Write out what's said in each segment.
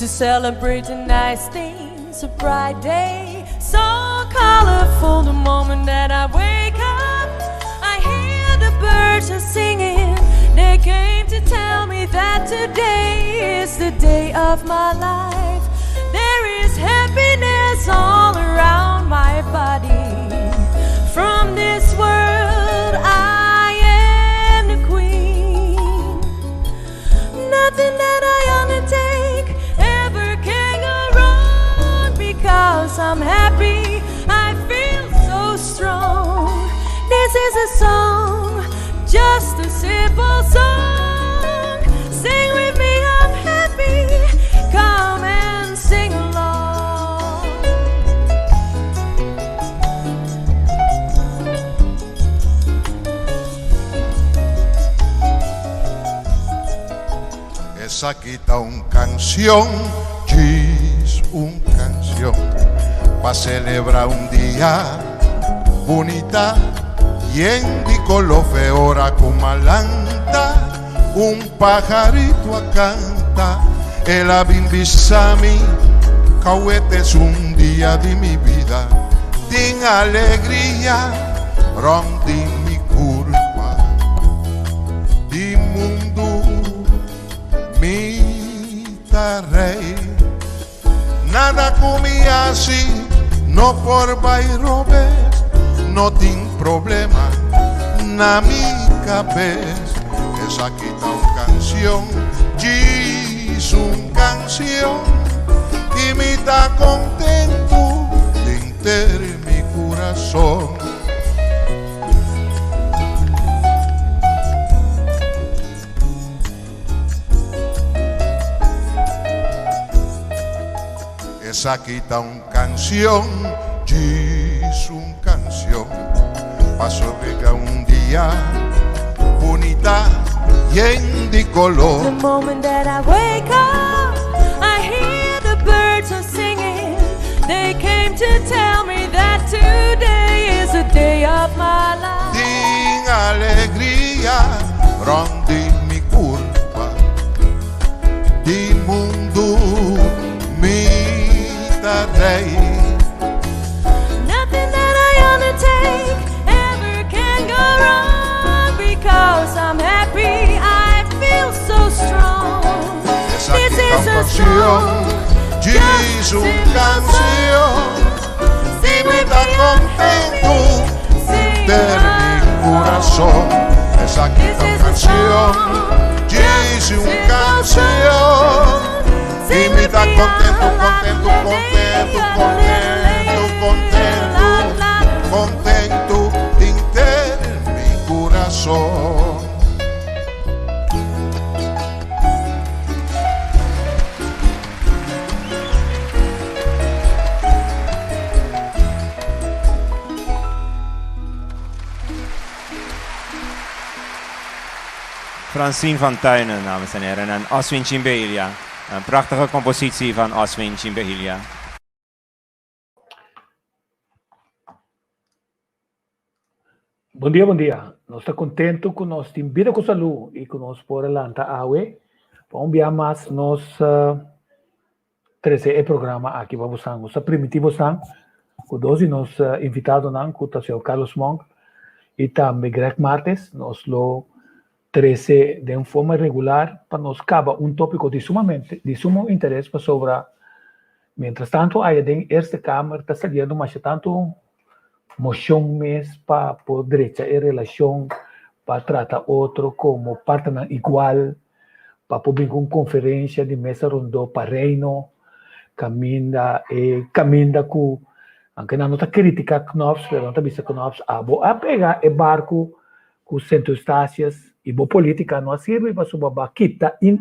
To celebrate the nice things, a bright day, so colorful. The moment that I wake up, I hear the birds are singing. They came to tell me that today is the day of my life. There is happiness all around my body. From this world, I am the queen. Nothing that I undertake ever can go wrong because I'm happy. I feel so strong. This is a song, just a simple song. Sing with me, I'm happy. Come and sing along. Esaki ta un canción, djis un canción, pa celebra un dia bunita yen di color fe ora cu malanta un pajarito a canta el a bin bisa mi cauete es un dia di mi bida tin alegria rond di mi curpa di mundu mi ta rey. Nada cu mi haci no por bay robes, no tin problema na mi cabes. Esaki ta un cancion, djis un cancion, y mi ta contento denter mi curason. Esaki ta un canción, djis un canción, pasobra un dia bunita yen di color. The moment that I wake up, I hear the birds are singing. They came to tell me that today is the day of my life. Tin alegria rond di mi curpa, di mundu mi ta rey. Nothing that I undertake ever can go wrong because I'm happy, I feel so strong. Esaki This ta is un a canción, song, djis just un simple canción, song. y Sing mi with ta me, I'm contento happy. Sing denter mi curason. along. Esaki This ta un is a canción, song, djis just a un simple canción, song. y Sing mi with ta me, contento, I'm contento, contento, contento, contento, contento denter mi curason. Francine van Tuinen, dames en heren, en Oswin Chimbelia. Een prachtige compositie van Oswin Chimbelia. Bon dia, bon dia. Nos ta contento cu nos tin bida cu salud y cu nos por a lanta awe pa un bia mas nos trece e programa aki pa bosan. Nos ta primiti bosan cu dos di nos invitadonan cu ta señor Carlos Monk y tambe Greg Martes. Nos lo trece den forma regular pa nos caba un topico di sumamente di sumo interes pasobra mientras tanto aya den Eerste Kamer ta saliendo masha tanto mocion mes pa por drecha e relacion pa trata otro como partenan igual pa por bin cu un conferencia di mesa rondó pa Reino caminda e caminda cu aunke nan no ta critica Knops pero nan ta bisa Knops abo a pega e barco cu Sint Eustatius y bo politica no a sirbi pasobra bo a kita in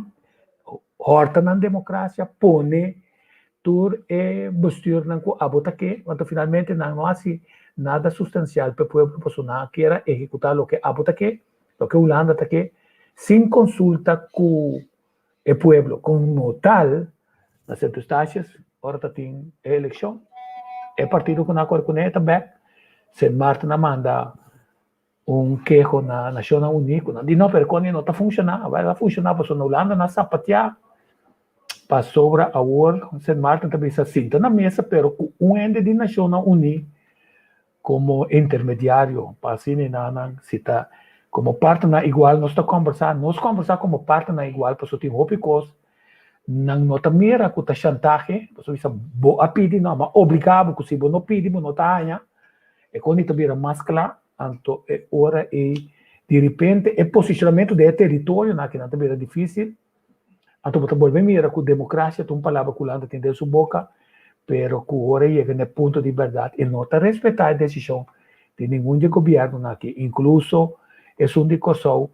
horta nan democracia pone tur e bestuurnan cu abo ta ke anto finalmente nan no haci nada sustancial pa e pueblo pasobra nan a kier a ehecuta loke abo ta ke loke Hulanda ta ke sin consulta cu e pueblo como tal na Sint Eustatius ora ta tin e eleccion e partido cu nan a core cune ta bek Sint Maarten a manda un keho na Nacionnan Uní ku nan di no pero koni no ta funshoná, a bai a funshoná pasobra na Hulanda nan a sapateá. Pasobra awor Sint Maarten ta bisa sinta na mesa pero ku un hende di Nashonnan Uní komo intermediario pa asina e nannan si ta komo partnernan igual nos ta kòmbersá, nos kòmbersá komo partnernan igual pasobra tin hopi kos nan no ta mira ku ta shantahe pasobra bisa bo a pidi no a obligá bo ku si bo no pidi bo no ta haña e kos ta bira mas kla anto e ora ei direpente e posishonamentu den e teritorionan akinan ta bira difísil. Anto bo ta bolbe mira ku demokrasia ta un palabra ku Hulanda tin den su boka, pero ku ora e yega na e punto di bèrdat e no ta respetá e desishon di ningun di e gobièrnunan aki, inkluso esun di Kòrsou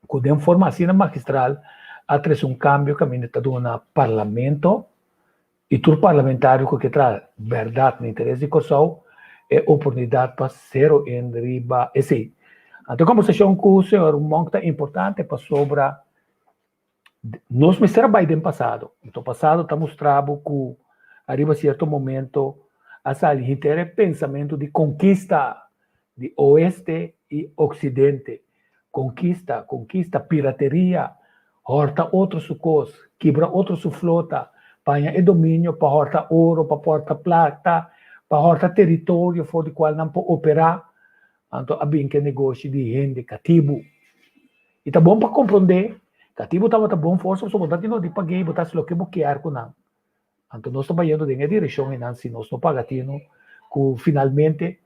ku den forma asina magistral a trese un kambio kaminda ta duna parlamento i tur parlamentario ku ke traha bèrdat na interes di Kòrsou e oportunidat pa sero in riba esei. Anto e kombersashon ku señor Monk ta importante pasobra nos mester a bai den pasado. Anto pasado ta mustra bo ku ariba sierto momento a sali henter e pensamentu di konkista di oeste i oksidente. Konkista, konkista, pirateria, hòrta otro su kos, kibra otro su flota, paña e dominio pa hòrta oro, pa pòrta plata, pa hòrta teritorio for di kual nan por operá. Anto a bin ku e negoshi di hende katibu. I ta bon pa komprondé, katibu tabata bon forsa pasobra bo ta tin no di pag'é i bo ta hasi loke bo kier ku nan. Anto nos ta bayendo den e direkshon einan si nos no paga tinu ku finalmente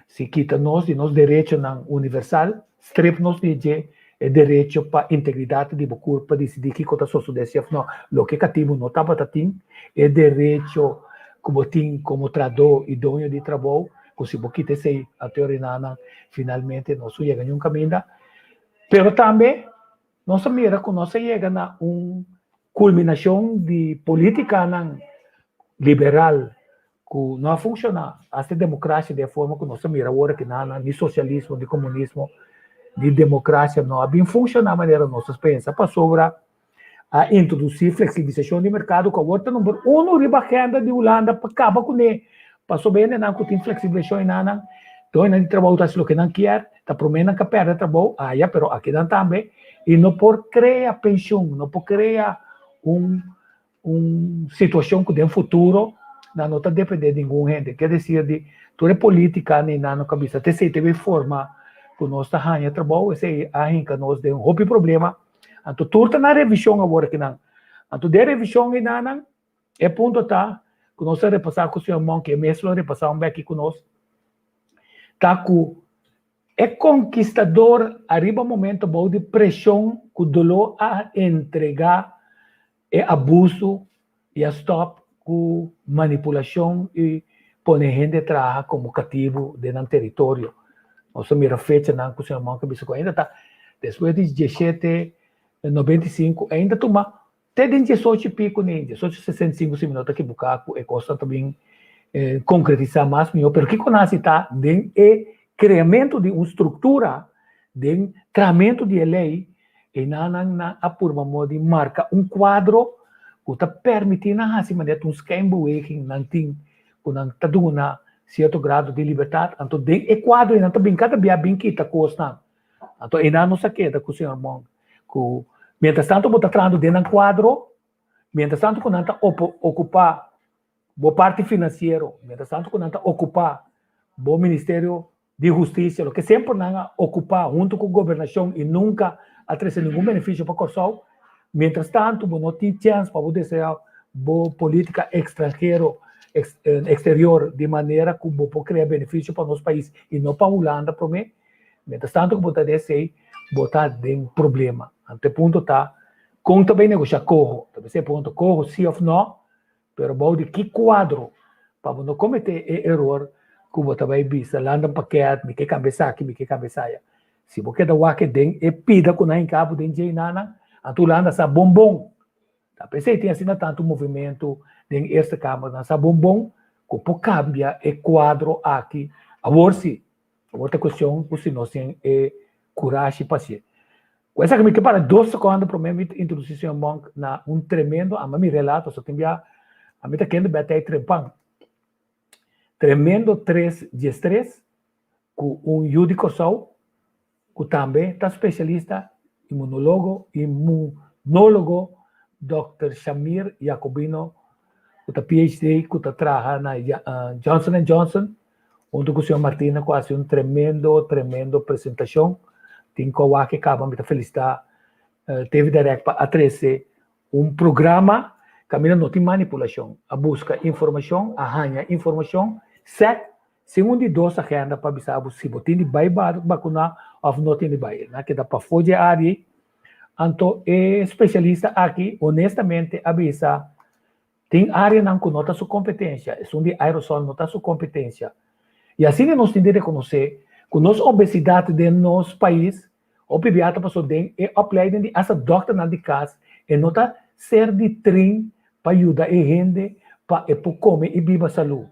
si kita nos di nos derechonan universal, strip nos di dje e derecho pa integridat di bo kurpa disidí kiko ta sosodé si òf no, loke katibu no tabata tin, e derecho ku bo tin komo trahadó i doño di trabou, ku si bo kita esei anto e orinanan finalmente nos no yega niun kaminda. Pero tambe nos a mira ku nos a yega na un kulminashon di politikanan liberal ku no a funshoná, asta e demokrasia den e forma ku nos a mira awor aki nan, ni sosialismo, ni komunismo, ni demokrasia no a bin funshoná manera nos a pensa pasobra a introdusí fleksibilisashon di merkado ku awor ta number uno riba agenda di Hulanda pa kaba kuné pasobra hendenan ku tin fleksibilisashon enanan doñonan di trabou ta hasi loke nan kier, ta promé nan ka pèrdè trabou aya pero akinan tambe i no por krea penshun, no por krea un un situashon ku den futuro nan no ta dependé di ningun hende. Ke desir di tur e polítika ni nan no ka bisa ta esei ta e forma ku nos ta haña trabou, esei a hinka nos den hopi problema. Anto tur ta na revishon awor akinan. Anto den revishon einanan E punto ta ku nos a repasá ku señor Monk, e mes lo repasá un beki ku nos, ta ku e konkistador ariba momento bou di preshon ku doló a entregá e abusu i a stòp ku manipulashon i pone hende traha komo katibu den nan teritorio. Nos a mira fechanan ku señor Monk a bisa ku ainda ta despues di diesshete 95 ainda tuma Te den diesocho i pico ni diesocho sesenta i sinku si mi no ta ekiboká ku e kosnan ta bin konkretisá mas mihó, pero kiko nan hasi ta den e kreamentu di un struktura, den trahamentu di e lei, einan nan a purba modo di marka un kuadro ku ta permití nan hasi manera ta un schijnbeweging nan tin ku nan ta duna sierto grado di libertat, anto den e kuadro ei nan ta bin kada bia bin kita kosnan, anto einan nos a keda ku señor Monk. Ku mientras tanto bo ta trahando den nan kuadro, mientras tanto ku nan ta okupá bo parti finansiero, mientras tanto ku nan ta okupá bo ministerio di hustisia, loke semper nan a okupá huntu ku gobernashon i nunka a trese ningun benefisio pa Kòrsou, mientras tanto bo no tin chèns pa bo desaroyá bo polítika ekstranhero, eksterior di manera ku bo por krea benefisio pa nos pais i no pa Hulanda promé. Mientras tanto ku bo ta den esei, bo ta den problema. Anto e punto ta, kon ta bai negoshá koho? Ta bisa e punto, koho si òf nò, pero bou di ki kuadro pa bo no kometé e eror ku bo ta bai bisa landa un pakèt, mi ke kambia esaki, mi ke kambia esaya. Si bo keda wak den e pida ku nan hinka bo den dje einan, anto Hulanda sa bon bon. Ta p'esei tin asina tantu movimentu den Eerste Kamer, nan sa bon bon ku por kambia e kuadro aki awor si. Awor ta cuestion cu si nos tin e curashi pa hacié. Cu esaki mi ke para dos secondo prome mi introduci señor Monk na un tremendo, ama mi relato, so tin bia ami ta kende bètei trempan. Tremendo tres diestres cu un yu di Corsou cu tambe ta specialista, inmunologo, inmunologo. Dòkter Shamir Jacobino ku ta PhD ku ta traha na Johnson and Johnson huntu ku señor Martina ku a hasi un tremendo tremendo presentashon. Tin ku a wak e kaba mi ta felisitá TV Direct pa a trese un programa kaminda no tin manipulashon. A buska informashon, a haña informashon sèt sin un di dos agenda pa bisa bo si bo tin di bai bakuná òf no tin di bai. Nan a keda pafó dje área ei. Anto e spesialista aki honestamente a bisa tin áreanan ku no ta su kompetensia, esun di aerosol no ta su kompetensia. I asina nos tin di rekonosé ku nos obesidat den nos pais hopi bia ta pasobra den e opleiding di asta dòkternan di kas e no ta ser di trin pa yuda e hende pa e por kome i biba salú.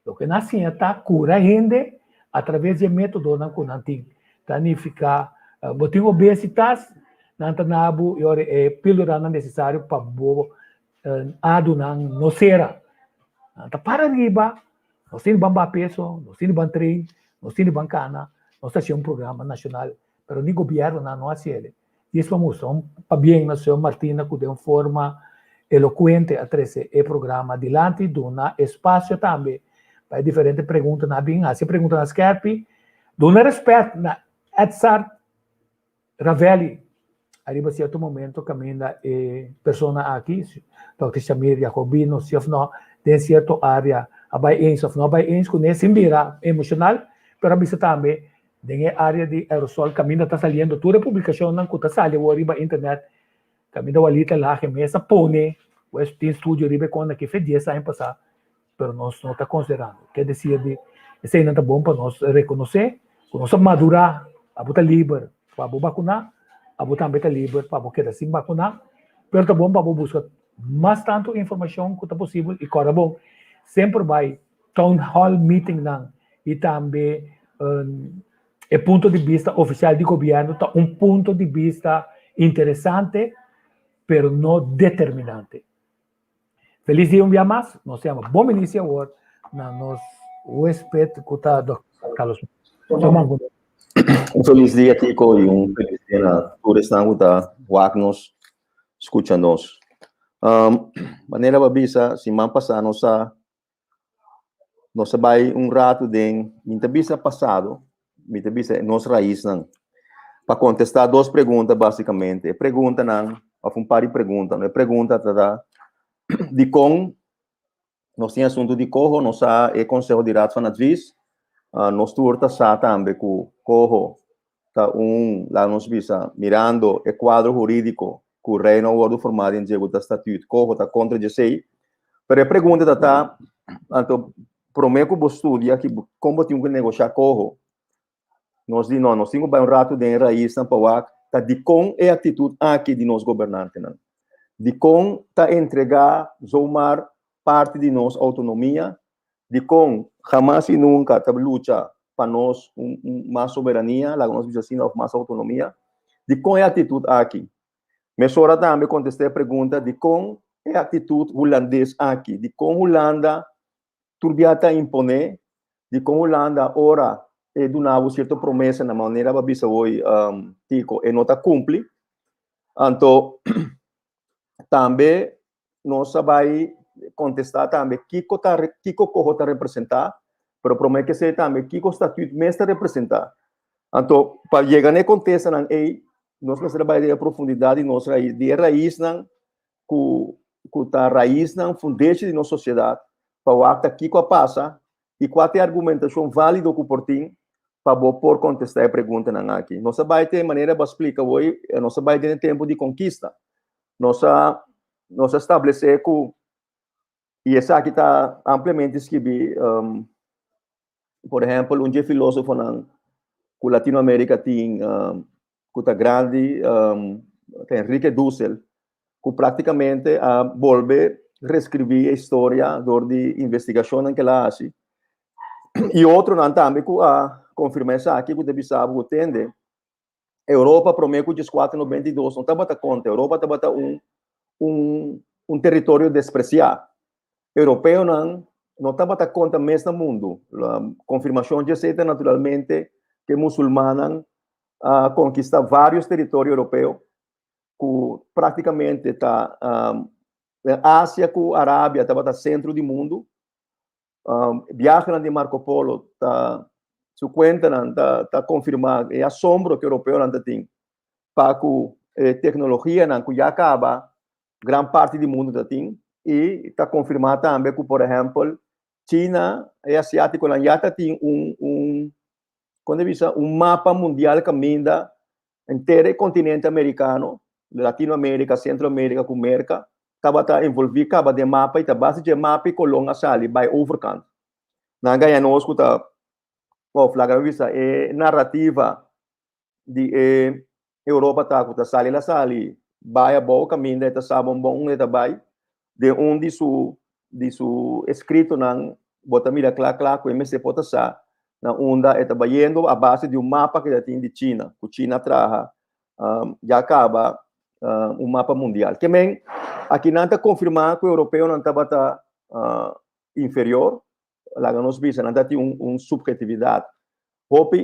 Loke nan a siña ta kura hende atraves di e métodonan ku nan tin. Ta nifiká bo tin obesitas, nan ta na bo i ora e píldoranan nesesario pa bo adunan no sera. Nan ta para riba, nos tin di ban baha peso, nos tin di ban train, nos tin di ban kana, nos ta hasi un programa nashonal, pero ni gobièrnunan no hasi el. Dies pa mustra un pabien na señor Martina cu den forma elocuente a trece e programa dilanti, duna espacio tambe pa e diferente preguntanan a bin, haci e preguntanan skerpi, duna respet na Edzard Ravelli ariba cierto momento caminda e persona aki, Dòkter Shamir Jacobino, si of no, den cierto area a bay eens of no a bay eens cune sin bira emocional, pero a bisa tambe Den e área di aerosol kaminda ta saliendo tur e publikashonnan ku ta sali awor riba internet, kaminda Walita Lage mes a pone pues tin studio riba e kos aki fe dies aña pasá, pero nos no ta konsiderando. Ke desir di eseinan ta bon pa nos rekonosé ku nos a madurá, abo ta liber pa bo bakuná, abo tambe ta liber pa bo keda sin bakuná, pero ta bon pa bo buska mas tantu informashon ku ta posibel i kòrda bon semper bai town hall meetingnan i tambe e punto di bista ofisial di gobièrnu ta un punto di bista interesante pero no determinante. Felis dia un bia mas, nos yama bon bini awor na nos huésped ku ta Dòkter Carlos Mons. Un felis dia Kiko i un felis dia na tur esnan ku ta wak nos, skucha nos. Manera bo a bisa siman pasá nos a Nos a bai un ratu den, mi ta bisa pasado, mi ta bisa nos raisnan, pa kontestá dos pregunta básikamente. E preguntanan, òf un par di pregunta, e pregunta ta ta, dikon nos tin asuntu di koho? Nos sa e Konseho di Raad van Advies, nos tur ta sa tambe ku koho ta un, laga nos bisa, mirando e kuadro hurídiko ku Reino a wòrdu formá den dje ku ta Statuut, koho ta kontra djesei. Pero e pregunta ta ta, anto promé ku bo studia ki kon bo tin ku negoshá koho, nos di no, nos tin ku bai un ratu den e raisnan pa wak ta dikon e aktitut aki di nos gobernantenan. Dikon ta entregá zomaar parti di nos outonomia, dikon hamas i nunka ta lucha pa nos un mas soberania, laga nos bisa asina, òf mas outonomia. Dikon e aktitut aki? Mesora tambe kontestá e pregunta dikon e aktitut hulandes aki, dikon Hulanda tur bia ta imponé, dikon Hulanda ora e duna bo sierto promesa na manera bo a bisa hoy Tico e no ta kumpli. Anto tambe nos a bai kontestá tambe kiko ta kiko koho ta representá, pero promé ke esei tambe kiko statuut mes ta representá. Anto pa yega na e kontestanan ei nos mester a bai den e profundidat di nos rais, di e raisnan ku ku ta raisnan fundeshi di nos sosiedat pa wak ta kiko a pasa i kua ta e argumentashon válido ku por tin pa bo por kontestá e preguntanan aki. Nos a bai te manera bo a splika awor, nos a bai den e tempu di konkista. Nos a nos a establesé ku i esaki ta ampliamente skibí por ehèmpel un dje filósofonan ku Latinoamérika tin ku ta grandi ta Enrique Dussel ku práktikamente a bolbe reskribí e historia dor di investigashonnan ku el a hasi i otronan tambe ku a konfirmá esaki ku ta bisa bo ku tende Europa promé ku dieskuater nobenta i dos no tabata konta, Europa tabata un un un teritorio despresiá. Europeonan no tabata konta mes na mundu. Konfirmashon dje esei ta naturalmente ku e musulmannan a konkistá vários teritorio europeo. ku práktikamente ta Asia ku Arabia tabata sentro di mundu. Biahenan di Marco Polo ta su kuentanan ta ta konfirmá e asombro ku europeonan ta tin pa ku e teknologianan ku ya kaba gran parti di mundu ta tin i ta konfirmá tambe ku por ehèmpel China e asiátikonan ya ta tin un un kon ta bisa un mapa mundial kaminda henter e kontinente amerikano, Latinoamérika, Sentroamérika ku Merka tabata envolví kaba den mapa i ta base dje mapa i Kolon a sali bai overkant. Nan gaña nos ku ta òf laga mi bisa e narrativa di e Europa ta ku ta sali la sali bai abou kaminda e ta sa bon bon unda e ta bai den un di su di su eskritonan bo ta mira kla kla ku e mester por ta sa na unda e ta bayendo a base di un mapa ku e ta tin di China ku China a traha ya kaba un mapa mundial. Ke men aki nan ta konfirmá ku europeonan tabata inferior, laga nos bisa nan ta tin un subhetividat hopi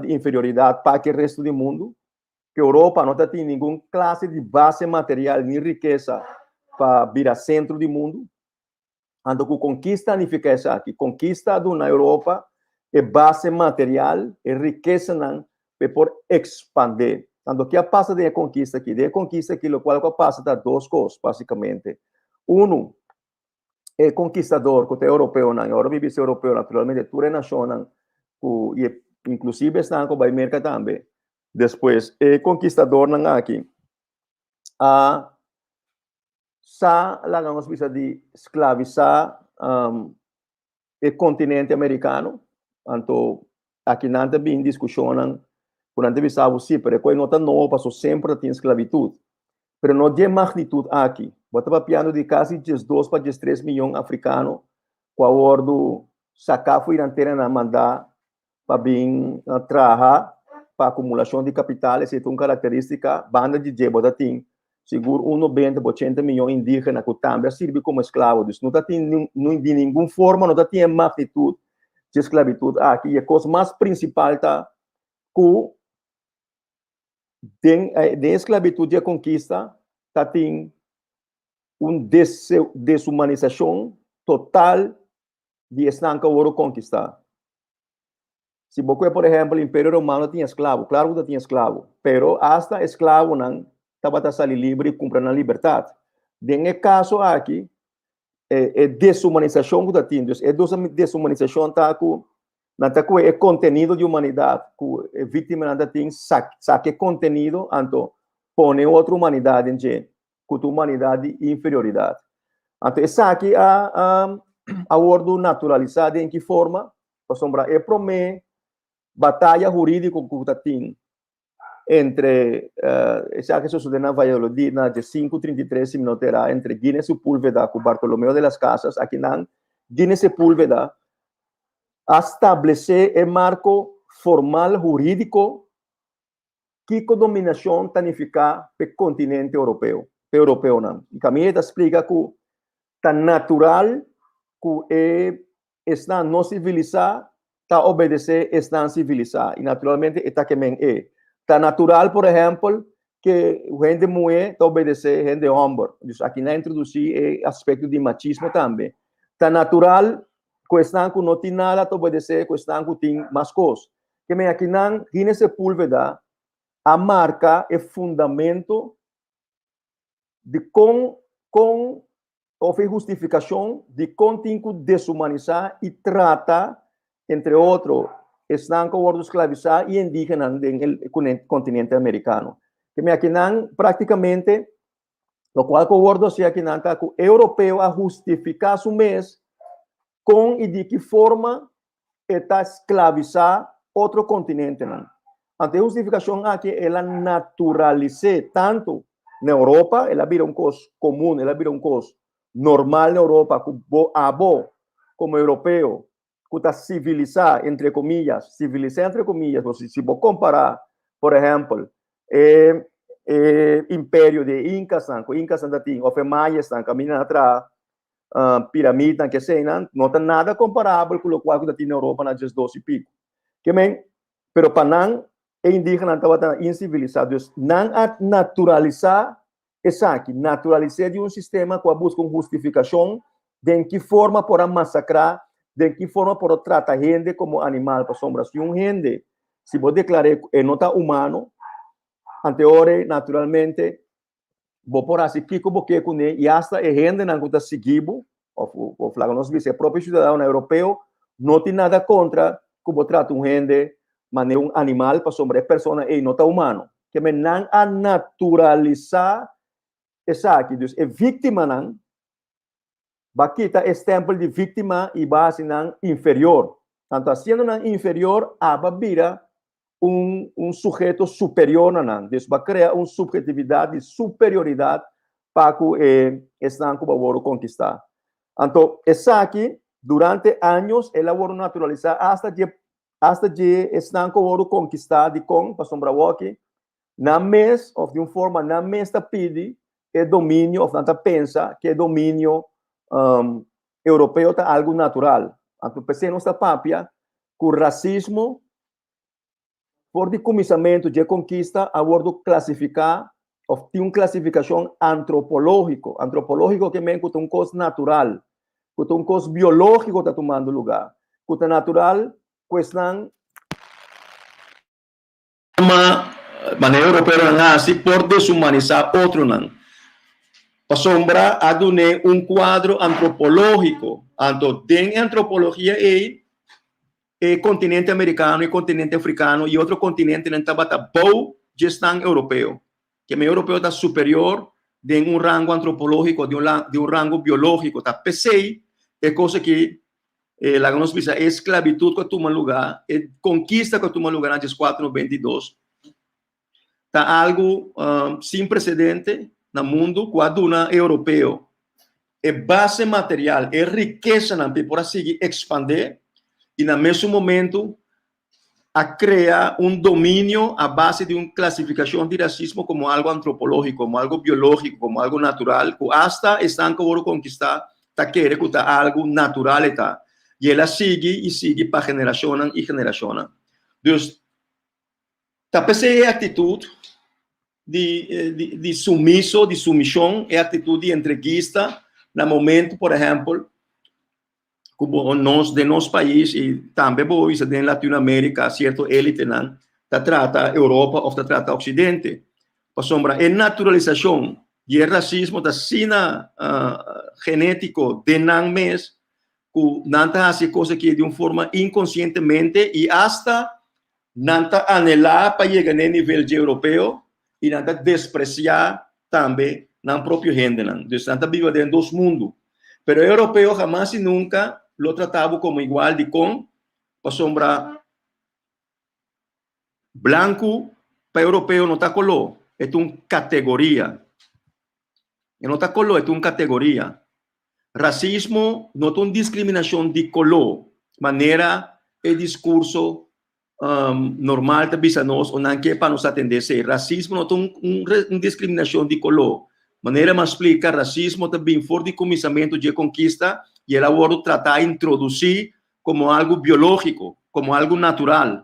di inferioridat pa ku e resto di mundu, ku Europa no ta tin ningun klase di base material ni rikesa pa bira sentro di mundu. Anto ku konkista nifiká esaki, konkista a duna Europa e base material, e rikesanan pa e por ekspandé. Anto ke a pasa den e konkista aki? Den e konkista aki lokual ku a pasa ta dos kos basikamente. Unu, e konkistador ku ta e europeonan, i ora mi bisa europeo naturalmente tur e nashonnan ku i inklusive esnan ku bai Merka tambe despues, e konkistadornan aki a sa laga nos bisa di sklavisá e kontinente amerikano, anto aki nan ta bin diskushonnan ku nan ta bisa bo si, pero e kos no ta nobo pasobra semper ta tin sklabitut, pero no di e magnitut aki. Bo ta papiando di kasi 12 pa 13 miyon afrikano ku a wòrdu saká for di nan tera nan mandá pa bin traha pa akumulashon di kapital, esei ta un karakterístika. Banda di dje bo ta tin sigur un 90 pa 80 miyon indígena ku tambe a sirbi komo esklabo. Dus no ta tin di ningun forma no ta tin e magnitut dje sklabitut aki. I e kos mas prinsipal ta ku den den e sklabitut dje konkista ta tin un deshumanisashon total di esnan ku a wòrdu konkistá. Si bo kue, por ehèmpel, Imperio Romano tin esklabo, klaro ku ta tin esklabo, pero asta esklabonan tabata sali liber i kumpra nan libertat. Den e kaso aki, e e deshumanisashon ku ta tin, dus e deshumanisashon ta ku nan ta kue e kontenido di humanidat ku e víktimanan ta tin, saka e kontenido anto pone otro humanidat den dje, ku ta humanidat di inferioridat. Anto esaki a a wòrdu naturalisá den ki forma? Pasobra e promé bataya hurídiko ku ta tin entre esaki a sosodé na Valladolid na 1533 si mi no ta erá entre Guinea Sepúlveda ku Bartolomeo de las Casas akinan Guinea Sepúlveda a stablesé e marko formal hurídiko kiko dominashon ta nifiká p'e kontinente europeo, p'e europeonan. I kaminda e ta splika ku ta natural ku e esnan no sivilisá ta obedesé esnan sivilisá. I naturalmente e ta ke men e. Ta natural, por ehèmpel, ke hende muhé ta obedesé hende hòmber. Dus aki nan a introdusí e aspekto di machismo tambe. Ta natural ku esnan ku no tin nada ta obedesé ku esnan ku tin mas kos. Ke men akinan Gines Sepúlveda a marka e fundamento di kon kon òf e hustifikashon di kon tin ku deshumanisá i trata entre otro esnan ku a wòrdu sklavisá i indígenanan den e kontinente amerikano. Ke men akinan práktikamente lokual ku a wòrdu hasi akinan ta ku europeo a hustifiká su mes kon i di ki forma e ta sklavisá otro kontinentenan. Anto e hustifikashon aki el a naturalis'é tantu na Europa, el a bira un kos komun, el a bira un kos normal na Europa ku bo abo komo europeo ku ta sivilisá entre komiyas, sivilisá entre komiyas, pasobra si bo kompará por ehèmpel e e imperio di e Inkasnan ku Inkasnan ta tin òf e Mayasnan kaminda nan a traha piramidnan ke eseinan no ta nada komparabel ku lokual ku ta tin na Europa na 12 i piko. Ke men, pero pa nan. E indígenanan tabata insivilisá, dus nan a naturalisá esaki, naturalis'é di un sistema ku a buska un hustifikashon den ki forma por a masakrá, den ki forma por a trata hende komo animal, pasobra si un hende, si bo deklar'é ku e no ta humano, anteora naturalmente bo por hasi kiko bo ke kuné i asta e hendenan ku ta sigui bo, òf òf laga nos bisa e propio siudadanonan europeo no tin nada kontra ku bo trata un hende manera un animal pasobra e persona ei no ta humano. Ke men nan a naturalisá esaki. Dus e víktimanan ba kita e stèmpel di víktima i ba hasi nan inferior. Tantu hasiendo nan inferior aba bira un un suheto superior na nan. Dus ba krea un subhetividat di superioridat pa ku e esnan ku ba wòrdu konkistá. Anto esaki durante años el a wòrdu naturalisá asta dje asta dje esnan ku a wòrdu konkistá. Dikon? Pasobra awoki nan mes òf di un forma nan mes ta pidi e dominio òf nan ta pensa ku e dominio europeo ta algu natural. Anto p'esei nos ta papia ku rasismo for di kuminsamentu dje konkista a wòrdu klasifiká òf tin un klasifikashon antropológiko. Antropológiko ke men ku ta un kos natural, ku ta un kos biológiko ta tumando lugá, ku ta natural ku esnan. Ma manera europeonan hasi por deshumanisá otronan. Pasobra a dun'é un kuadro antropológiko. Anto den e antropologia ei e kontinente amerikano, e kontinente afrikano i otro kontinentenan tabata bou dje esnan europeo. Keme europeo ta superior den un rango antropológiko, den un rango biológiko. Ta p'esei e kos aki E laga nos bisa e esklabitut ku a tuma lugá, e konkista ku a tuma lugá na 1492, ta algu sin presedente na mundu ku a duna e europeo e base material, e rikesanan pa e por a sigui ekspandé i na mesun momentu a krea un dominio a base di un klasifikashon di rasismo komo algu antropológiko, komo algu biológiko, komo algu natural, ku asta esnan ku a wòrdu konkistá ta kere ku ta algu natural e ta. I el a sigui i sigui pa generashonnan i generashonnan. Dus, ta p'esei e aktitut di di sumiso, di sumishon, e aktitut di entreguista na momentu, por ehèmpel, ku bo nos den nos pais i tambe bo bisa den Latinoamérika sierto élitenan ta trata Europa òf ta trata Oksidente. Pasobra e naturalisashon di e rasismo ta asina genétiko den nan mes ku nan ta hasi e kos aki di un forma inkonsientemente i asta nan ta anhelá pa yega na e nivel dje europeo i nan ta despresiá tambe nan propio hendenan. Dus nan ta biba den dos mundu. Pero e europeo hamas i nunka lo trata bo komo igual. Dikon? Pasobra blanku pa europeo no ta koló, e ta un kategoria. E no ta koló, e ta un kategoria. Rasismo no ta un diskriminashon di koló, manera e diskurso normal ta bisa nos o nan ke pa nos atende esei. Rasismo no ta un diskriminashon di koló. Manera mi a splika, rasismo ta bin for di kuminsamentu dje konkista i el a wòrdu tratá, introdusí komo algu biológiko, komo algu natural.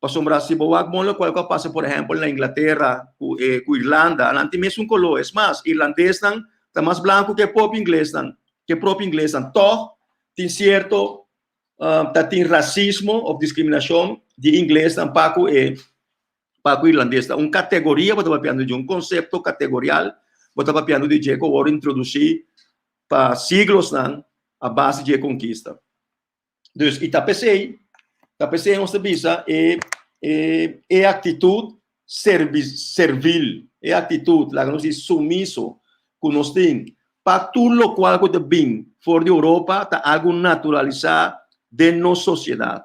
Pasobra si bo wak bon lokual ku a pasa por ehèmpel na Inglatera ku ku Irlanda, nan tin mesun koló. Es mas, irlandesnan ta mas blanku ku e propio inglesnan, ku e propio inglesnan. Tòg tin sierto ta tin rasismo of diskriminashon di inglesnan pa ku e pa ku irlandesnan. Un kategoria bo ta papiando di dje, un konsepto kategorial bo ta papiando di dje ku a wòrdu introdusí pa siglosnan a base di e konkista. Dus i ta p'esei, ta p'esei nos ta bisa e e e aktitut servi servil, e aktitut laga nos di sumiso ku nos tin Pa tur lokual ku ta bin for di Europa ta algu naturalisá den nos sosiedat,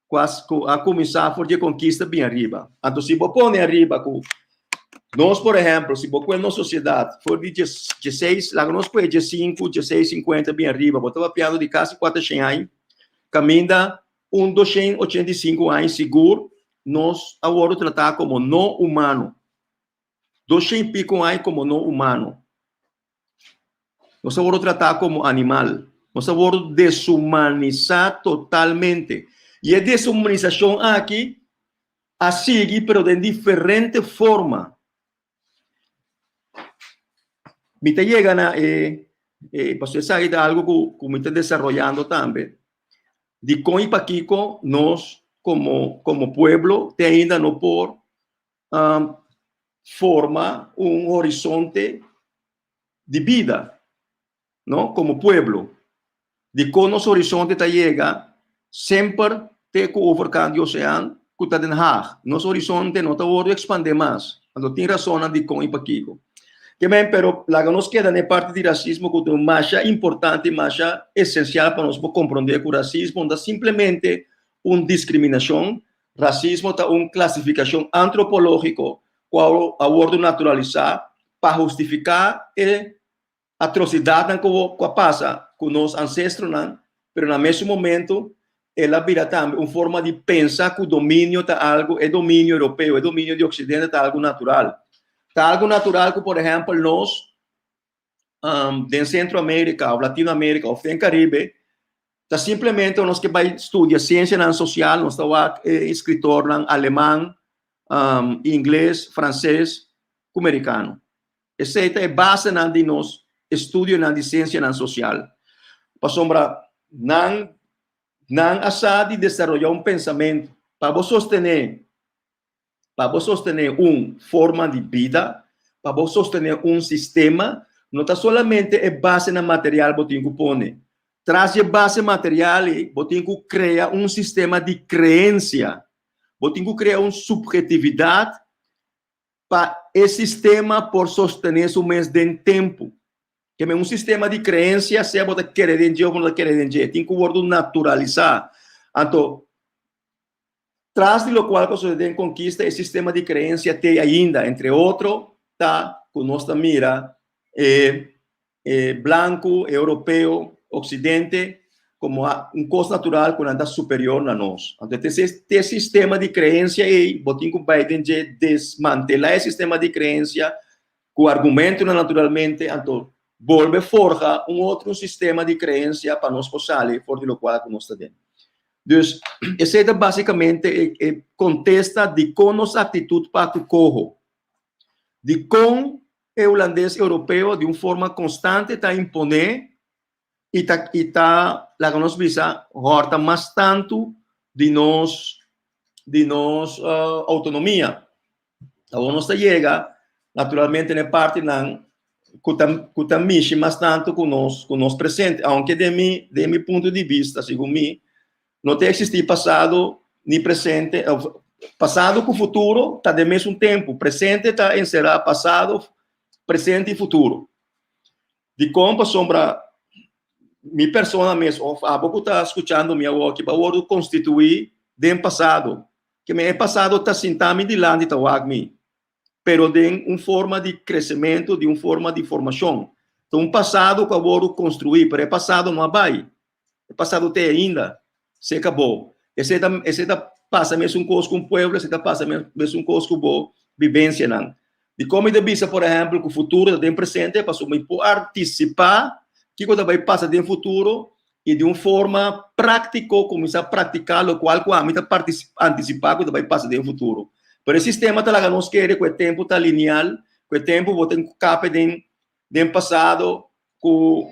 ku a ku a kuminsá for di e konkista bin ariba. Anto si bo pone ariba ku nos, por ehèmpel, si bo kue nos sosiedat for di djes djeseis, laga nos kue djesinku, djeseis sinkuenta bin ariba, bo ta papiando di kasi kuatershen aña, kaminda un doshen ochenta i sinku aña sigur nos a wòrdu tratá komo no humano. Doshen i piko aña komo no humano. Nos a wòrdu tratá komo animal. Nos a wòrdu deshumanisá totalmente. I e deshumanisashon aki A sigui pero den diferente forma. Mi ta yega na e, e pasobra esaki ta algo ku ku mi ta desaroyando tambe, dikon i pakiko nos komo komo pueblo te ainda no por forma un horizonte di bida, no, komo pueblo. Dikon nos horizonte ta yega semper te ku overkant di osean ku ta Den Haag? Nos horizonte no ta wòrdu ekspandé mas. Anto tin rasonnan dikon i pakiko. Ke men, pero laga nos keda na e parti di rasismo ku ta un masha importante i masha esensial pa nos por komprondé ku rasismo no ta simplemente un diskriminashon, rasismo ta un klasifikashon antropológiko ku a wòrdu naturalisá pa hustifiká e atrosidatnan ku a pasa ku nos ansestronan, pero na mesun momento el a bira tambe un forma di pensa ku dominio ta algu, e dominio europeo, e dominio di oksidente ta algu natural. Ta algu natural ku por ehèmpel nos den Sentro Amerika òf Latino Amerika òf den Karibe ta simplemente nos ke bai studia siensianan sosial, nos ta wak e eskritornan aleman, ingles, franses ku merikano. Esei ta e basenan di nos estudionan di siensianan sosial. Pasobra nan nan a sa di desaroyá un pensamentu pa bo sostené pa bo sostené un forma di bida, pa bo sostené un sistema, no ta solamente e basenan material bo tin ku pone. Tras di e base material ei bo tin ku krea un sistema di kreensia, bo tin ku krea un suphetividat pa e sistema por sostené su mes den tempu. Ke men un sistema di kreensia, sea bo ta kere den dje òf bo no ta kere den dje, tin ku wòrdu naturalisá. Anto, tras di lokual ku a sosodé den konkista, e sistema di kreensia t'ei ainda. Entre otro, ta ku nos ta mira e e blanku, e europeo, oksidente, komo un kos natural ku nan ta superior na nos. Anto te te sistema di kreensia ei bo tin ku bai den dje desmantelá e sistema di kreensia ku argumentonan naturalmente, anto bolbe forha un otro sistema di kreensia pa nos por sali for di lokual ku nos ta den. Dus esei ta basikamente e e kontesta dikon nos aktitut pa ku koho, dikon E hulandes europeo di un forma konstante ta imponé i ta i ta laga nos bisa hòrta mas tantu di nos di nos outonomia. Awor nos ta yega naturalmente na e partinan ku ta ku ta mishi mas tantu ku nos ku nos presente, aunke den mi den mi punto di bista segun mi No ta existi pasado ni presente, pasado cu futuro ta den mesun tempo, presente ta encera pasado, presente y futuro. Dicon? Pasobra mi persona mes of abo cu ta scuchando mi awoki bo a wordo constitui den pasado, ke men e pasado ta sinta mi dilanti ta wak mi, pero den un forma di crecemento, di un forma di formacion. Ta un pasado cu a wordo construi, pero e pasado no a bay. E pasado te ainda. Se acabó. Esei ta, esei ta pasa mesun kos ku un pueblo, esei ta pasa mesun kos ku bo vivencianan. Dikon mi ta bisa, por ehempel, ku futuro ta den presente? Pasobra mi por antisipá kiko ta bai pasa den futuro i di un forma práktiko kuminsá praktiká lokual ku ami ta antisipá ku ta bai pasa den futuro. Pero e sistema ta laga nos kere ku e tempu ta lineal, ku e tempu bo tin ku kape den den pasado ku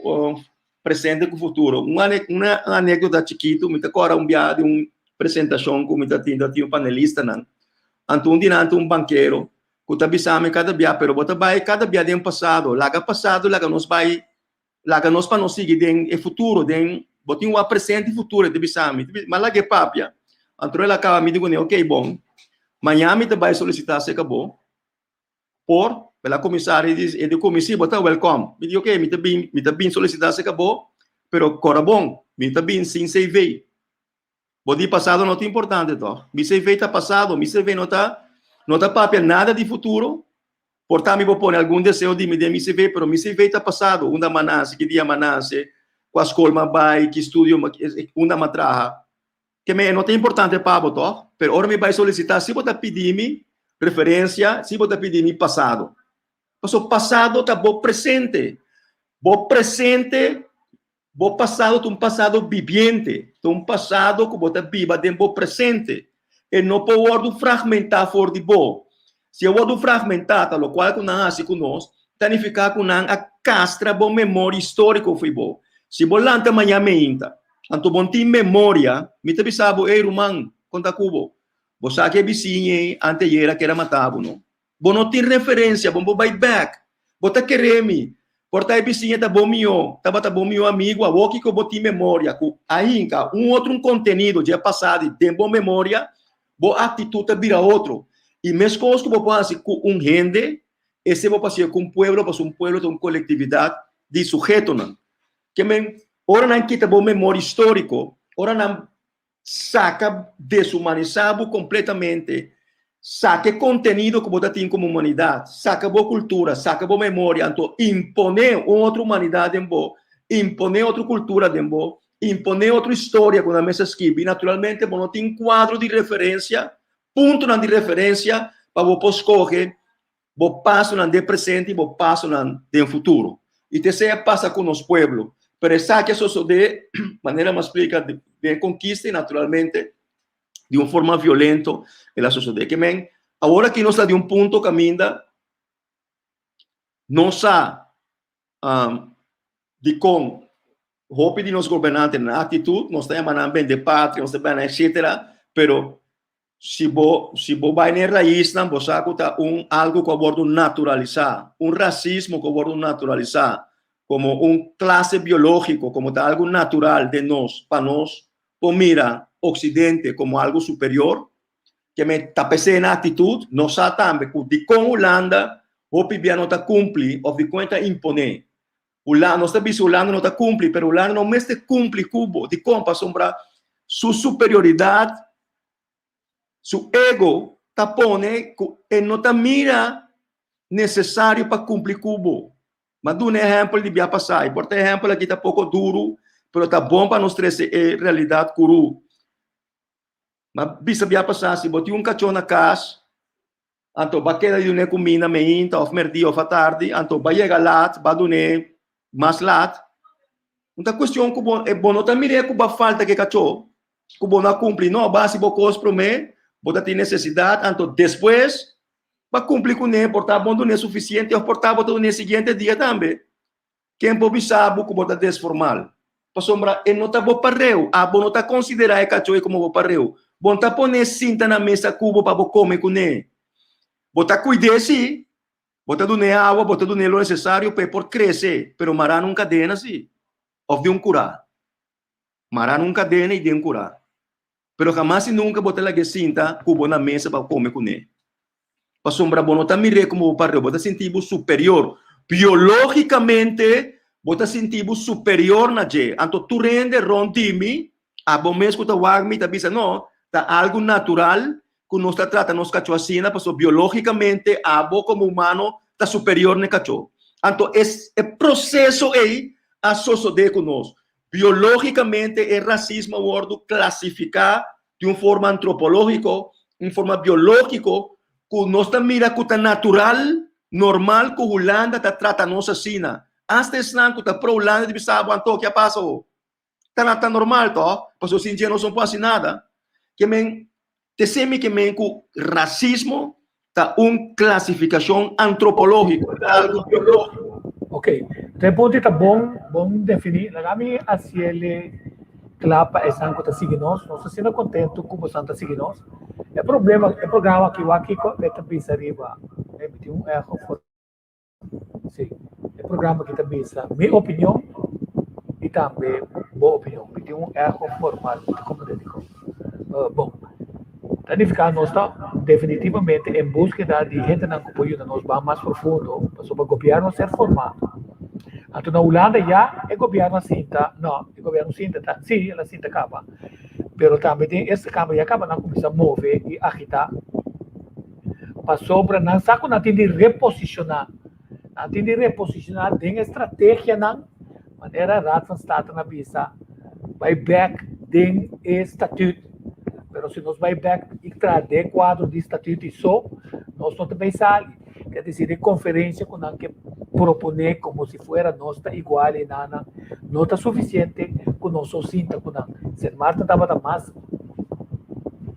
presente ku futuro. Un una anekdota chikitu, mi ta kòrda un biaha di un presentashon ku mi ta tin, ta tin un panelistanan. Anto un di nan ta un bankero ku ta bisa mi kada bia, pero bo ta bai kada bia den pasado, laga pasado laga nos bai, laga nos pa nos sigui den e futuro, den bo tin wak presente i futuro, e ta bisa mi. Mi a laga e papia, anto el a kaba mi di kuné, ok bon, mañana mi ta bai solisitá serka bo. Por, el a kuminsá e di, e di ku mi, sí, bo ta wèlkòm. Mi di, oke, mi ta bin, mi ta bin solisitá serka bo, pero kòrda bon, mi ta bin sin CV. Bo di pasado no ta importante tòg? Mi CV ta pasado, mi CV no ta, no ta papia nada di futuro. Por ta mi bo pone algun deseo di mi den mi CV, pero mi CV ta pasado, unda m'a nase, ki dia m'a nase, kua skol m'a bai, ki studio m'a, unda m'a traha. Ke me no ta importante pa bo tòg, pero ora mi bai solisitá si bo ta pidi mi referensia, si bo ta pidi mi pasado. Pasobra pasado ta bo presente. Bo presente, bo pasado ta un pasado bibiente, ta un pasado ku bo ta biba den bo presente. E no por wòrdu fragmentá for di bo. Si e wòrdu fragmentá, ta lokual ku nan hasi ku nos, ta nifiká ku nan a kastra bo memoria históriko fo'i bo. Si bo lanta maña meinta, anto bo no tin memoria, mi ta bisa bo, Ey ruman, kon ta ku bo? Bo sa ku e bisiña ei anteayer a kere mata bo, no? Bo no tin referensia, bo no por bai bèk. Bo ta kere mi. Por ta e bisiña ta bo mihó, tabata bo mihó amigu, awor kiko bo tin memoria ku a hinka un otro un kontenido dje pasado den bo memoria, bo aktitut ta bira otro. I meskos ku bo por hasi ku un hende, esei bo por hasié ku un pueblo, pasobra un pueblo ta un kolektividat di sujetonan. Ke men, ora nan kita bo memoria históriko, ora nan Saka deshumanisá bo kompletamente, saka e kontenido ku bo ta tin komo humanidat, saka bo kultura, saka bo memoria, anto imponé un otro humanidat den bo, imponé otro kultura den bo, imponé otro historia ku nan mester skibi, naturalmente bo no tin kuadro di referensia, puntonan di referensia pa bo por skohe bo pasonan den presente i bo pasonan den futuro. I te esei a pasa ku nos pueblo. Pero esaki a sosodé, manera mi a splika, den e konkista i naturalmente di un forma violento el a sosodé. Ke men, awor aki nos ta di un punto kaminda nos sa dikon hopi di nos gobernantenan aktitut, nos ta yama nan bende patria, nos ta yama nan etcetera, pero Si bo si bo bai na e raisnan bo sa ku ta un algu ku a wòrdu naturalisá, un rasismo ku a wòrdu naturalisá komo un klase biológiko, komo ta algu natural den nos pa nos por mira oksidente komo algu superior. Ke men ta p'esei nan aktitut, nos sa tambe ku dikon Hulanda hopi bia no ta kumpli òf dikon e ta imponé. Hulanda, nos ta bisa Hulanda no ta kumpli, pero Hulanda no mester kumpli ku bo. Dikon? Pasobra su superioridat, su ego ta pone ku e no ta mira nesesario pa kumpli ku bo. M'a duna e ehèmpel di bia pasá, i por ta e ehèmpel aki ta poko duru, pero ta bon pa nos trese e realidat kuru. M'a bisa bia pasá, si bo tin un kachó na kas, Anto ba keda dun'é kuminda meinta òf mèrdia òf atardi, anto ba yega lat, ba dun'é mas lat. No ta kuestion ku bo, bo no ta mir'é ku ba falta ke kachó, ku bo no a kumpli. No, ba hasi bo kos promé, bo ta tin nesesidat, anto despues ba kumpli kuné, por ta bo dun'é sufisiente òf por ta bo ta dun'é siguiente dia tambe. Ken por bisa bo ku bo ta desformal? Pasobra e no ta bo pareu. Abo no ta konsiderá e kachó ei komo bo pareu. Bo no ta pon'é sinta na mesa ku bo pa bo kome kuné. Bo ta kuid'é sí, bo ta dun'é awa, bo ta dun'é lo nesesario pa e por krese, pero mará na un kadena sí, òf den un kurá. Mará na un kadena i den un kurá. Pero hamas i nunka bo ta lag'é sinta ku bo na mesa pa kome kuné. Pasobra bo no ta mir'é komo bo pareu, bo ta sinti bo superior. Biológikamente bo ta sinti bo superior na dje. Anto tur hende rònt di mi, abo mes ku ta wak mi ta bisa, no, ta algu natural ku nos ta trata nos kachó asina, pasobra biológikamente abo komo humano ta superior na e kachó. Anto e proseso ei a sosodé ku nos. Biológikamente e rasismo a wòrdu klasifiká di un forma antropológiko, un forma biológiko, ku nos ta mira ku ta natural, normal ku Hulanda ta trata nos asina. Asta esnan ku ta pro Hulanda di bisa bo anto ke a pasa ho? Ta na ta normal tò? Pasobra sin dje nos no por hasi nada. Ke men te semi ke men ku rasismo ta un klasifikashon antropológiko, ta algu biológiko. Ok, te punto ta bon, bon definí. Laga mi hasiele kla pa esnan ku ta sigui nos. Nos ta asina kontentu ku bosan ta sigui nos. E problema, e programa aki wak kiko e ta bisa riba. Mi tin un echo for. Sí, e programa aki ta bisa mi opinion i tambe bo opinion. Mi tin un echo formal, mi ta komprendé dikon. Bon, ta nifiká nos ta definitivamente en búskeda di hendenan ku por yuda nos ban mas profundo pasobra gobièrnu a ser formá. Anto na Hulanda ya e gobièrnu a sinta, no, e gobièrnu sinta ta, sí, el a sinta kaba, pero tambe den Eerste Kamer ya kaba nan a kuminsá move i agitá. Pasobra nan sa ku nan tin di reposishoná. Nan tin di reposishoná den e strategianan, manera Raad van State a bisa, bai bèk den e statuut. Pero si nos bai bèk i traha den e kuadro di statuut i so, nos no ta bai sali. Ke desir e konferensia ku nan ke proponé komo si fuera nos ta igual i nan no ta sufisiente ku nos so sinta ku nan. Sint Maarten tabata mas.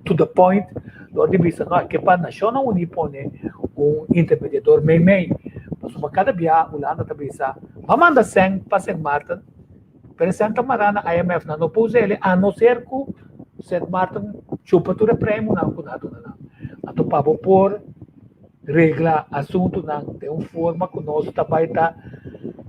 to the point dor di bisa no ke pa Nashonnan Uní pone un intermediador mei mei pasobra kada bia Hulanda ta bisa bo a manda sèn pa Sint Maarten pero e sèn ta mará na IMF nan no por usa el a no ser ku Sint Maarten chupa tur e premunan ku nan a duna nan anto pa bo por regla asuntunan den un forma ku nos ta bai ta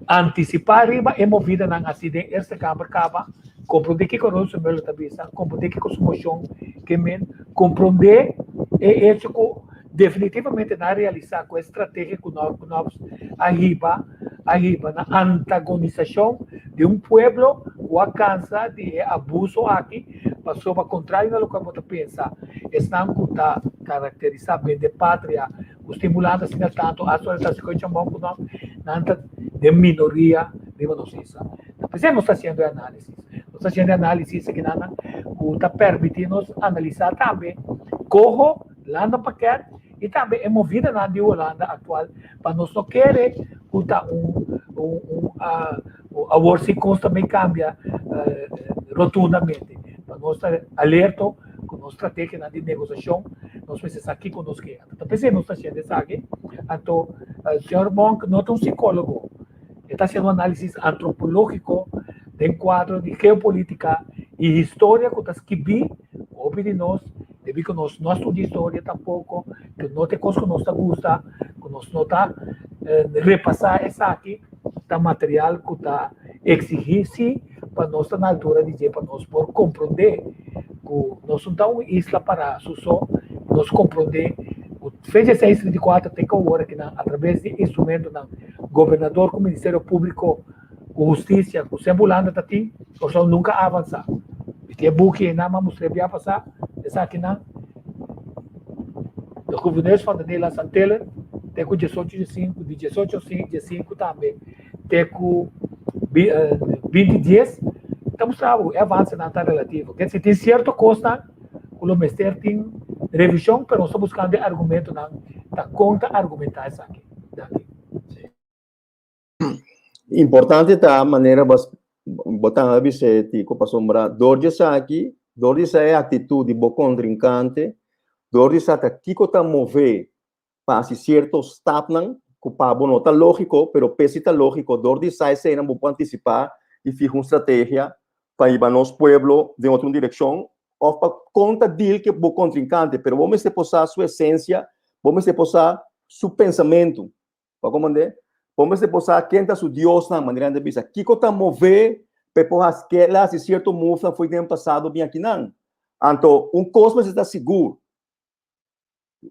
antisipá riba e movidanan así den Eerste Kamer kaba, komprondé kiko Rosenmöller ta bisa, komprondé kiko su moshon ke men, komprondé e echo ku definitivamente nan a realisá ku e strategia ku Knops a hiba a hiba na antagonisashon di un pueblo ku a kansa di e abuso aki pasobra kontrario na loke bo ta pensa esnan ku ta karakterisá bende patria ku stimulando asina tantu asta ora ta hasi kos chambon ku nos, nan ta den minoria riba nos isla. Ta p'esei nos ta hasiendo e análisis. Nos ta hasiendo e análisis akinan ku ta permití nos analisá tambe koho landa pakèt i tambe e movidanan di Hulanda aktual pa nos no kere ku ta un un un awor si kos ta bay kambia rotundamente. Pa nos ta alerto ku nos strategianan di negosiashon, nos mester sa kiko nos ke. Anto ta p'esei nos ta hasiendo esaki. Anto señor Monk no ta un sikólogo, e ta hasiendo un análisis antropológiko den kuadro di geopolítika i historia ku ta skibí hopi di nos, debí ku nos no a studia historia tampoko, ku no ta e kos ku nos ta gusta, ku nos no ta repasá esaki, ta material ku ta eksigí sí pa nos ta na altura di dje pa nos por komprondé ku nos no ta un isla pará su so, nos komprondé ku fecha 634 te ku awor akinan atraves di instrumentonan gobernador ku ministerio públiko ku hustisia ku semper Hulanda ta tin, Kòrsou nunka a avansá. Mi tin e buki einan, m'a mustr'é bia pasá, esakinan De Gouverneurs van de Nederlandse Antillen te ku diesocho diesinku, di diesocho diesinku tambe te ku binti dies, ta mustra bo e avansenan ta relativo. Ke si tin sierto kosnan ku lo mester tin revishon, pero nos ta buskando e argumentonan ta kon ta argumentá esaki. Danki. Importante ta manera bas bo ta bisa Tico pasobra dor di esaki, dor di esa e actitud di bo contrincante, dor di sa ta kico ta move pa haci cierto stapnan cu pa bo no ta logico, pero p'e si ta logico, dor di sa eseinan bo por anticipa y fiha un strategia pa hiba nos pueblo den otro direccion of pa con ta deal cu bo contrincante, pero bo mester por sa su esencia, bo mester por sa su pensamento. Bo a komprendé? Bo mester por sa ken ta su diosnan, manera nan ta bisa. Kiko ta mov'é pa e por hasi ke el a hasi sierto movenan fo'i den pasado bin akinan? Anto, un kos mester ta sigur,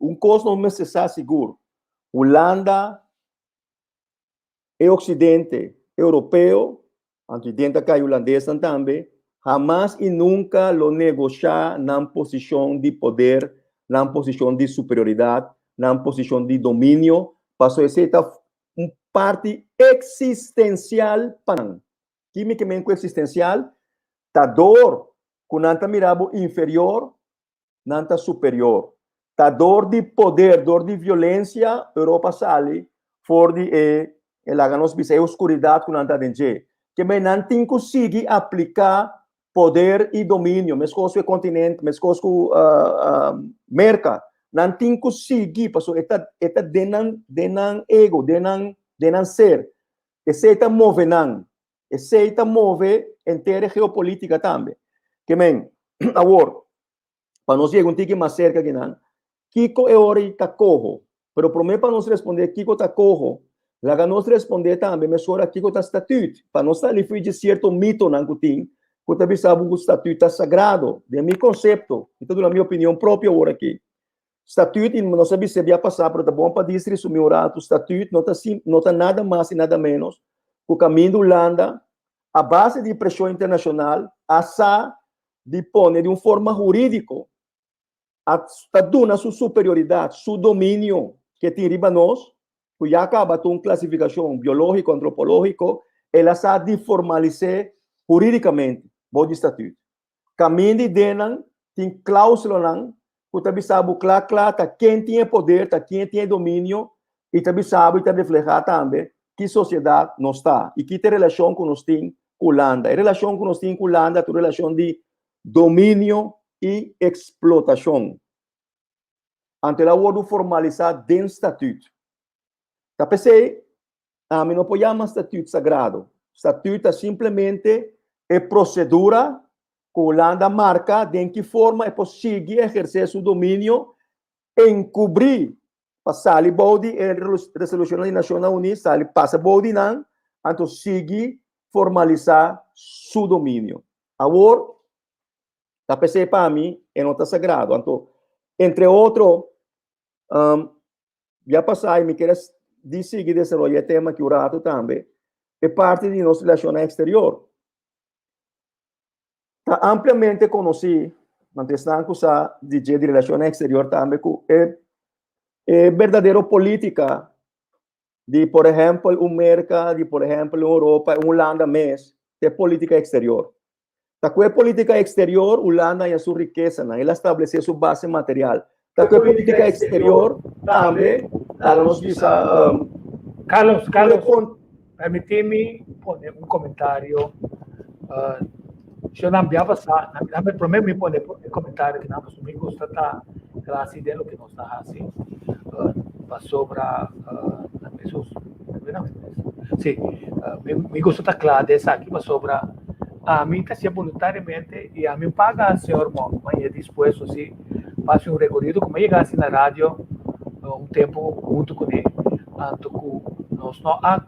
un kos nos mester sa sigur, Hulanda, e Oksidente Europeo, anto i den ta kai hulandesnan tambe, hamas i nunka lo negoshá nan posishon di poder, nan posishon di superioridat, nan posishon di dominio, pasobra esei ta un parti eksistensial pa nan. Ki mi ke men ku eksistensial? Ta dor ku nan ta mira bo inferior, nan ta superior. Ta dor di poder, dor di violencia, Europa sali for di e, e laga nos bisa, e oscuridad cu nan ta den dje. Ke men nan tin cu sigui aplica poder y dominio, mescos cu e continente, mescos cu Merca. Nan tin cu sigui, pasobra e ta, e ta den nan, den nan ego, den nan, den nan ser. Esey ta move nan. Esey ta move henter e geopolitica tambe. Ke men, awor, pa nos yega un tiki mas serka kinan, kiko e ora i ta koho? Pero promé pa nos respondé kiko ta koho, laga nos respondé tambe mesora kiko ta statüt, pa nos sali fui dje sierto mitonan ku tin ku ta bisa bo ku statüt ta sagrado. Den mi konsepto, mi ta duna mi opinion propio awor aki, statüt, i nos a bis'é bia pasá, pero ta bon pa dis resumí un ratu, statüt no ta no ta nada mas i nada ménos ku kaminda Hulanda a base di preshon internashonal a sa di pone di un forma hurídiko a ta duna su superioridat, su dominio ke tin riba nos, ku ya kaba ta un klasifikashon biológiko, antropológiko, el a sa di formalis'é hurídikamente bou di statüt. Kaminda i dennan tin klóusulanan ku ta bisa bo kla kla ta ken tin e poder, ta ken tin e dominio i ta bisa bo i ta reflehá tambe ki sosiedat nos ta i ki ta e relashon ku nos tin ku Hulanda. E relashon ku nos tin ku Hulanda ta un relashon di dominio i eksplotashon. Anto el a wòrdu formalisá den statüt. Ta p'esei ami no por yama statüt sagrado. Statüt ta simplemente e prosedura ku Hulanda marka den ki forma e por sigui ehersé su dominio enkubrí pa sali bou di e resolushonnan di Nashonnan Uní, sali pasa bou di nan, anto sigui formalisá su dominio. Awor, ta p'esei pa mi e no ta sagrado. Anto, entre otro, um, ya pasá i mi kier di sigui desaroyá e tema aki un ratu tambe, e parti di nos relashonnan eksterior. Ta ampliamente konosí, anto esnan ku sa di dje di relashonnan eksterior tambe, ku e e berdadero polítika di por ehèmpel un Merka, di por ehèmpel un Europa, un Hulanda mes, ta e polítika eksterior. Ta ku e polítika eksterior Hulanda haña su rikesanan, el a stablesé su base material. Ta ku e polítika eksterior tambe laga nos bisa Carlos, Carlos, permití mi pone un komentario. Yo nan bia pasá, nan mi promé mi pone e komentario ki nan pasobra mi gusta ta klasi den loke nos ta hasi pasobra sí, mi gusta ta kla den esaki pasobra ami ta hasié boluntariamente i ami paga señor Mok pa e dispuesto si pa hasi un rekorido ku mi a yega hasi na radio un tempu huntu kuné anto ku nos no a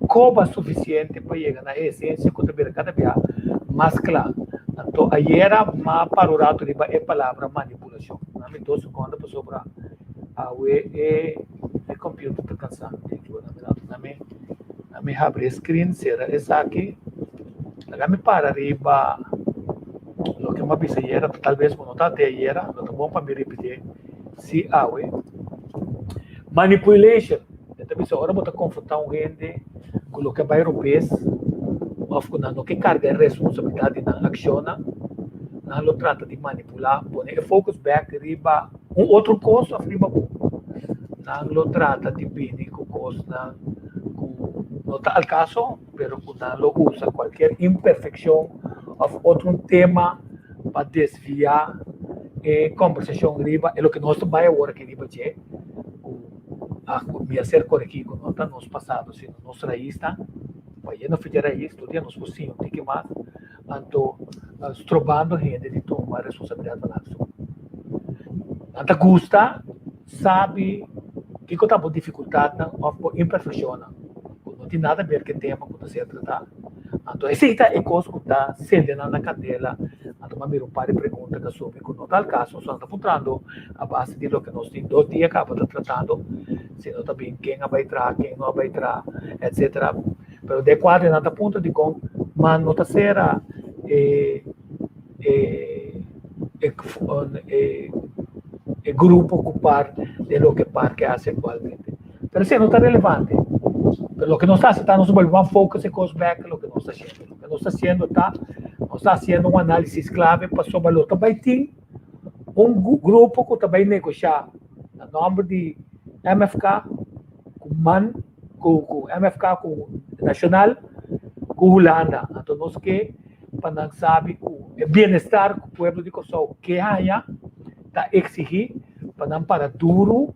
koba sufisiente pa yega na e esensia ku ta bira kada bia mas kla. Anto ayera m'a para un ratu riba e palabra manipulashon. Dame dos sekondo pasobra awe e e computer ta kansa. Dame dame habri e screen sera esaki. Laga mi para riba loke m'a bisa ayera, talbes bo no ta te ayera, lo ta bon pa mi ripitié si awe. Manipulation, e ta bisa ora bo ta konfrontá un hende ku loke a bai robes òf ku nan no ke karga e responsabilidat di nan akshonnan, nan lo trata di manipulá, pone e focus bèk riba un otro kos òf riba bo. Nan lo trata di bini ku kosnan ku no ta al kaso, pero ku nan lo usa kualkier imperfekshon òf otro un tema pa desviá e kòmbersashon riba e loke nos ta bai awor aki riba dje. Ku a mi a ser koregí ku no ta nos pasado sino nos raisnan, bayendo for dje rais tur dia nos por siña un tiki mas, anto strobando hende di tuma responsabilidat pa nan so. Nan ta gusta sabi kiko ta bo difikultatnan òf bo imperfekshonnan ku no tin nada ber ku e tema ku ta ser tratá. Anto esei ta e kos ku ta sende nan na kandela. Anto m'a mira un par di pregunta ku a subi ku no ta al kaso, nos ta puntrando a base di loke nos tin dos dia kaba ta tratando, si no ta bin ken a bai traha, ken no a bai traha, etcetera. Pero den kuadro nan ta puntra dikon man no ta sera e e e e grupo ku par den loke parke hasi aktualmente. Pero esei no ta relevante. Pero loke nos ta hasi ta nos bolbe ban focus e kos bek loke nos ta hasiendo. Loke nos ta hasiendo ta nos ta hasiendo un análisis klave pasobra lo ta bai tin un grupo ku ta bai negoshá na nòmber di MFK ku man ku ku MFK ku Nashonal ku Hulanda. Anto nos ke pa nan sabi ku e bienestar ku pueblo di Kòrsou ke haña ta eksigí pa nan para duru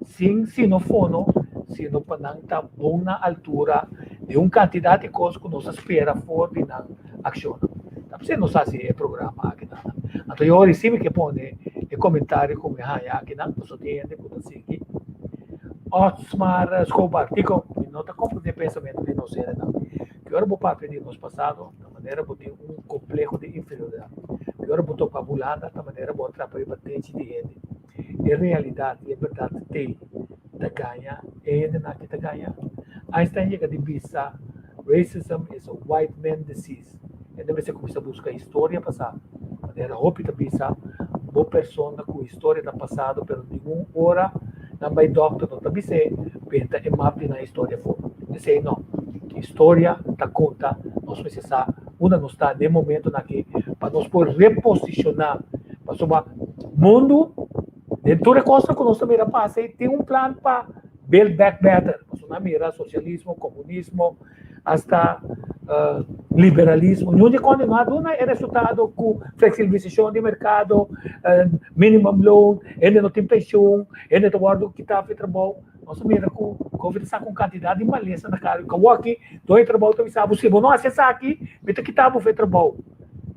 sin sino fono, sino pa nan ta bon na altura di un kantidat di kos ku nos a spera for di nan akshonnan. Ta p'esei nos hasi e programa akinan. Anto yo ora si mi ke pone e komentario ku mi haña akinan, pasobra tin hende ku ta sigui. Otsmar Schobar, Kiko, mi no ta komprendé pensamentu di nos hendenan. Ki ora bo papia di nos pasado, ta manera bo tin un kompleho di inferioridat. Ki ora bo topa Hulanda, ta manera bo a trapa riba tenchi di hende. E realidat i e bèrdat t'ei ta gaña, e hendenan aki ta gaña. Einstein yega di bisa, Racism is a white man disease. Hende mester kuminsá buska historia pasá. Manera hopi ta bisa, bo persona ku historia ta pasado pero ningun ora nan bai dòkter no ta bis'é benta e map di nan historia afó. Esei no. Historia ta konta, nos mester sa unda nos ta den momentonan aki pa nos por reposishoná pasobra mundu den tur e kosnan ku nos ta mira pasa ei tin un plan pa build back better. Pasobra nan mira sosialismo, komunismo, asta. Liberalismo, niun di konde no a duna e resultado ku fleksibilisashon di merkado, minimum loan, hende no tin penshun, hende ta wòrdu kitá for di trabou. Nos a mira ku Covid a saka un kantidat di malesa na kara. Awor aki doño di trabou ta bisa bo, si bo no hasi esaki, mi ta kita bo for di trabou.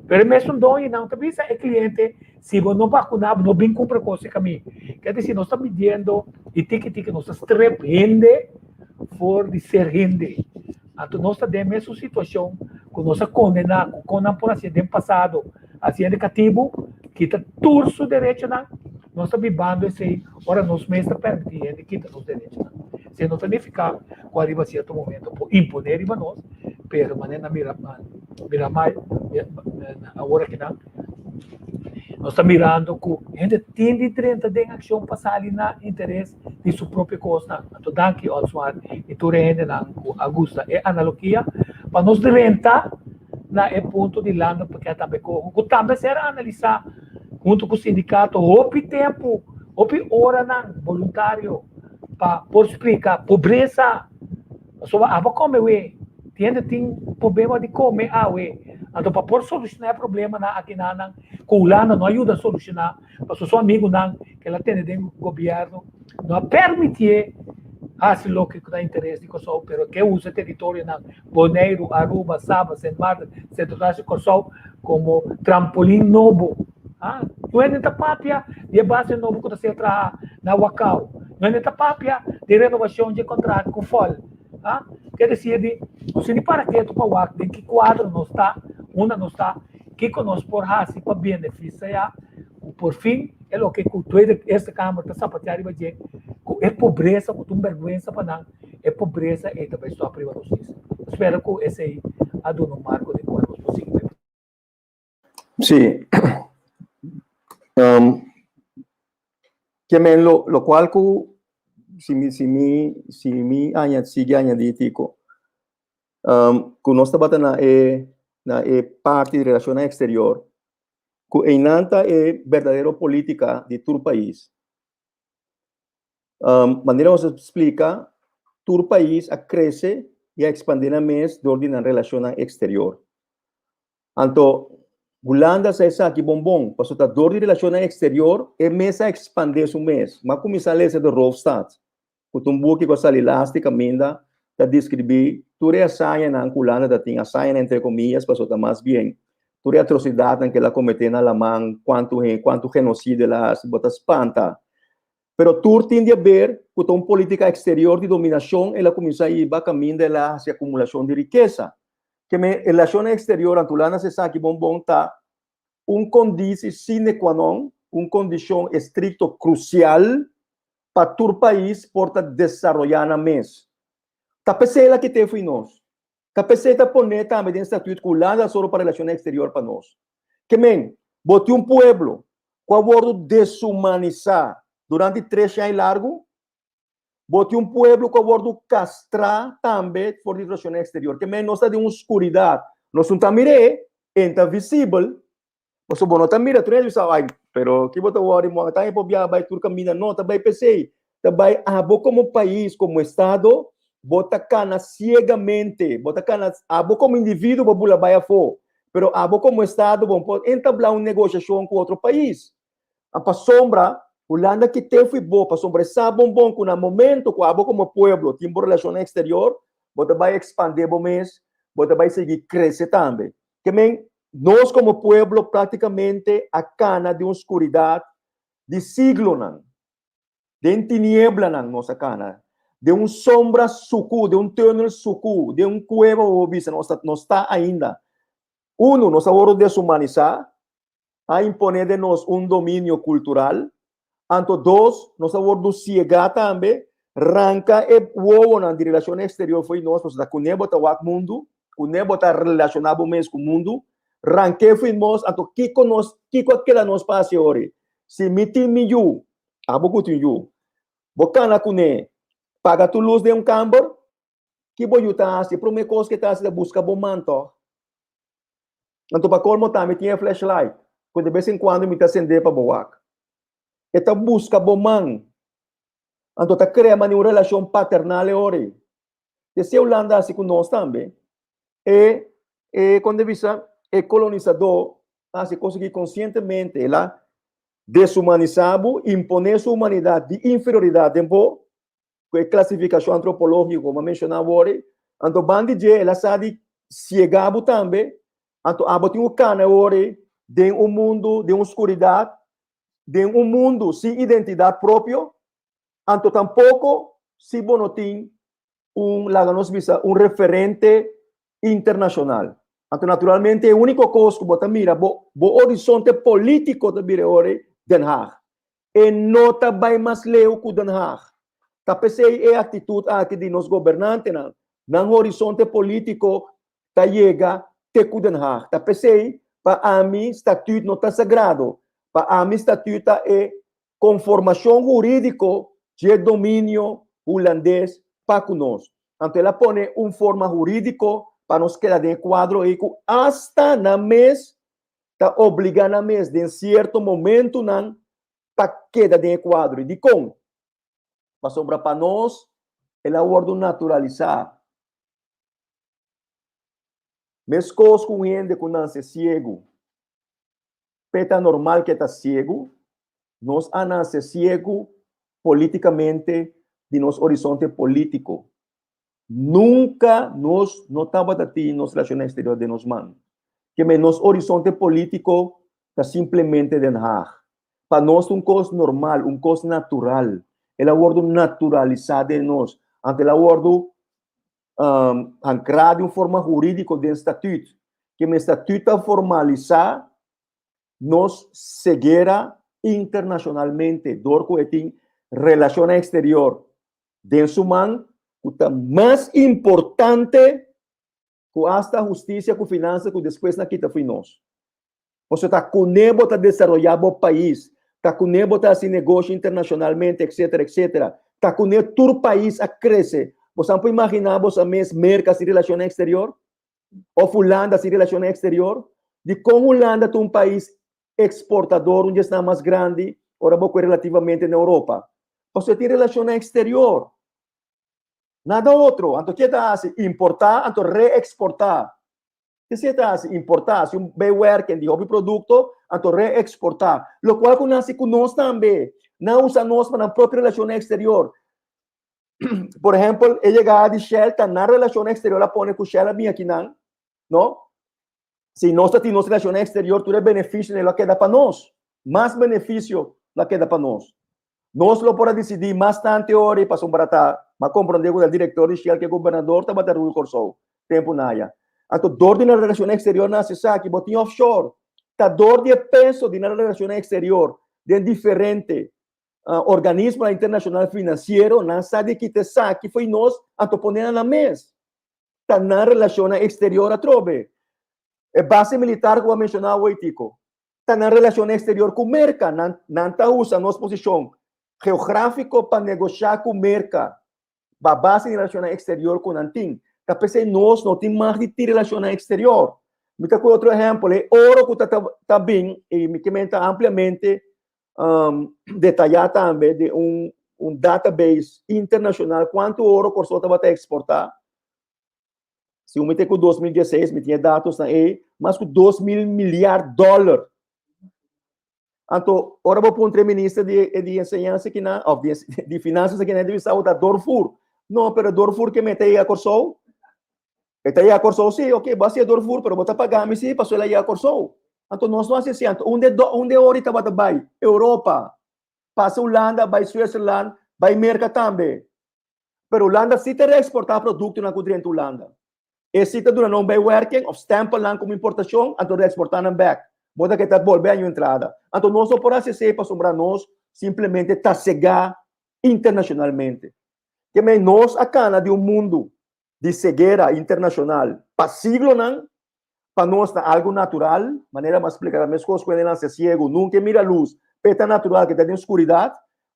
Pero e mesun doñonan ta bisa e kliente, si bo no bakuná, bo no bin kumpra kos serka mi. Ker disi nos ta midiendo i tiki tiki nos ta strep hende for di ser hende. Anto nos ta den mesun situashon ku nos a kondená ku kon nan por hasié den pasado, hasi hende katibu, kita tur su derechonan. Nos ta bibando esei ora nos mes ta permití hende kita nos derechonan. Esei no ta nifiká ku ariba sierto momento por imponé riba nos, pero manera nan mira mira mal awor akinan, nos ta mirando ku hende tin di drenta den akshon pa sali na interes di su propio kosnan. Anto danki Osmar i tur e hendenan ku a gusta e analogia pa nos drenta na e punto di landa paket tambe koho ku tambe ser analisá huntu ku sindikato hopi tempu, hopi oranan boluntario pa por splika pobresa. Pasobra abo kome we, tin hende tin problema di kome awe. Anto pa por solushoná e problemanan akinanan ku Hulanda no a yuda solushoná, pasobra su amigunan ku el a tene den gobièrnu no a permitié hasi loke ku ta interes di Kòrsou, pero ke usa e teritorionan Boneiru, Aruba, Saba, Sint Maarten, Sint Eustatius i Kòrsou komo trampolin nobo. No hende ta papia di e base nobo ku ta ser traha na Wakao. No hende ta papia di renovashon dje kontrakt ku fòl. Ke desir di nos tin di para ketu pa wak den ki kuadro nos ta, unda nos ta, kiko nos por hasi pa benefisiá ku por fin e loke ku Tweede Eerste Kamer ta sapateá riba dje, ku e pobresa ku ta un bèrgwensa pa nan, e pobresa ei ta bai stòp riba nos isla. Spera ku esei a duna un marko den kual nos por sigui bai. Sí. Um, ke men lo, lo cual ku si mi, si mi, si mi aña, sigue añadi tico, um, ku nos tabata na e, na e parti di relacionnan exterior, ku einan ta e berdadero politica di tur pais. Um, manera nos a splika, tur pais a krese i a ekspandé nan mes dor di nan relashonnan eksterior. Anto, Hulanda sa esaki bon bon, pasobra ta dor di relashonnan eksterior e mes a ekspandé su mes. M'a kuminsá lesa De Roofstaat, ku ta un buki ku a sali lasti kaminda ta deskribí tur e hazañanan ku Hulanda ta tin, hazañanan entre komiyas, pasobra ta mas bien tur e atrosidatnan ku el a kometé na laman, kuantu kuantu genosidio el a hasi, bo ta spanta. Pero tur tin di haber ku ta un polítika eksterior di dominashon el a kuminsá hiba kaminda el a hasi akumulashon di rikesa. Ke men relashonnan eksterior anto Hulanda sa esaki bon bon ta un kondisi sine qua non, un kondishon estrikto krusial pa tur pais por ta desaroyá nan mes. Ta p'esei el a kit'é fo'i nos. Ta p'esei ta pon'é tambe den statuut ku Hulanda a sòru pa relashonnan eksterior pa nos. Ke men, bo tin un pueblo ku a wòrdu desumanisá durante tres aña largu, bo tin un pueblo ku a wòrdu kastrá tambe for di relashonnan eksterior. Ke men, nos ta den un skuridat. Nos no ta mir'é, e ta visibel, Pasobra bo no ta mira tur hende bisa, ay, pero ki bo ta wòri mo ta por biaha bai tur kaminda. No, ta bai p'esei. Ta bai abo komo pais, komo estado, bo ta kana siegamente. Bo ta kana, abo komo individuo bo bula bai afó. Pero abo komo estado bo no por entablá un negoshashon ku otro pais. Pasobra Hulanda kit'é fui bo, pasobra e sa bon bon ku na momento ku abo komo pueblo tin bo relashonnan eksterior, bo ta bai ekspandé bo mes, bo ta bai sigui krese tambe. Ke men, nos komo pueblo práktikamente a kana den un skuridat di siglonan. Den tinieblanan nos a kana, den un sombra sukú, den un tùnel sukú, den un kueba bo por bisa nos ta, nos ta ainda. Unu, nos a wòrdu desumanisá, a imponé den nos un dominio kultural. Anto dos, nos a wòrdu siegá tambe, ranka e wowonan di relashon eksterior fo'i nos, pasobra kuné bo ta wak mundu, kuné bo ta relashoná bo mes ku mundu, rank'é fo'i nos, anto kiko nos, kiko a keda nos pa hasi ori? Si mi tin mi yu, abo ku tin yu, bo kana kuné, paga tur lus den un kamber, Ki bo yu ta hasi? E promé kos ku e ta hasi ta buska bo man tòg. Anto pa kolmo tambe tin e flashlight ku de bes en kuando mi ta sendé pa bo wak. E ta buska bo man. Anto ta krea manera un relashon paternal e ora ei. Te si Hulanda hasi ku nos tambe. E. E kon ta bisa e kolonisadó a hasi kos aki konsientemente, el a deshumanisá bo, imponé su humanidat di inferioridat den bo, ku e klasifikashon antropológiko ku mi a menshoná awor ei. Anto ban di dje el a sa di siegá bo tambe, anto abo tin ku kana awor ei den un mundu den un skuridat, den un mundu sin identidat propio, anto tampoko si bo no tin un, laga nos bisa, un referente internashonal. Anto naturalmente e úniko kos ku bo ta mira, bo bo horizonte polítiko ta bira e ora ei Den Haag. E no ta bai mas leu ku Den Haag. Ta p'esei e aktitut aki di nos gobernantenan, nan horizonte polítiko ta yega te ku Den Haag. Ta p'esei pa ami statüt no ta sagrado. Pa ami statüt ta e konformashon hurídiko dje dominio hulandes pa ku nos. Anto el a pone un forma hurídiko pa nos keda den e kuadro ei ku asta nan mes ta obligá nan mes den sierto momentunan pa keda den e kuadro ei. Dikon? Pasobra pa nos el a wòrdu naturalisá. Meskos ku un hende ku nase siegu, p'e ta normal ku e ta siegu, nos a nase siegu polítikamente di nos horizonte polítiko. Nunka nos no tabata tin nos relashonnan eksterior den nos man. Ke men nos horizonte polítiko ta simplemente Den Haag. Pa nos ta un kos normal, un kos natural. El a wòrdu naturalisá den nos. Anto el a wòrdu ankrá di un forma hurídiko den statüt. Ke men statüt ta formalisá nos ceguera internacionalmente dor cu e tin relacionnan exterior den su man cu ta mas importante cu hasta husticia cu finansa cu despues nan kita fo'i nos. Pasobra ta cune bo ta desaroya bo pais, ta cune bo ta haci negoshi internacionalmente etcetera etcetera. Ta cune tur pais a crece. Bo sa por imagina bo sa mes Merca sin relacionnan exterior? Of Hulanda sin relacionnan exterior? Dikon Hulanda ta un pais exportador, un di esnan mas grandi, ora bo kue relativamente na Europa? Pasobra e tin relacionnan exterior. Nada otro. Anto ke ta hasi? Importá, anto reexportá. Ke si e ta hasi? Importá. Si un bewerken di hopi produkto, anto reexportá. Lokual ku nan hasi ku nos tambe. Nan usa nos pa nan propio relacionnan exterior. Por ehempel, e yegada di Shell ta nan relacion exterior a pone cu Shell a bin aki nan, no? Si nos ta tin nos relacion exterior, tur e beneficionan lo a keda pa nos. Mas beneficio lo a keda pa nos. Nos lo por a dicidi mas tante ora y pasobra ta, m'a comprende cu ta director di Shell cu e gobernador tabata rul Corsou tempo naya. Anto dor di nan relacion exterior nan haci esaki, bo tin offshore. Ta dor di e peso di nan relacion exterior den diferente Organismonan internashonal finansiero nan sa di kita esaki fo'i nos anto pone nan na mes. Ta nan relashonnan eksterior atrobe. E base militar ku bo a menshoná awor Tico, ta nan relashonnan eksterior ku Merka. Nan nan ta usa nos posishon geográfiko pa negoshá ku Merka ba base di relashonnan eksterior ku nan tin. Ta p'esei nos no tin mag di tin relashonnan eksterior. Mi ta ku otro ehèmpel, e oro ku ta ta bin i mi ke menta ampliamente detayá tambe den un un database internashonal kuantu oro Kòrsou tabata eksportá. Si un mi te ku 2016 mi tin e datosnan ei, mas ku 2000 miliar dòler. Anto ora bo puntra e minister di di enseñansa kinan òf di di finansas kinan e ta bisa bo ta doorvoer. No, pero doorvoer ke mete ei a Kòrsou? E ta yega Kòrsou sí, ok, bo a hasié doorvoer, pero bo ta paga mi sí pasobra el a yega Kòrsou. Anto nos no hasi así. Anto unda e unda e ori tabata bai? Europa. Pasa Hulanda, bai Switzerland, bai Merka tambe. Pero Hulanda sí ta reeksportá produktonan ku drenta Hulanda. E sí ta duna nan un bijwerking òf stèmpel nan komo importashon, anto reeksportá nan bèk. Bo ta ke ta bolbe año entrada. Anto nos no por hasi esei pasobra nos simplemente ta segá internashonalmente. Ke mei nos a kana di un mundu di ceguera internacional pa siglonan, pa nos ta algo natural, manera mi a splica ta mescos cu hende nace ciego, nunca e mira luz, p'e ta natural cu e ta den oscuridad,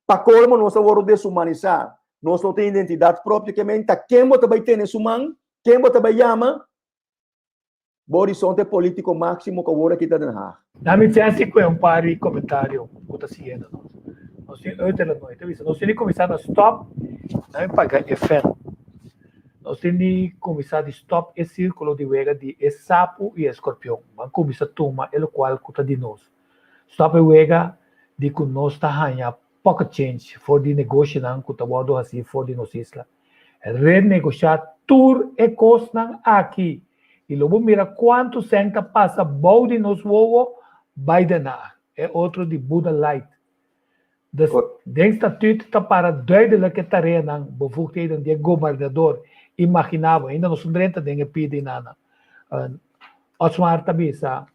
pa colmo nos a worde deshumanisa, nos no tin identidad propio, ke men ta ken bo ta bay tene su man, ken bo ta bay yama, bo horizonte politico maximo cu awor aki ta Den Haag. Dami chance cu e un par di comentario cu ta siguiendo nos. Nos tin uiterlijk nooi. Ta bisa nos tin di cuminsa na stop. Dami paga e fan. Nos tin di kuminsá di stòp e sírkulo di wega di e sapu i e skorpion. Ban kuminsá tuma e lokual ku ta di nos. Stòp e wega di ku nos ta haña pocket change for di negoshinan ku ta wòrdu hasí for di nos isla. Renegoshá tur e kosnan aki i lo bo mira kuantu sèn ta pasa bou di nos wowo bai Den Haag. E otro di Buda Light. Dus den statuut ta para duidelijk e tareanan, bevoegdheden di e gobernador. Imaginá bo, ainda nos no drenta den e pida i nada. Osmar ta bisa,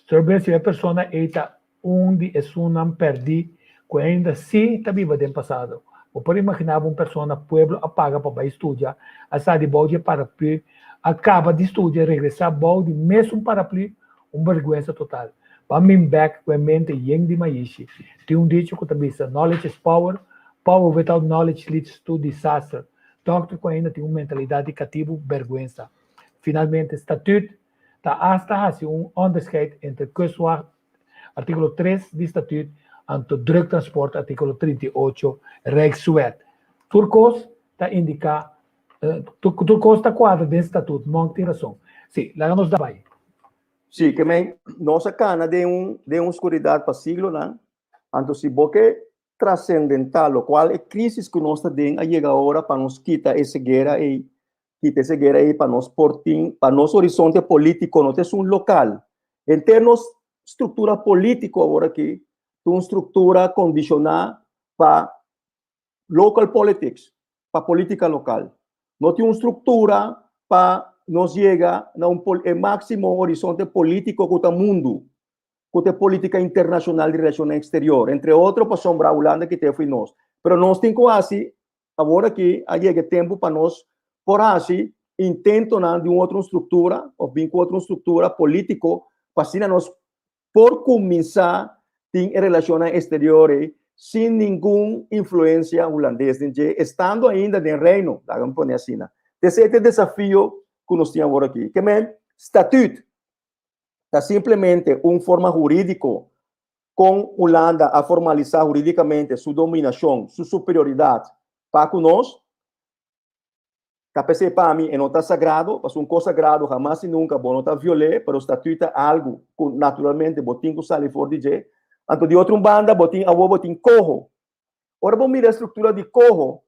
Sir Besio, e persona ei ta un di esunnan pèrdí ku ainda sí ta biba den pasado. Bo por imaginá bo un persona pueblo a paga pa bai studia, a sa di bou di e paraplü, a kaba di studia, regresá bou di mesun paraplü? Un bèrgwensa total. Ban bin bèk ku e mente yen di maishi. Tin un dicho ku ta bisa, Knowledge is power, power without knowledge leads to disaster. Dòkter ku ainda tin un mentalidat di katibu, bèrgwensa. Finalmente, Statuut ta asta hasi un onderscheid entre kustwacht, artíkulo tres di Statuut, anto druktransport, artíkulo 38 Rijkswet. Tur kos ta indiká, tur kos ta kuadra den Statuut, Monk tin rason. Sí, laga nos da bai. Sí, ke men nos a kana den un den un skuridat pa siglonan, anto si bo ke trasendental, lokual e krisis ku nos ta den a yega ora pa nos kita e ceguera ei, kita e ceguera ei pa nos por tin, pa nos horizonte polítiko no ta esun lokal. Henter nos struktura polítiko awor aki ta un struktura kondishoná pa local politics, pa polítika lokal. No tin un struktura pa nos yega na un e máksimo horizonte polítiko ku ta mundu, ku ta e polítika internashonal di relashonnan eksterior, entre otro pasobra Hulanda kit'é fo'i nos. Pero nos tin ku hasi Awor aki a yega e tempu pa nos por hasi intentonan di un otro struktura òf bin ku otro struktura polítiko pa asina nos por kuminsá tin e relashonnan eksterior ei sin ningun influensia hulandes den dje, estando ainda den Reino, laga mi pone asina. Esei ta e desafio ku nos tin awor aki. Ke men, Statüt ta simplemente un forma hurídiko Kon Hulanda a formalisá hurídikamente su dominashon, su superioridat pa ku nos? Ta p'esei pa mi e no ta sagrado, pasobra un kos sagrado hamas i nunka bo no ta viol'é, pero statüt ta algu ku naturalmente bo tin ku sali for di dje. Anto di otro un banda bo tin awor bo tin koho. Ora bo mira e struktura di koho,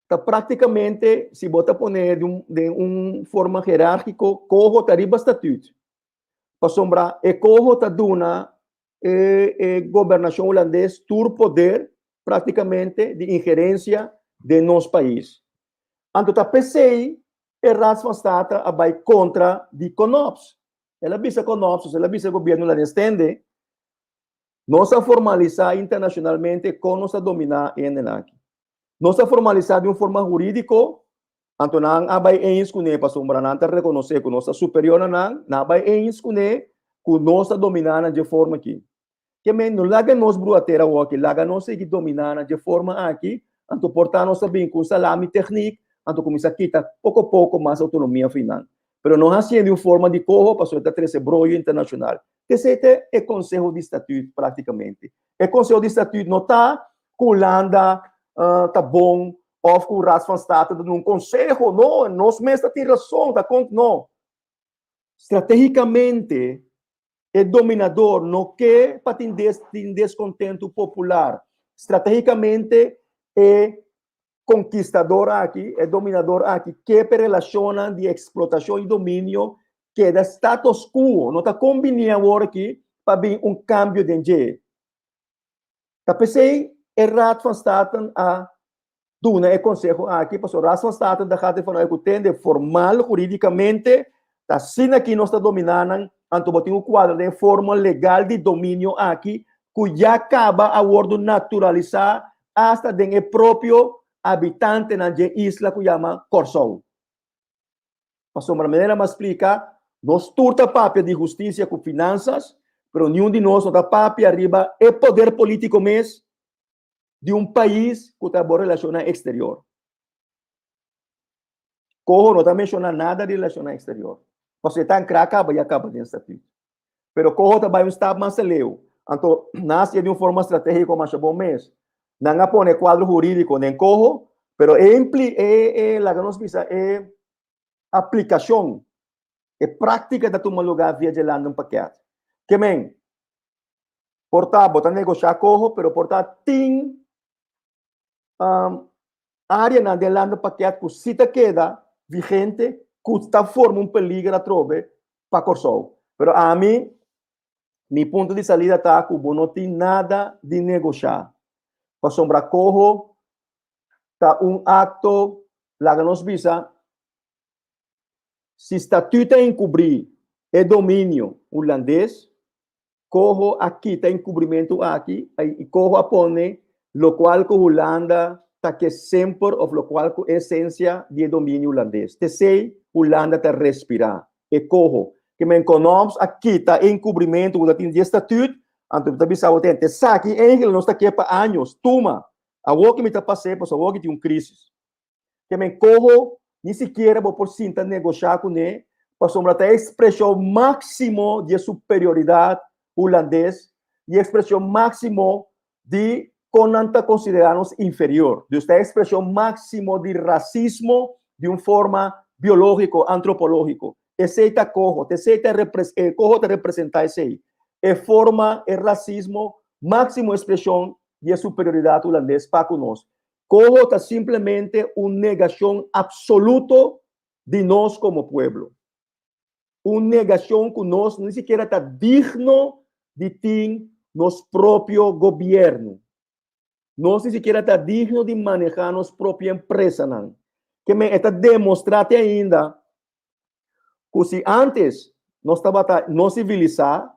ta práktikamente si bo ta pone den un forma herárgiko, koho ta riba statüt. Pasobra e koho ta duna e e gobernashon hulandes tur poder praktikamente di ingerensia den nos pais. Anto ta p'esei e Raad van State a bai kontra di Konops. El a bisa Konops, el a bisa e gobierno hulandes, tende, nos a formalisá internashonalmente kon nos ta dominá e hendenan aki. Nos a formalisá di un forma hurídiko. Anto nan a bai eens kuné pasobra nan ta rekonosé ku nos ta superior na nan, nan a bai eens kuné ku nos ta dominá nan dje forma akí. Ke men, no laga nos brua tera awor akí, laga nos sigui dominá nan dje forma akí, anto por ta nos ta bin ku un salami teknik, anto kuminsá kita poko poko mas outonomia for nan. Pero no hasié di un forma di koho pasobra e ta trese broyo internashonal. Esei ta e konseho di statüt praktikamente. E konseho di statüt no ta ku Hulanda ta bon òf ku Raad van State ta duna un konseho, no, nos mes ta tin rason, ta kont, no. Stratégikamente e dominador no ke pa tin des tin deskontentu popular. Stratégikamente e konkistador aki, e dominador aki ke pa e relashonnan di eksplotashon i dominio keda status quo, no ta kombiní awor aki pa bin un kambio den dje. Ta p'esei e Raad van State a duna e konseho aki, pasobra Raad van State ta gata ervan uit ku tende formal hurídikamente ta asina aki nos ta dominá nan, anto bo tin ku kuadra den e forma legal di dominio aki ku ya kaba a wòrdu naturalisá asta den e propio habitantenan dje isla ku yama Kòrsou. Pasobra manera mi a splika, nos tur ta papia di hustisia ku finansas, pero niun di nos no ta papia riba e poder polítiko mes di un pais ku ta bo relashonnan eksterior. Koho no ta menshoná nada di relashonnan eksterior, pasobra e ta ankrá kaba ya kaba den statüt. Pero koho ta bai un stap mas aleu, anto nan a hasié di un forma stratégiko masha bon mes. Nan a pone kuadro hurídiko den koho. Pero e impli e e laga nos bisa e aplikashon, e práktika ta tuma lugá via dje landenpakket. Ke men, por ta bo ta negoshá koho, pero por ta tin um, áreanan den landenpakket ku si ta keda vigente, ku ta forma un peliger atrobe pa Kòrsou. Pero ami, mi punto di salida ta ku bo no tin nada di negoshá, pasobra koho ta un akto, laga nos bisa, si Statuut ta enkubrí e dominio hulandes, koho a kita enkubrimentu aki i koho a pone lokual ku Hulanda ta ke semper òf lokual ku esensia di e dominio hulandes. T'esei Hulanda ta respirá, e koho. Ke men Konops a kita e enkubrimentu ku ta tin di e Statuut, anto mi ta bisa bo tende, esaki eigentlik nos ta ke pa años, tuma, Awor ki mi ta pas'é pasobra awor ki tin un krísis. Ke men koho ni sikiera bo por sinta negoshá kuné pasobra ta e ekspreshon máksimo di e superioridat hulandes i e ekspreshon máksimo di kon nan ta konsiderá nos inferior. Dus ta e ekspreshon máksimo di rasismo di un forma biológiko, antropológiko. Esei ta koho, esei ta e koho ta representá esei. E forma, e rasismo, máksimo ekspreshon di e superioridat hulandes pa ku nos. Koho ta simplemente un negashon apsoluto di nos komo pueblo. Un negashon ku nos ni sikiera ta digno di tin nos propio gobièrnu. Nos ni sikiera ta digno di manehá nos propio empresanan. Ke men e ta demostrá te ainda ku si ántes nos tabata no sivilisá,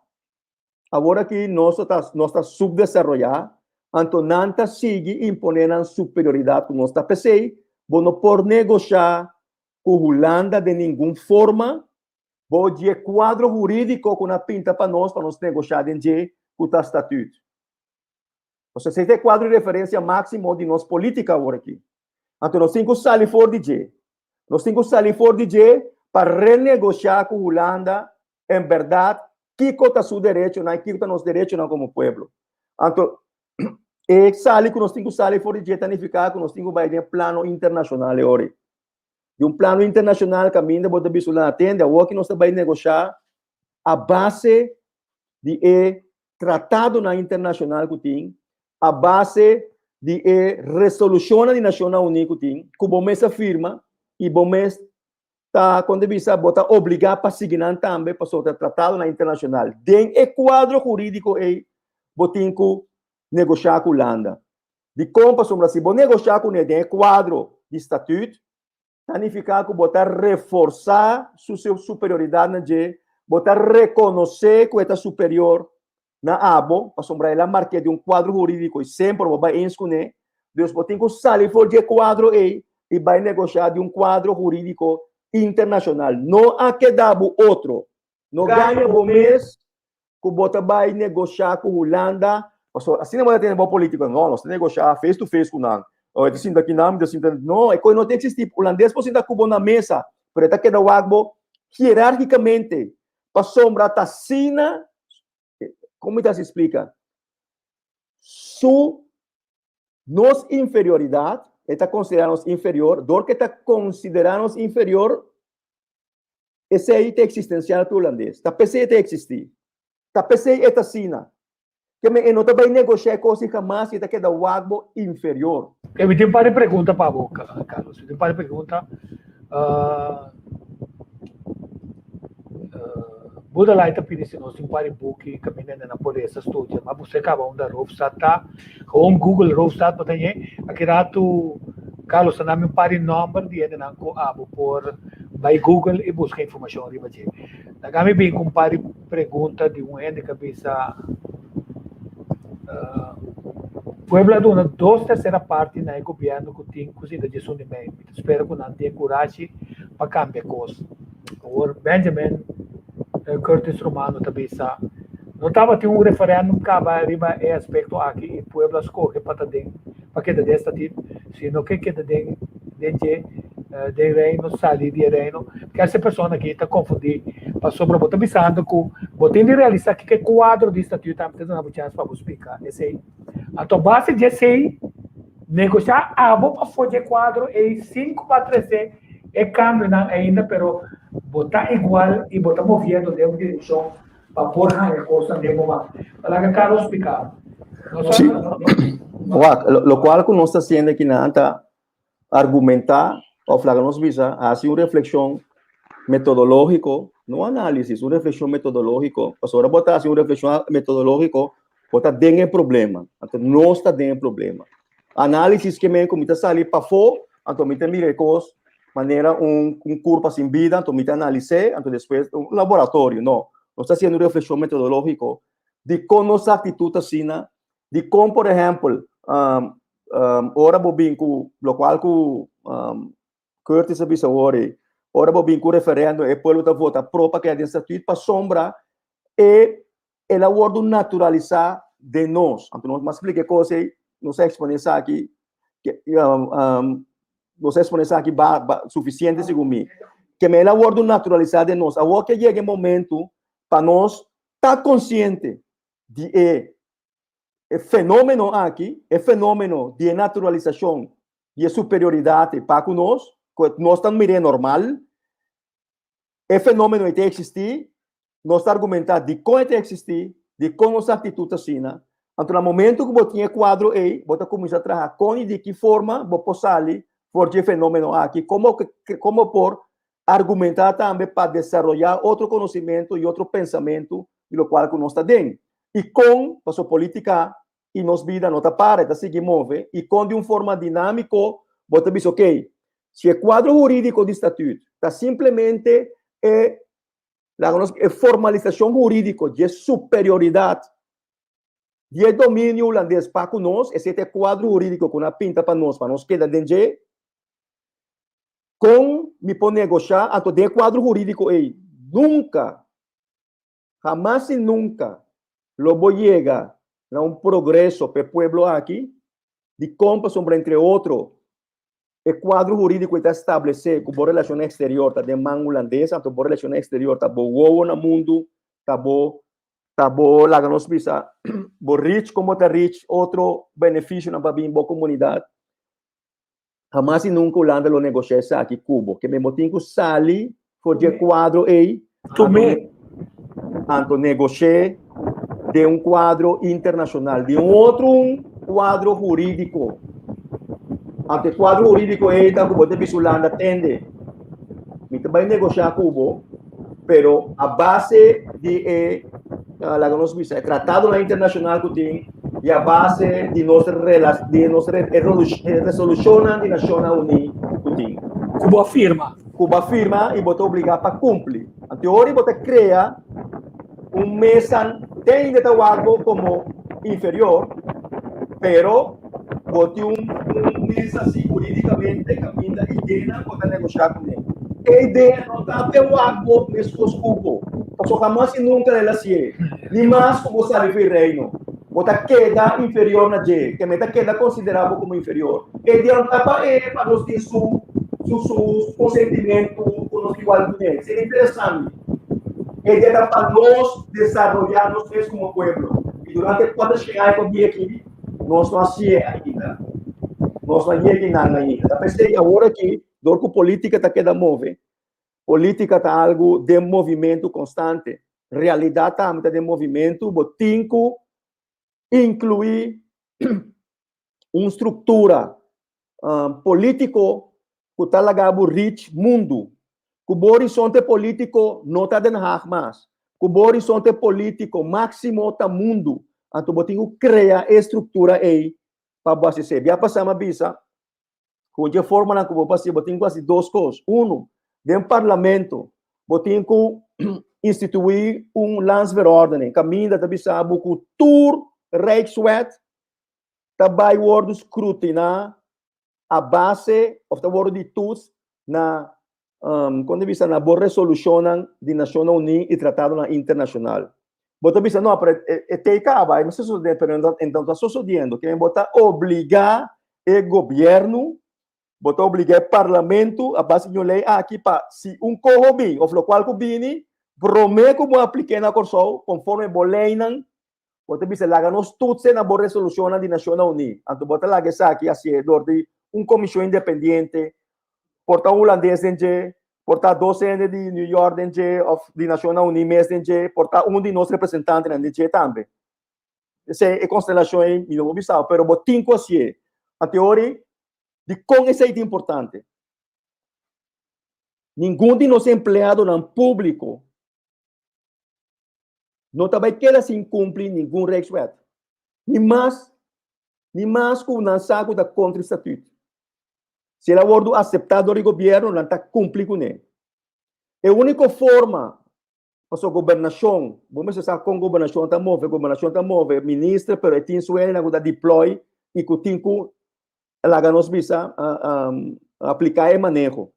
Awor aki nos ta nos ta subdesaroyá, anto nan ta sigui imponé nan superioridat ku nos. Ta p'esei bo no por negoshá ku Hulanda den ningun forma, bo dje kuadro hurídiko ku nan a pinta pa nos pa nos negoshá den dje ku ta Statuut. Pasobra esei ta e kuadro di referensia máksimo di nos polítika awor aki. Anto nos tin ku sali for di dje. Nos tin ku sali for di dje pa renegoshá ku Hulanda en berdad kiko ta su derechonan y kiko ta nos derechonan como pueblo. Anto, e sali ku nos tin ku sali for di dje ta nifiká ku nos tin ku bai den plano internashonal e ora ei. Di un plano internashonal kaminda bo ta bisa nan atende, awor ki nos ta bai negoshá a base di e tratadonan internashonal ku tin, a base di e resolushonnan di Nashonnan Uní ku tin, ku bo mes a firma i bo mes ta kon ta bisa bo ta obligá pa sigui nan tambe pasobra ta tratadonan internashonal. Den e kuadro hurídiko ei bo tin ku negoshá ku Hulanda. Dikon? Pasobra si bo negoshá kuné den e kuadro di statüt, ta nifiká ku bo ta reforsá su superioridat na dje, bo ta rekonosé ku e ta superior na abo, pasobra el a mark'é den un kuadro hurídiko i semper bo bai eens kuné. Dus bo tin ku sali for di e kuadro ei i bai negoshá di un kuadro hurídiko internashonal. No a keda bo otro. No gaña bo mes ku bo ta bai negoshá ku Hulanda, pasobra asina bo ta tene bo polítiko, no, nos ta negoshá face to face ku nan. O e ta sinta aki nan, mi ta sinta, no, e kos no ta eksistí. Hulandes por sinta ku bo na mesa, pero e ta keda wak bo hierárkikamente, pasobra ta asina Kon mi ta hasi splika? Su nos inferioridat, e ta konsiderá nos inferior, dor ku e ta konsiderá nos inferior, esei ta eksistensial pa e hulandes. Ta p'esei e ta eksistí. Ta p'esei e ta asina. Ke men e no ta bai negoshá e kos i hamas i e ta keda wak bo inferior. Oke, mi tin un par di pregunta pa bo, Carlos. Mi tin un par di pregunta. Budalai ta pidi si nos tin un par di buki kaminda hende nan por lesa, studia. Ma bo kaba unda Roofstad ta. Gewoon Google Roofstad bo ta hañ'é. Aki ratu Carlos ta nami un par di nòmber di hendenan ku abo por bai Google i buska informashon riba dje. Laga mi bin ku un par di pregunta di un hende ku a bisa Pueblo a duna dos tersera parti na e gobièrnu ku tin ku sinta djesun di mei. Mi ta spera ku nan tin e kurashi pa kambia kos. Awor Benjamin Curtis Romano ta bisa, No tabatin un referèndum kaba riba e aspekto aki i pueblo a skohe pa ta den pa keda den estatit, si no ke keda den den dje den reino sali di e reino. Kese persona aki ta konfundí pasobra bo ta bisando ku bo tin di realisá kiko e kuadro di statut ta, mi ta duna bo chèns pa bo splika esei. Anto a base di esei. Negoshá abo pafó dje kuadro ei sin ku bo a trese e kambionan ainda pero bo ta igual i bo ta moviendo den un direkshon pa por haña kosnan den bo man. Pa laga Carlos splika. Nos Sí. Wak, lokual ku nos ta hasiendo akinan ta argumentá òf laga nos bisa hasi un reflekshon metodológiko, no análisis, un reflekshon metodológiko. Pasobra ora bo ta hasi un reflekshon metodológiko, bo ta den e problema. Anto nos ta den e problema. Análisis ke men ku mi ta sali pafó, anto mi ta mira e kos manera un un kurpa sin bida, anto mi ta analis'é, anto despues un laboratorio. No, nos ta hasiendo un reflekshon metodológiko dikon nos aktitut asina, dikon por ehèmpel ora bo bin ku lokual ku Curtis a bisa awor ei, ora bo bin ku referèndum e pueblo ta vota pro pa keda den statuut pasobra e el a wòrdu naturalisá den nos. Anto nos mas splika e kos ei, nos a eksponé esaki, nos a eksponé esaki ba, ba, sufisiente segun mi. Ke el a wòrdu naturalisá den nos. Awor ke yega e momentu pa nos ta konsiente di e e fenómeno aki, e fenómeno di e naturalisashon di e superioridat pa ku nos, ku nos ta mir'é normal, e fenómeno ei ta eksistí, nos ta argumentá dikon e ta eksistí, dikon nos aktitut ta asina. Anto na momentu ku bo tin e kuadro ei, bo ta kuminsá traha kon i di ki forma bo por sali for di e fenómeno aki, komo komo por argumentá tambe pa desaroyá otro konosimentu i otro pensamentu di lokual ku nos ta den. I kon, pasobra polítika i nos bida no ta para, e ta sigui move, i kon di un forma dinámiko bo ta bisa okey, si e kuadro hurídiko di statüt ta simplemente e laga nos e formalisashon hurídiko di e superioridat di e dominio hulandes pa ku nos, esei ta e kuadro hurídiko ku nan a pinta pa nos pa nos keda den dje, kon mi por negoshá anto den e kuadro hurídiko ei? Nunka! Hamas i nunka lo bo yega na un progreso p'e pueblo aki. Dikon? Pasobra entre otro e kuadro hurídiko ei ta establesé ku bo relashonnan eksterior ta den man hulandes, anto bo relashonnan eksterior ta bo wowo na mundu, ta bo ta bo laga nos bisa bo rich kon bo ta rich otro benefisionan pa bin bo komunidat. Hamas i nunka Hulanda lo negoshá esaki ku bo. Ke men bo tin ku sali for di e kuadro ei, Tumé. anto negosh'é den un kuadro internashonal, den un otro un kuadro hurídiko. Anto e kuadro hurídiko ei ta ku bo ta bisa Hulanda, tende, mi ta bai negoshá ku bo, pero a base di e laga nos bisa e tratadonan internashonal ku tin i a base di nos di nos resolushonnan di Nashonnan Uní ku tin. Ku bo a firma. Ku bo a firma i bo ta obligá pa kumpli. Anto ora bo ta krea un mesa te ainda ta wak bo komo inferior, pero bo tin un mesa así hurídikamente kaminda ideanan bo ta negoshá kuné. E idea no ta pe wak bo meskos ku bo, pasobra hamas i nunka el a hasié, ni mas ku bo sali for e reino. Bo ta keda inferior na dje, ke me ta keda konsiderá bo komo inferior. E idea no ta pa e pa nos tin su su su konsentimentu ku nos igual kuné. Seria interesante. E idea ta pa nos desaroyá nos mes komo pueblo. I durante kuater aña ku a bini aki, Nos no a si'e ainda. Nos no a yega einan ainda. Ta p'esei awor aki, dor ku polítika ta keda move, polítika ta algu den movimentu konstante, realidat tambe ta den movimentu, bo tin ku inkluí un struktura polítiko ku ta laga bo reach mundu, ku bo horizonte polítiko no ta Den Haag mas, ku bo horizonte polítiko máksimo ta mundu, anto bo tin ku krea e struktura ei pa bo hasi esei. Bia pasá mi a bisa ku dje formanan ku bo por hasi, bo tin ku hasi dos kos. Unu, den parlamento bo tin ku instituí un landsverordening kaminda ta bisa bo ku tur Rijkswet ta bai wòrdu skrutiná a base òf ta wòrdu di toets na kon ta bisa na bo resolushonnan di Nashonnan Uní i tratadonan internashonal. Bo ta bisa no, pero e tei kaba, e mester sosodé, pero e no ta sosodiendo. Ke bo ta obligá e gobièrnu, bo ta obligá e parlamento a base di un lei aki pa si un koho bin òf lokual ku bini, promé ku bo aplik'é na Kòrsou konforme bo leinan. Bo ta bisa laga nos toetsen na bo resolushonnan di Nashonnan Uní. Anto bo ta laga esaki hasié dor di un komishon independiente, por ta un hulandes den dje, por ta dos hende di New York den dje òf di Nashonnan Uní mes den dje, por ta un di nos representantenan den dje tambe. Esei e konstelashon ei mi no por bisa bo, pero bo tin ku hasié. Anto e ora ei, dikon esei ta importante? Ningun di nos empleadonan públiko no ta bai keda sin kumpli ningun Rijkswet, ni mas ni mas ku nan sa ku ta kontra e statut. Si el a wordu aseptá dor di gobièrnu, nan ta kumpli kuné. E úniko forma pasobra gobernashon, bo mester sa kon gobernashon ta move, gobernashon ta move minister, pero e tin su hendenan ku ta deploy i ku tin ku laga nos bisa apliká e maneho.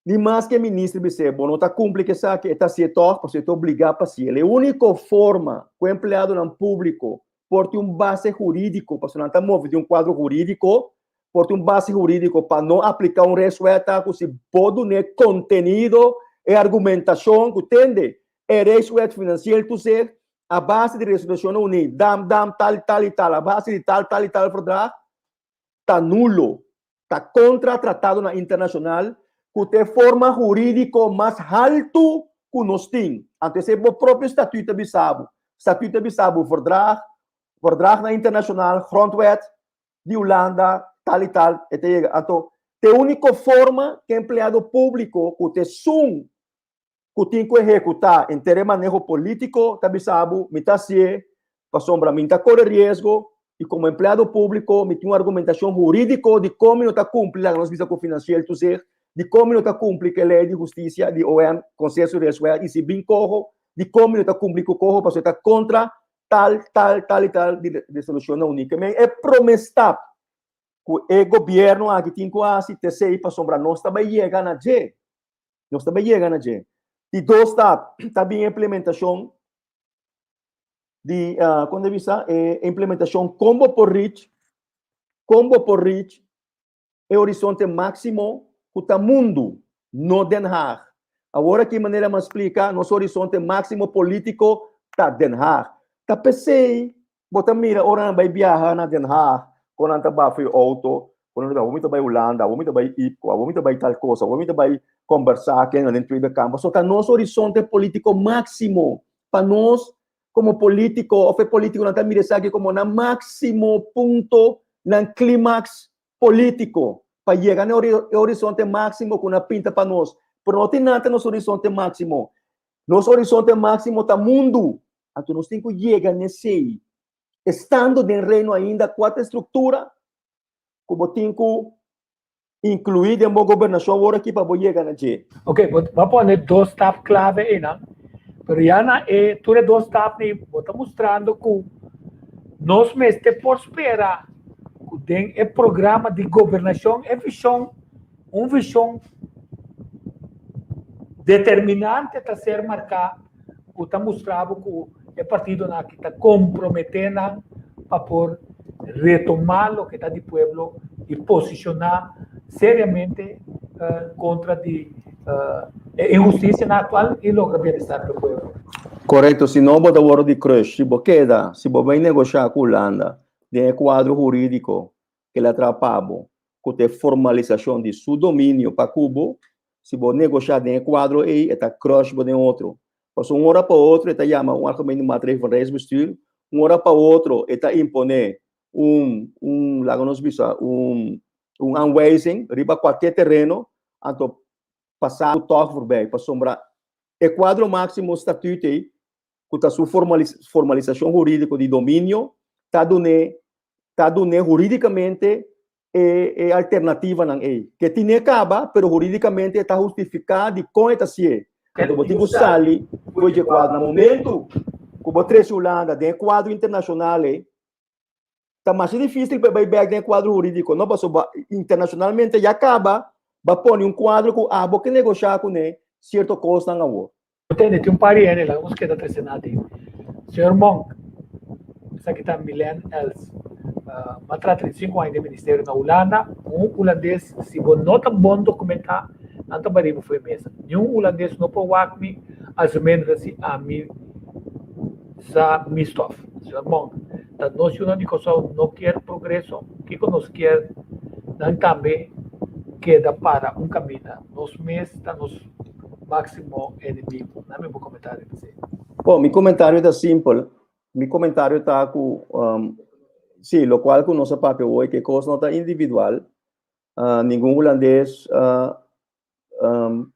Ni maske e minister bis'é, Bo no ta kumpli ku esaki, e ta hasié tòg, pasobra e ta obligá pa hasié. E úniko forma ku empleadonan públiko por tin un base hurídiko, pasobra nan ta move den un kuadro hurídiko, por tin un base hurídiko pa no apliká un Rijkswet ta ku si bo dun'é kontenido, e argumentashon ku tende e Rijkswet Financieel Toezicht a base di Resolushonnan Uní, dam, dam, tal, tal i tal, a base di tal, tal i tal verdrag, ta nulo, ta kontra tratadonan internashonal ku ta e forma hurídiko mas haltu ku nos tin. Anto esei bo propio statüt ta bisa bo. Statüt ta bisa bo verdrag, verdragnan internashonal, grondwet di Hulanda, tal i tal, e ta yega. Anto ta e úniko forma ku e empleado públiko ku ta esun ku tin ku ehekutá henter e maneho polítiko ta bisa bo, mi ta hasié pasobra mi ta kore riesgo i komo empleado públiko mi tin un argumentashon hurídiko di kon mi no ta kumpli laga nos bisa ku Financieel Toezicht, di kon mi no ta kumpli ku e lei di hustisia di OM, Konseho di Resuèl i si bin koho, di kon mi no ta kumpli ku koho pasobra e ta kontra tal, tal, tal i tal di resolushonnan uní. Ke men e promé stap ku e gobièrnu aki tin ku hasi ta esei pasobra nos ta bai yega na dje. Nos ta bai yega na dje. Di dos stap ta bin implementashon di, kon ta bisa, e implementashon kon bo por reach, kon bo por reach e horizonte máksimo ku ta mundu, no Den Haag. Awor aki manera mi a splika, nos horizonte máksimo polítiko ta Den Haag. Ta p'esei Bo ta mira ora nan bai biaha na Den Haag, kon nan ta bafa e outo, kon nan ta bai, awor mi ta bai Hulanda, awor mi ta bai IPCO, awor mi ta bai tal kos, awor mi ta bai kombersá ken den Tweede Kamer. Pasobra ta nos horizonte polítiko máksimo. Pa nos komo polítiko òf e polítikonan ta mira esaki komo nan máksimo punto, nan klimaks polítiko, pa yega na e horizonte máksimo ku nan pinta pa nos. Pero no tin nada ta nos horizonte máksimo. Nos horizonte máksimo ta mundu. Anto nos tin ku yega n'esei. Estando den Reino ainda, kua ta e struktura ku bo tin ku inkluí den bo gobernashon awor aki pa bo yega na dje? Ok, bo a pone dos stap klave einan, pero ya na e tur e dos stapnan ei bo ta mustrando ku nos mester por spera ku den e programa di gobernashon e vishon, un vishon determinante ta ser marká ku ta mustra bo ku e partidonan aki ta komprometé nan pa por retomá loke ta di pueblo i posishoná seriamente kontra di e inhustisianan aktual i logra bienestar pa e pueblo. Korekto, si no bo ta wòrdu di crush, si bo keda, si bo bai negoshá ku Hulanda den e kuadro hurídiko ke el a traha pa bo, ku ta e formalisashon di su dominio pa ku bo, si bo negoshá den e kuadro ei, e ta crush bo den otro. Pasobra un ora pa otro e ta yama un algemene maatregel van Rijksbestuur, un ora pa otro e ta imponé un, un, laga nos bisa, un, un aanwijzing riba kualke tereno, anto pasa tòg voorbij, pasobra e kuadro máksimo statuut ei, ku ta su formalisashon hurídiko di dominio, ta dun'é, ta dun'é hurídikamente e e alternativanan ei. Ke tin'é kaba, pero hurídikamente e ta hustifiká dikon e ta hasié. Anto bo tin ku sali for dje kuadro. Na momentu ku bo trese Hulanda den e kuadro internashonal ei, ta masha difísil pa e bai bèk den e kuadro hurídiko, no? Pasobra internashonalmente ya kaba bo a pone un kuadro ku abo ke negoshá kuné sierto kosnan awor. Bo tende tin un par di hende laga nos keda trese nan aden. Señor Monk, esaki ta Milen Els. Bo a traha 35 aña den ministerio na Hulanda. Un hulandes si bo no ta bon dokumentá nan ta bari bo for e mesa. Niun hulandes no por wak mi asumiendo si ami. Sa mistof. Señor Monk, ta nos yunan di Kòrsou no kier progreso? Kiko nos kier nan tambe keda para un kaminda? Nos mes ta nos máksimo enemigu. Nan mi bo komentario ta esei. Bon, mi komentario ta simpel. Mi komentario ta ku, si, lokual ku nos a papia hoy, ku e kos no ta individual. Ningun hulandes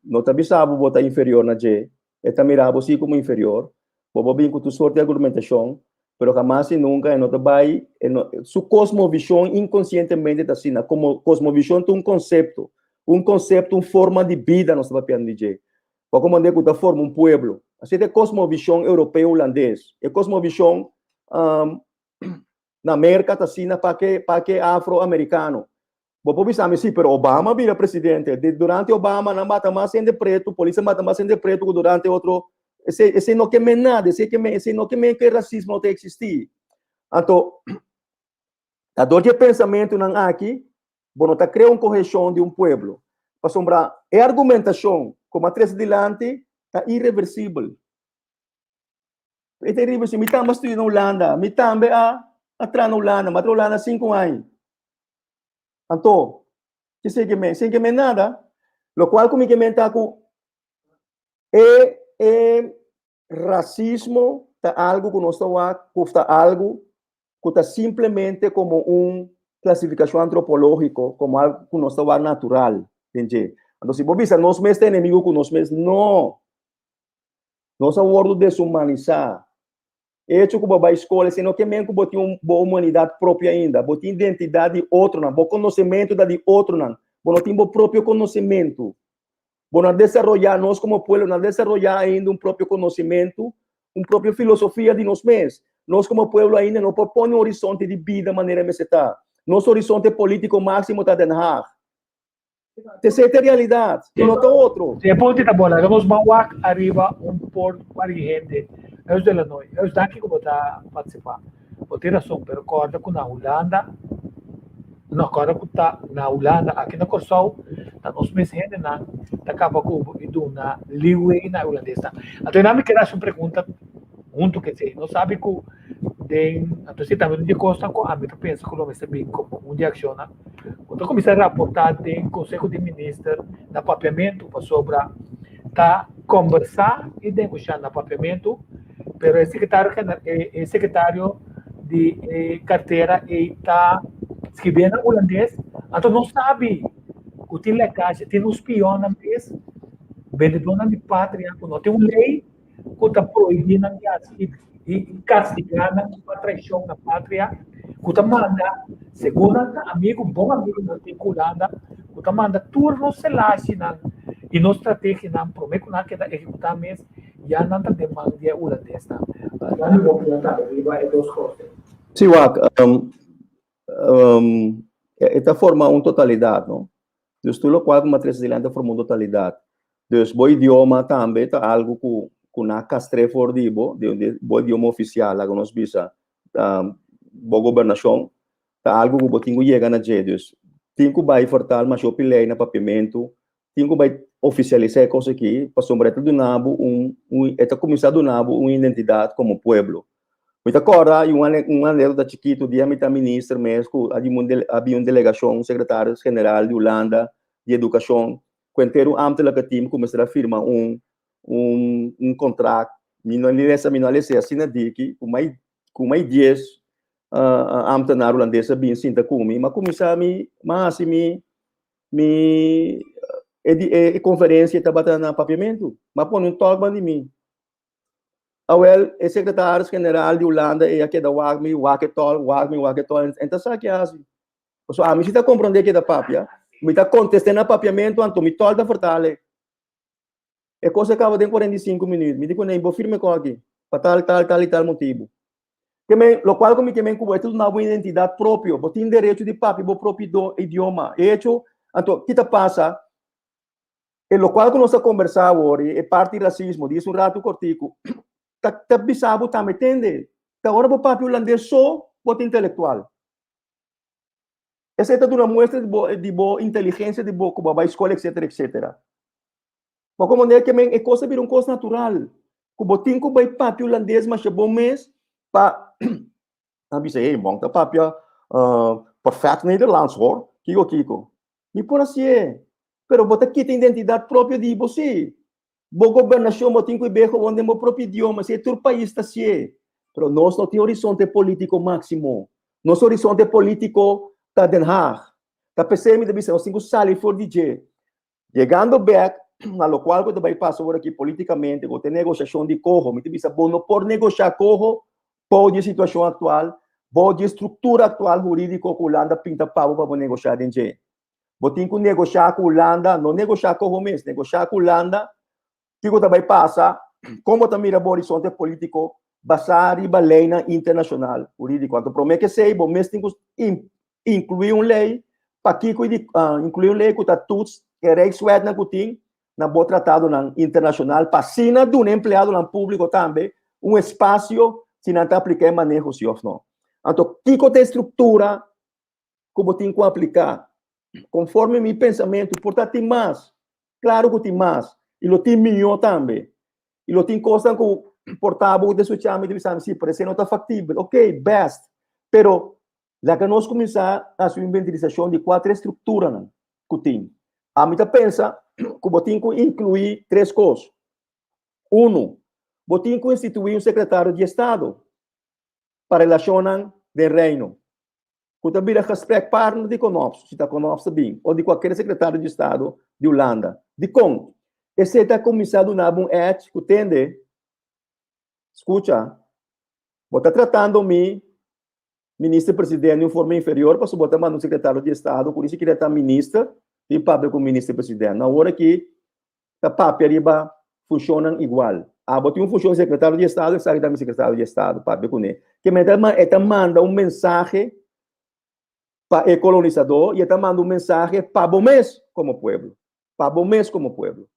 no ta bisa bo bo ta inferior na dje, e ta mira bo si komo inferior, bo por bin ku tur sort di argumentashon, pero hamas i nunka e no ta bai, e no, su kosmovishon inkonsientemente ta asina, komo kosmovishon ta un konsepto, un konsepto, un forma di bida nos ta papiando di dje, bo a komprende ku ta forma un pueblo, asina ta e kosmovishon europeo hulandes, e kosmovishon na Merka ta asina pa ke pa ke afroamerikano. Bo por bisa mi si, pero Obama a bira presidente. De, durante Obama nan mata mas hende pretu, polis a mata mas hende pretu ku durante otro. Esei, esei no ke men nada, esei ke men, esei no ke men ke rasismo no ta eksistí. Anto, ta dor di e pensamentunan aki, bo no ta krea un koheshon di un pueblo. Pasobra e argumentashon ku bo a trese dilanti ta ireversibel. E ta riba si mi tambe a studia na Hulanda, mi tambe a a traha na Hulanda, mi a traha Hulanda sinku aña. Anto, ke esei ke men? Esei ke men nada. Lokual ku mi ke men ta ku e e rasismo ta algu ku nos ta wak ku ta algu ku ta simplemente komo un klasifikashon antropológiko, komo algu ku nos ta wak natural den dje. Anto si bo bisa nos mes ta enemigo ku nos mes, no! Nos a wordu deshumanisá. E hecho ku bo bai skol esei no ke men ku bo tin un bo humanidat propio ainda. Bo tin identidat di otronan, bo konosementu ta di otronan. Bo no tin bo propio konosementu. Bo no a desaroyá, nos komo pueblo no a desaroyá ainda un propio konosementu, un propio filosofia di nos mes. Nos komo pueblo ainda no por pone un horizonte di bida manera mester ta. Nos horizonte polítiko máksimo ta Den Haag. Esei ta e realidat, i no ta otro. Si e punto ta bon, laga nos ban wak ariba un por par di hende. Eus de la Noy, Eus danki ku bo ta partisipá. Bo tin rason, pero kòrda ku na Hulanda, no kòrda ku ta na Hulanda, aki na Kòrsou ta nos mes hendenan ta kaba ku bo i duna leeway na e hulandesnan. Anto nan mi kere hasi un pregunta huntu ku esei. Nos sabi ku den, anto esei tambe un di e kosnan ku ami ta pensa ku lo mester bin komo un di e akshonnan. Bo ta kuminsá raportá den Konseho di Minister na papiamentu pasobra ta kombersá i negoshá na papiamentu, pero e sekretario general, e sekretario di e kartera ei ta skibié na hulandes, anto no sabi ku tin lèkashe, tin un spionnan mes, bendedónan di patria ku no tin un lei ku ta prohibí nan di hasi i kastigá nan pa traishon na patria, ku ta manda, segun nan ta amigu, bon amigu nan tin ku Hulanda, ku ta manda tur nos selashinan i nos strategianan promé ku nan keda ehekutá mes, ya nan ta den man di e hulandesnan. Dani bo opinion tambe riba e dos kosnan. Sí, wak, e ta forma un totalidat, no? Dus tur lokual ku matriz dilanti ta forma un totalidat. Dus bo idioma tambe ta algu ku ku nan a kastr'é for di bo, di di bo idioma ofisial, laga nos bisa, bo gobernashon, ta algu ku bo tin ku yega na dje. Dus tin ku bai fortal masha hopi lei na papiamentu, tin ku bai ofisialisá e kos aki, pasobra e ta duna bo un un e ta kuminsá duna bo un identidat komo pueblo. Mi ta kòrda i un un anekdota chikitu, dia mi ta minister mes ku a bin un delegashon, un sekretaris general di Hulanda di edukashon, ku henter un ambtelijke team ku mester a firma un un un kontrakt. Mi no lesa mi no a lesa asina diki ku mai ku mai dies ambtenaar hulandes a bin sinta ku mi, mi a kuminsá mi mi a hasi mi mi e di e konferensia tabata na papiamentu, mi a pone un tòlk banda di mi. Awel, e sekretaris general di Hulanda ei a keda wak mi, wak e tòlk, wak mi, wak e tòlk, en ta sa ke hasi. Pasobra ami si ta komprondé ke ta papia, mi ta kontest'é na papiamentu, anto mi tòlk ta fertale. E kos a kaba den 45 minüt. Mi di kuné, bo firma e kos aki, pa tal, tal, tal i tal motibu. Ke men, lokual ku mi ke men ku bo, e ta duna bo identidat propio. Bo tin derecho di papia bo propio idioma. E hecho, anto, ki ta pasa? E lokual ku nos ta kombersá awor, e parti rasismo, di es un ratu kortiku, ta ta bisa bo tambe, tende, ta ora bo papia hulandes so, bo ta intelektual. Esei ta duna muestra di bo di bo inteligensia, di bo ku bo a bai skol, etsetera, etsetera. Bo komprende ke men e kos a bira un kos natural. Ku bo tin ku bai papia hulandes masha bon mes pa nan bisa, hey, bon ta papia perfect Nederlands hoor. Kiko kiko. Mi por hasié. Pero bo ta kita identidat propio di bo sí. Bo gobernashon bo tin ku e gewoon den bo propio idioma, si tur pais ta hasié. Pero nos no tin horizonte polítiko máksimo. Nos horizonte polítiko ta Den Haag. Ta p'esei mi ta bisa nos tin ku sali for di dje. Yegando bek na lokual ku ta bai pasa ora aki politikamente ku ta e negoshashon di koho, mi ta bisa bo no por negoshá koho bou di e situashon aktual, bou di e struktura aktual hurídiko ku Hulanda pinta pa bo pa bo negoshá den dje. Bo tin ku negoshá ku Hulanda, no negoshá koho mes, negoshá ku Hulanda kiko ta bai pasa, kon bo ta mira bo horizonte polítiko basá riba leinan internashonal hurídiko. Anto promé ke esei bo mes tin ku inkluí un lei pakiko di inkluí un lei ku ta toets e rijkswetnan ku tin na bo tratadonan internashonal pa asina duna empleadonan públiko tambe un espasio si nan ta apliká e maneho si òf no. Anto kiko ta e struktura ku bo tin ku apliká? Konforme mi pensamentu por ta tin mas, klaro ku tin mas i lo tin mihó tambe i lo tin kosnan ku por ta bo ku ta skucha mi ta bisa mi si pero esei no ta faktibel, ok bèst pero Laga nos kuminsá hasi un inventarisashon di kua tres strukturanan ku tin. Ami ta pensa ku bo tin ku inkluí tres kos. Unu, bo tin ku instituí un sekretario di estado pa relashonnan den Reino, ku ta bira gesprekpartner di Konops, si ta Konops ta bin, o di kualker sekretario di estado di Hulanda. Dikon? Esei ta kuminsá duna bo un edge ku tende, skucha, bo ta tratando mi Minister president di un forma inferior pasobra bo ta manda un secretario di estado cu ni sikiera ta minister tin papia cu minister president. No awor aki ta papia riba funcionnan igual. Abo tin un funcion di secretario di estado esaki ta mi secretario di estado papia cune. Ke men e ta manda un mensahe pa e colonisador y e ta manda un mensahe pa bo mes como pueblo. Pa bo mes como pueblo.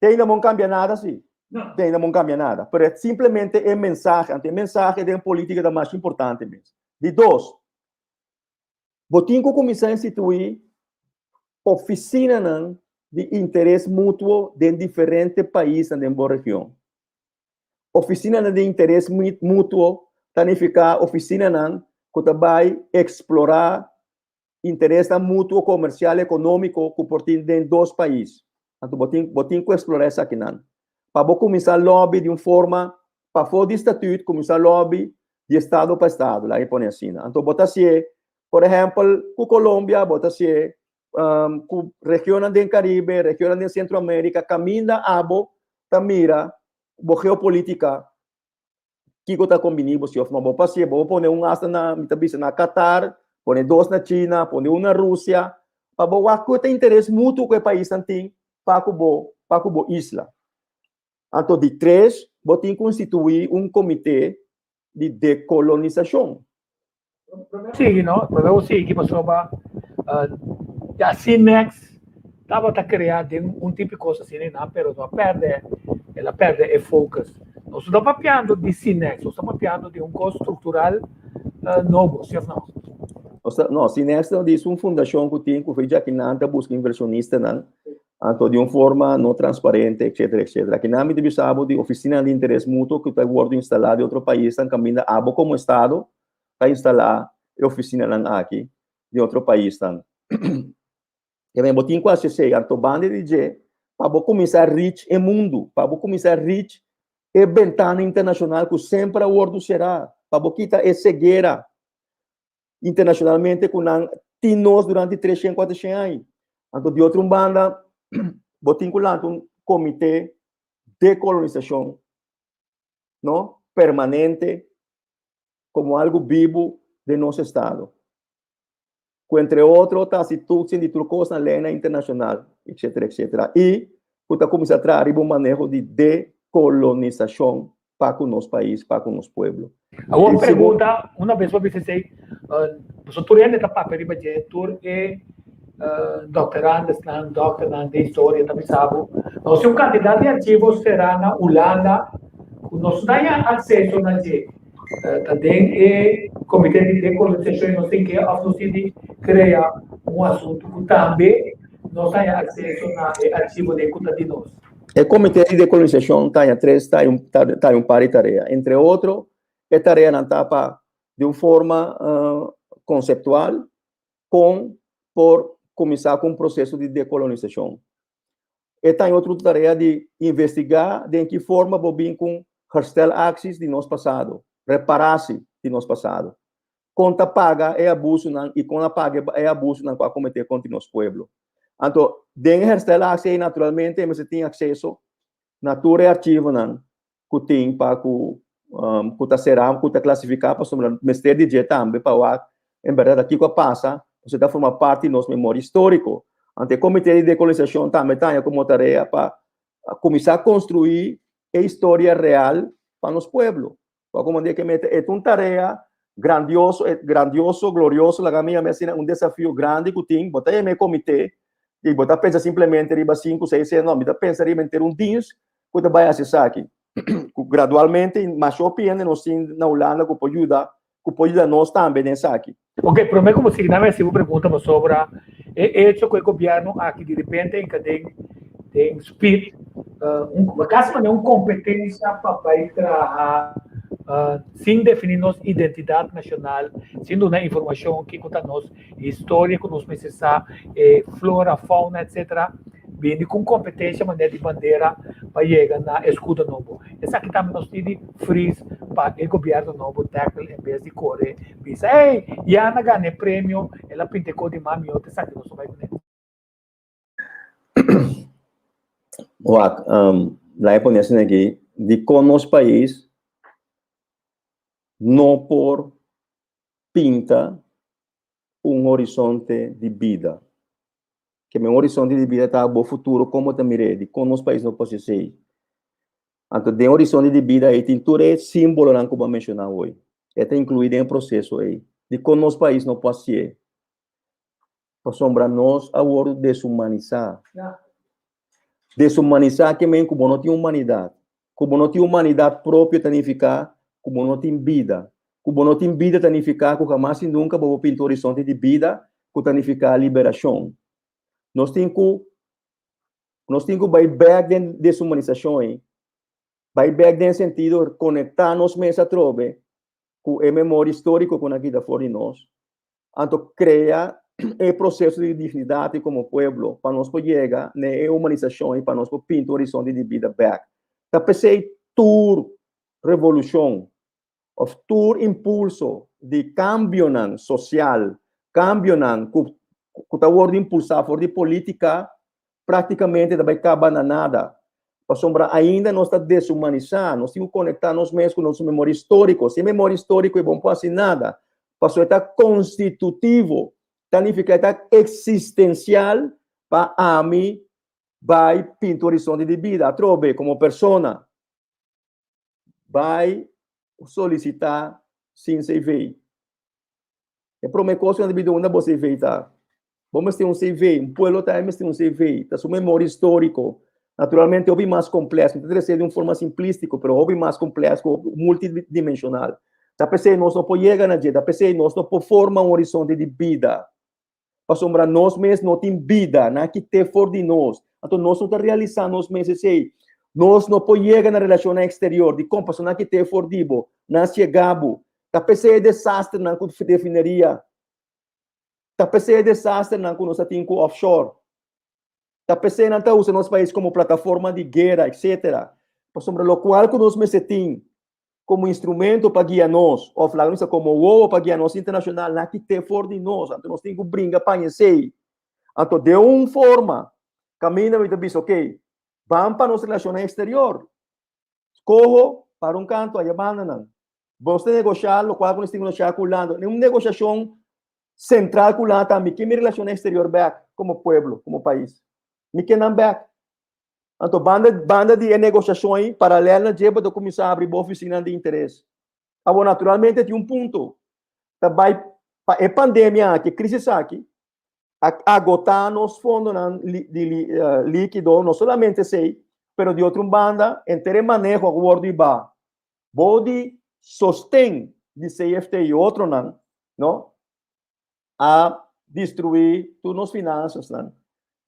Te ainda mon cambia nada si. No. Te ainda mon cambia nada. Pero e simplemente e mensahe. Anto e mensahe den politica ta mas importante mes. Di dos, bo tin cu cuminsa institui oficinanan di interes mutuo den diferente paisnan den bo region. Oficinanan di interes mutuo ta nifica oficinanan cu ta bay explora interesnan mutuo komersial ekonómiko ku por tin den dos pais. Anto bo tin bo tin ku eksplorá esakinan. Pa bo kuminsá lòbi di un forma pafó di statüt, kuminsá lòbi di estado pa estado, laga mi pone asina. Anto bo ta hasié, por ehèmpel, ku Colombia, bo ta hasié ku regionnan den Karibe, regionnan den Sentro Amérika, kaminda abo ta mira bo geopolítika kiko ta kombiní bo si òf no. Bo pasie, bo pone un asta na, mi ta bisa na Qatar, pone dos na China, pone un na Rusia, pa bo wak ku ta interes mutuo ku e paisnan tin pa ku bo, pa ku bo isla. Anto di tres, bo tin ku instituí un komité di dekolonisashon. Sigui no, promé bo sigui pasobra ya Cinex tabata krea den un tipo di kos asina einan pero no a pèrdè, el a pèrdè e focus. Nos no ta papiando di Cinex, nos ta papiando di un kos struktural nobo, si òf no? No, Cinex ta di un fundashon ku tin ku fecha kinan ta buska invershonistanan Anto di un forma no transparente, etcetera, etcetera. Akinan mi ta bisa bo di oficinanan di interes mutuo cu ta wordo instala di otro paisnan caminda abo como estado ta instala e oficinanan aki di otro paisnan. E men bo tin cu haci esey, anto banda di dje pa bo cuminsa reach e mundo, pa bo cuminsa reach e bentana internacional cu semper a wordo cera, pa bo kita e ceguera internacionalmente cu nan tin nos durante 300, 400 aña. Anto di otro un banda, bo tin cu lanta un comité decolonisacion, no? Permanente, como algo bibo den nos estado. Cu entre otro ta haci toetsen di tur cos na leynan internacional, etcetera, etcetera. Y cu ta cuminsa traha riba un maneho di decolonisacion pa cu nos pais, pa cu nos pueblo. Awor pregunta, una bes bo bisa esey, pasobra tur hende ta papia riba dje, tur e doctorandesnan, doctornan den historia ta bisa bo, nos tin un cantidad di archivo cera na Hulanda cu nos no ta haña acceso na dje. Ta den e comite di decolonisacion y nos tin ke of nos tin di crea un asunto cu tambe nos ta haña acceso na e archivo den cu ta di nos. E Komité di Dekolonisashon ta haña tres ta ta un par di tarea. Entre otro, e tareanan ta pa di un forma konseptual kon por kuminsá ku un proseso di dekolonisashon. E ta haña otro tarea di investigá den ki forma bo bin ku un herstelacties di nos pasado, reparatie di nos pasado. Kon ta paga e abusonan i kon a paga e abusonan ku a kometé kontra nos pueblo. Anto, den e herstelactie ei naturalmente e mester tin akseso na tur e archivonan ku tin pa ku ku ta será, ku ta klasifiká pasobra mester di dje tambe pa wak en bèrdat kiko a pasa, pasobra e ta forma parti di nos memoria históriko. Anto e Komité di Dekolonisashon tambe ta haña komo tarea pa kuminsá konstruí e historia real pa nos pueblo. Pa komo di ke meta e ta un tarea grandioso, grandioso, glorioso, laga mi yama asina, un desafio grandi ku tin, bo ta yama e komité i bo ta pensa simplemente riba sinku, seis hende, no, mi ta pensa riba henter un dins ku ta bai hasi esaki. Ku gradualmente masha hopi hende nos tin na Hulanda ku por yuda, ku por yuda nos tambe den esaki. Ok, promé ku bo sigui, dame hasi bo pregunta pasobra e echo ku e gobièrnu aki di repente hinka den den speed un kasi manera un kompetensia pa bai traha sin definí nos identidat nashonal, sin duna informashon kiko ta nos historia ku nos mester sa, e flora, fauna, etcetera. Bini ku un kompetensia manera di bandera pa yega na eskudo nobo. Esaki tambe nos tin di fris pa e gobièrnu nobo tackle en bes di kore bisa ey Jan a gana e premio el a pinta e kos di mas mihó ta esaki nos ta bai kuné. Wak, laga e pone asina aki, dikon nos pais no por pinta un horizonte di bida? Ke men horizonte di bida ta bo futuro komo ta mir'é, dikon nos pais no por hasi esei? Anto den horizonte di bida ei tin tur e simbolonan ku bo a menshoná hoy. E ta inkluí den e proseso ei. Dikon nos pais no por hasié? Pasobra nos a wòrdu deshumanisá. Deshumanisá ke men ku bo no tin humanidat. Ku bo no tin humanidat propio ta nifiká ku bo no tin bida. Ku bo no tin bida ta nifiká ku hamas i nunka bo por pinta horizonte di bida ku ta nifiká liberashon. Nos tin ku nos tin ku bai bèk den deshumanisashon ei. Bai bèk den sentido konektá nos mes atrobe ku e memoria históriko ku nan kita for di nos. Anto krea e proseso di dignidat komo pueblo pa nos por yega na e humanisashon i pa nos por pinta un horizonte di bida bèk. Ta p'esei tur revolushon òf tur impulso di kambionan sosial, kambionan ku ku ta wòrdu impulsá for di polítika práktikamente ta bai kaba na nada. Pasobra ainda nos ta deshumanisá, nos tin ku konektá nos mes ku nos memoria históriko. Sin memoria históriko e bon por hasi nada. Pasobra e ta konstitutivo, ta nifiká e ta eksistensial pa ami bai pinta horizonte di bida atrobe komo persona. Bai solisitá sin CV. E promé kos ku nan ta bida unda bo CV ta. Bo mester un CV, un pueblo tambe mester un CV, ta su memoria históriko. Naturalmente hopi mas komplex, mi ta trese di un forma simplístiko, pero hopi mas komplex, multidimensional. Ta p'esei nos no por yega na dje, ta p'esei nos no por forma un horizonte di bida. Pasobra nos mes no tin bida, nan a kit'é for di nos. Anto nos no ta realisá nos mes esei. Nos no por yega na relashonnan eksterior. Dikon? Pasobra nan a kit'é for di bo. Nan a siega bo. Ta p'esei e desasternan ku refineria. Ta p'esei e desasternan ku nos a tin ku offshore. Ta p'esei nan ta usa nos pais komo plataforma di guera, etcetera. Pasobra lokual ku nos mester tin komo instrumento pa guia nos, òf laga nos bisa komo wowo pa guia nos internashonal, nan a kit'é for di nos. Anto nos tin ku bringa pa haña esei. Anto den un forma kaminda mi ta bisa, okey, ban pa nos relashonnan eksterior. Skoho para un kanto aya bandanan. Bos ta negoshá lokual ku nos tin ku negoshá ku Hulanda. Un negoshashon sentral ku Hulanda ta mi ke mi relashonnan eksterior bèk komo pueblo, komo pais. Mi ke nan bèk. Anto banda banda di e negoshashon ei, paralèl na dje bo ta kuminsá abri bo ofisinanan di interes. Awor naturalmente tin un punto ta bai pa e pandemia aki, e krisis aki, a agotá nos fondonan di líkido, no solamente esei, pero di otro un banda henter e maneho a wòrdu hibá bou di sosten di CFT i otronan, no, a destruí tur nos finansasnan.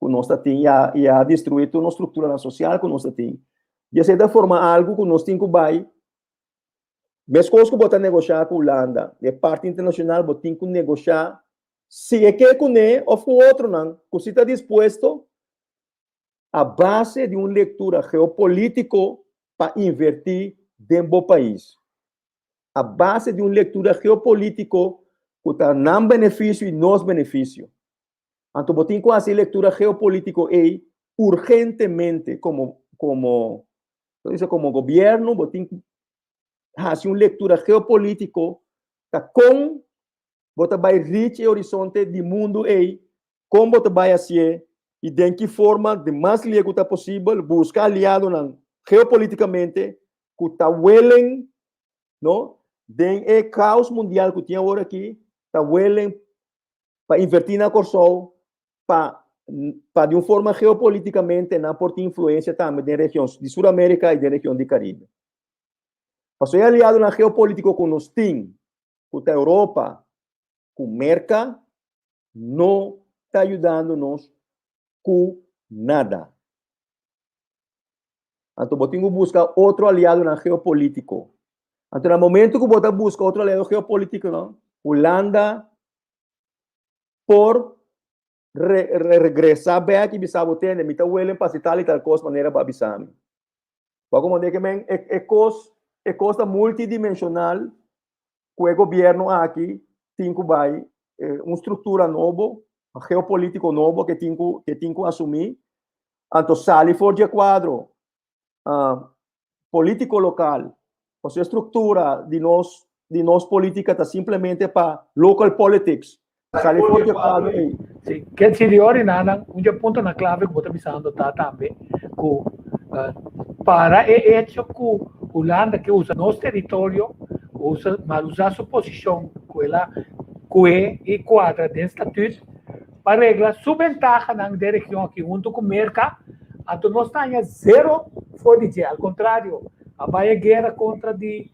ku nos ta tin i a i a destruí tur nos strukturanan sosial ku nos ta tin. I esei ta forma algu ku nos tin ku bai meskos ku bo ta negoshá ku Hulanda, e parti internashonal bo tin ku negoshá si e ke kuné òf ku otronan ku si ta dispuesto a base di un lektura geopolítiko pa invertí den bo pais. A base di un lektura geopolítiko ku ta nan benefisio i nos benefisio. Anto bo tin ku hasi e lektura geopolítiko ei urgentemente komo komo komo gobièrnu bo tin ku hasi un lektura geopolítiko ta kon bo ta bai reach e horizonte di mundu ei, kon bo ta bai hasié i den ki forma di mas lie ku ta posibel buska aliadonan geopolitikamente ku ta willing, no, den e kaos mundial ku tin awor aki, ta willing pa invertí na Kòrsou pa pa di un forma geopolitikamente nan por tin influensia tambe den region di Sur Amerika i den region di Karibe. Pasobra e aliadonan geopolitiko ku nos tin ku ta Europa ku Merka no ta yudando nos ku nada. Anto bo tin ku buska otro aliadonan geopolitiko. Anto na momento ku bo ta buska otro aliado geopolitikonan, Hulanda por re, re, regresa bek i bisa bo tende, mi ta willing pa hasi tal i tal kos manera bo a bisa mi. Bo a komprende ke men e, e kos, e kos ta multidimensional ku e gobierno aki tin ku bai eh, un struktura nobo, geopolítiko nobo ke tin ku, ke tin ku asumí. Anto sali for dje kuadro uh, polítiko lokal, pasobra e struktura di nos di nos polítika ta simplemente pa local politics. Sali for dje kuadro ei. Sí, ke si di ori nanan, un dje puntonan klave ku bo ta bisando ta tambe ku uh, para e hecho ku Hulanda ke usa nos teritorio, usa, mal usa su posishon ku el a kue i kuadra den statuut pa regla su bentahanan den region aki huntu ku Merka, anto nos ta haña zero for di dje. Al kontrario, a bai e guera kontra di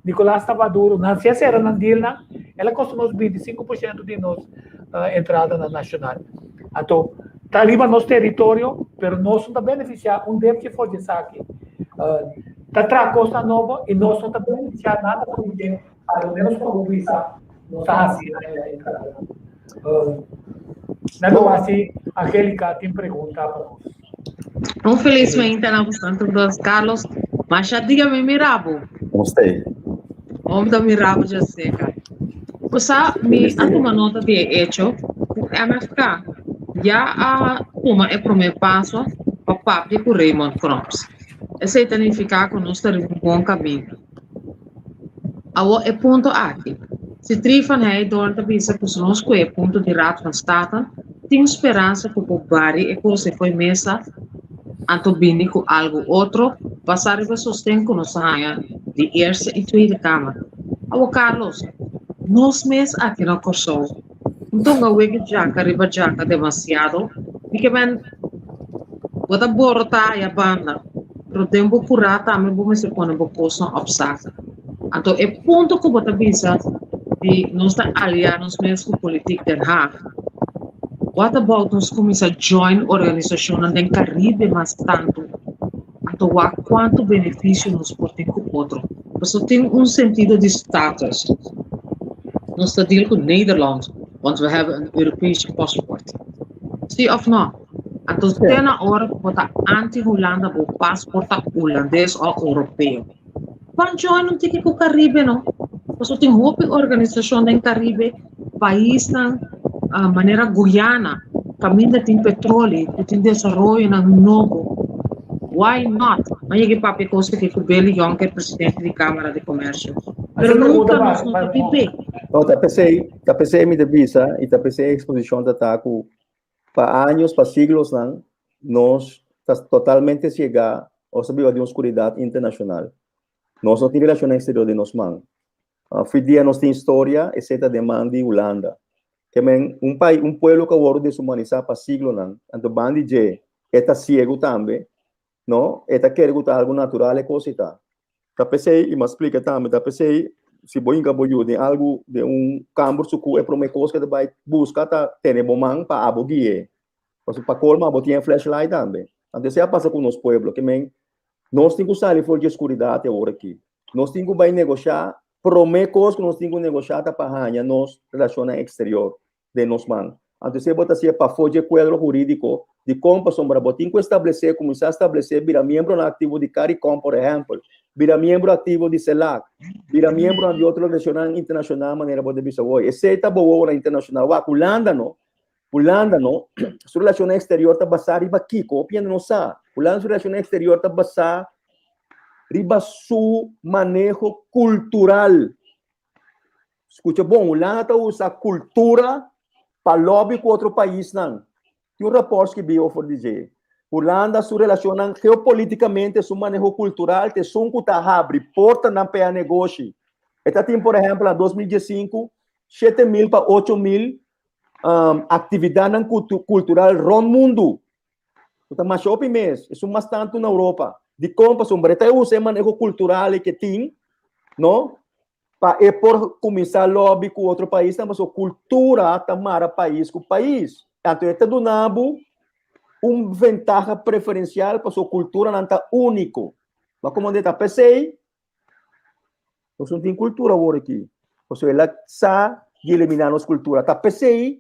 Nicolas ta Maduro, nan si a sera nan dealnan, el a kosta nos 25% di nos entradanan nashonal. Anto, ta riba nos teritorio, pero nos no ta benefisiá un depchi for di esaki. Ta traha kosnan nobo i nos no ta benefisiá nada for di dje, a lo menos pa bo bisa nos ta hasi entradanan. Nan lo hasi, Angelica tin pregunta pa nos. Un felis mainta na bastante dos Carlos. Masha dia mi mirabo. Usted. Om ta mirabo ja seca. Osa mi a tuma nota di e hecho ku MFK ya a tuma e prome paso pa papia ku Raymond Knops. Esei ta nifiká ku nos ta riba un bon kaminda. Awor e punto aki, si Tri van Heydoorn ta bisa ku si nos kohe e punto di Raad van State, tin speransa ku por bari e kos e fo'i mesa anto bini ku algu otro basá riba sosten ku nos a haña di Eerste i Tweede Kamer. Awor Carlos, nos mes aki na Kòrsou no tonga wega djaka riba djaka demasiado mi ke men bo ta borotá aya banda pero den bo kurá tambe bo mester pone bo kosnan op zak. Anto e punto ku bo ta bisa di nos ta aliá nos mes ku politiek Den Haag, what about nos kuminsá join organisashonnan den Karibe mas tantu? Anto wak kuantu benefisio nos por tin ku otro. Pasobra tin un sentido di status. Nos ta deal ku Nederland, want we hebben een Europees paspoort. Sí of no? Anto te na ora ku bo ta anti-Hulanda bo paspoort ta Hulandes o Europeo. Ban join un tiki ku Karibe no. Pasobra tin hopi organisashon den Karibe, paisnan manera Guyana kaminda tin petroli ku tin desaroyonan nobo. Why not? Mi a yega e papia kos aki ku Billy Jonker, presidente di Kamara di Komersio. Pero nunka nos no ta pip'é. No, ta p'esei, ta p'esei mi ta bisa i ta p'esei e eksposishon ta ta ku pa años, pa siglosnan, nos ta totalmente siegá òf ta biba den un skuridat internashonal. Nos no tin relashonnan eksterior den nos man. Fi dia nos tin historia, esei ta den man di Hulanda. Ke men, un pai, un pueblo ku a wòrdu deshumanisá pa siglonan, anto ban di dje e ta siegu tambe, no? E ta kere ku ta algu natural e kos ei ta. Ta p'esei, i mi a splika tambe, ta p'esei si bo hinka bo yu den algu, den un kamber sukú, e promé kos ku e ta bai buska ta tene bo man pa abo gui'é. Pasobra pa colmo abo tin e flashlight tambe. Anto esei a pasa ku nos pueblo, ke men nos tin ku sali for di e skuridat e ora aki. Nos tin ku bai negoshá, promé kos ku nos tin ku negoshá ta pa haña nos relashonnan eksterior den nos man. Anto esei bo ta hasié pafó dje kuadro hurídiko. Dikon? Pasobra bo tin ku establesé, kuminsá establesé, bira miembronan aktivo di Caricom, por ehèmpel, bira miembro aktivo di CELAC, bira miembronan di otro organisashonnan internashonal manera bo ta bisa woi. Esei ta bo wowonan internashonal. Wak, Hulanda no. Hulanda no, su relashonnan eksterior ta basá riba kiko? Hopi hende no sa. Hulanda su relashonnan eksterior ta basá riba su maneho kultural. Skucha bon, Hulanda ta usa kultura pa lobby ku otro paisnan. Tin un rapòrt skibí over di dje. Hulanda su relashonnan geopolitikamente, su maneho kultural ta esun ku ta habri portanan pa e negoshi. E ta tin, por ehèmpel, na 2015, 7.000 pa 8.000 aktividatnan kultural rònt mundu. Ku ta masha hopi mes, esun mas tantu na Europa. Dikon? Pasobra e ta usa e maneho kultural ke tin, no? Pa e por kuminsá lobby ku otro paisnan, pasobra kultura ta mara pais ku pais. Anto e ta duna bo un ventaha preferensial pasobra kulturanan ta úniko. Bo a komprendé? Ta p'esei Nos no tin kultura awor aki. Pasobra el a sa di eliminá nos kultura. Ta p'esei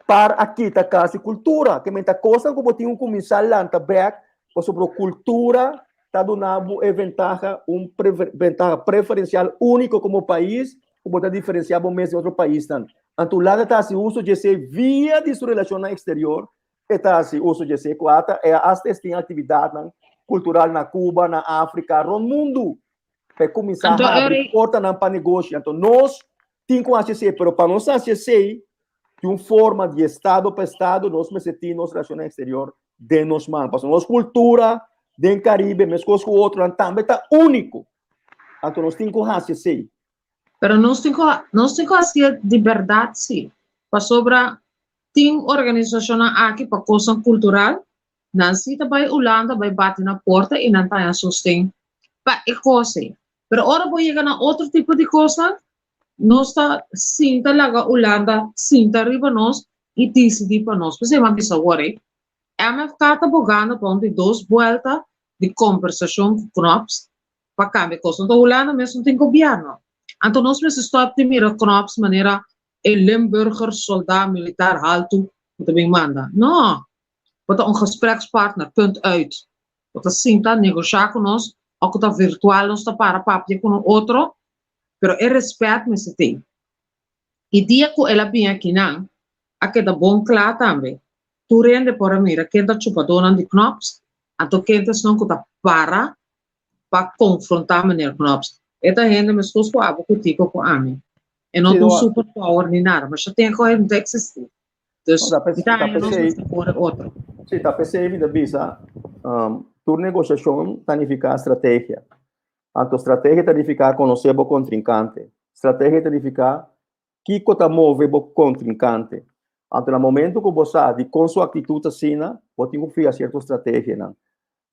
par a kita kasi kultura. Ke men ta kosnan ku bo tin ku kuminsá lanta bèk pasobra kultura ta duna bo e ventaha, un ventaha preferensial úniko komo pais ku bo ta diferensiá bo mes di otro paisnan. Anto Hulanda ta hasi uso di esei via di su relashonnan eksterior E ta hasi uso dje esei ku ata e hasta es tin aktividatnan kultural na Cuba, na Afrika, rònt mundu. Pa e kuminsá Anto habri Eric, portanan pa negoshi. Anto nos tin ku hasi esei, pero pa nos hasi esei di un forma di estado pa estado, nos mester tin nos relashonnan eksterior den nos man. Pasobra nos kultura den Karibe, meskos ku otronan, tambe ta úniko. Anto nos tin ku hasi esei. Pero nos tin ku nos tin ku hasié di bèrdat sí, pasobra tin organisashonnan aki pa kosnan kultural, nan sí ta bai Hulanda bai bati na porta i nan ta haña sosten pa e kos ei. Pero ora bo yega na otro tipo di kosnan, nos ta sinta laga Hulanda sinta riba nos i disidí pa nos. P'esei mi a bisa awor ei, MFK ta bogando pa un di dos buelta di kombersashon ku Knops pa kambia kos. Anto Hulanda mes no tin gobièrnu. Anto nos mester stòp di mira Knops manera e Limburger soldá militar haltu ku ta bin manda. No! Bo ta un gesprekspartner, punt uit. Bo ta sinta negoshá ku nos òf ku ta virtual nos ta para papia ku un otro, pero e rèspèt mester tin. I dia ku el a bin akinan a keda bon kla tambe. Tur hende por a mira ken ta chupadónan di Knops, anto ken ta esnan ku ta para pa konfrontá meneer Knops. E ta hende meskos ku abo ku Tico ku ami. E no Sí, ta un no, super power ni nada, ma sha ten ku e no ta eksistí. no, Dus ta mi p'es- ta ta haña nos p'esei, mester kore otro. sí, ta p'esei mi ta bisa, tur negoshashon ta nifiká strategia. Anto strategia ta nifiká konosé bo kontrinkante. Strategia ta nifiká Kiko ta move bo kontrinkante? Anto na momento ku bo sa dikon su aktitut asina, bo tin ku fiha sierto strategianan.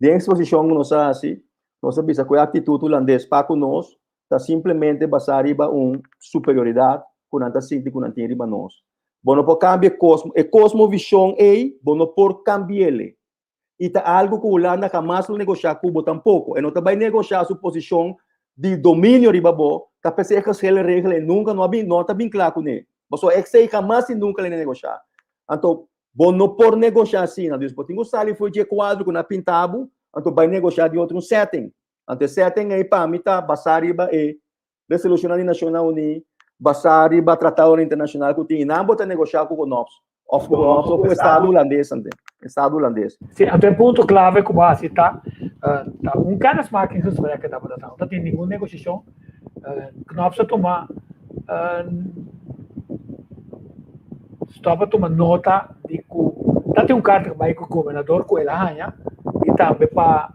Den eksposishon ku nos a hasi, nos a bisa ku e aktitut hulandes pa ku nos ta simplemente basá riba un superioridat ku nan ta sinti ku nan tin riba nos. Bo no por kambia e kosmo, e kosmovishon ei bo no por kambi'el. I ta algu ku Hulanda hamas lo negoshá ku bo tampoko. E no ta bai negoshá su posishon di dominio riba bo, ta p'esei e geschil regel ei nunka no a bin, no ta bin kla kuné. Pasobra esei hamas i nunka lo negoshá. Anto, bo no por negoshá asina. Dus bo tin ku sali for dje kuadro ku nan a pinta bo, anto bai negoshá den otro un setting. Anto e setting ei pa mi ta basá riba e Resolushonnan di Nashonnan Uní basá riba tratadonan internashonal ku tin i nan bo ta negoshá ku Knops òf ku Knops òf ku Estado Hulandes ante Estado Hulandes. Sí, anto e punto klave ku bo hasi ta ta un kennismakingsgesprek ku tabata ta. No ta tin ningun negoshashon. Knops a tuma stòp a tuma nota di ku ta tin un karta ku bai ku gobernador ku el a haña i tambe pa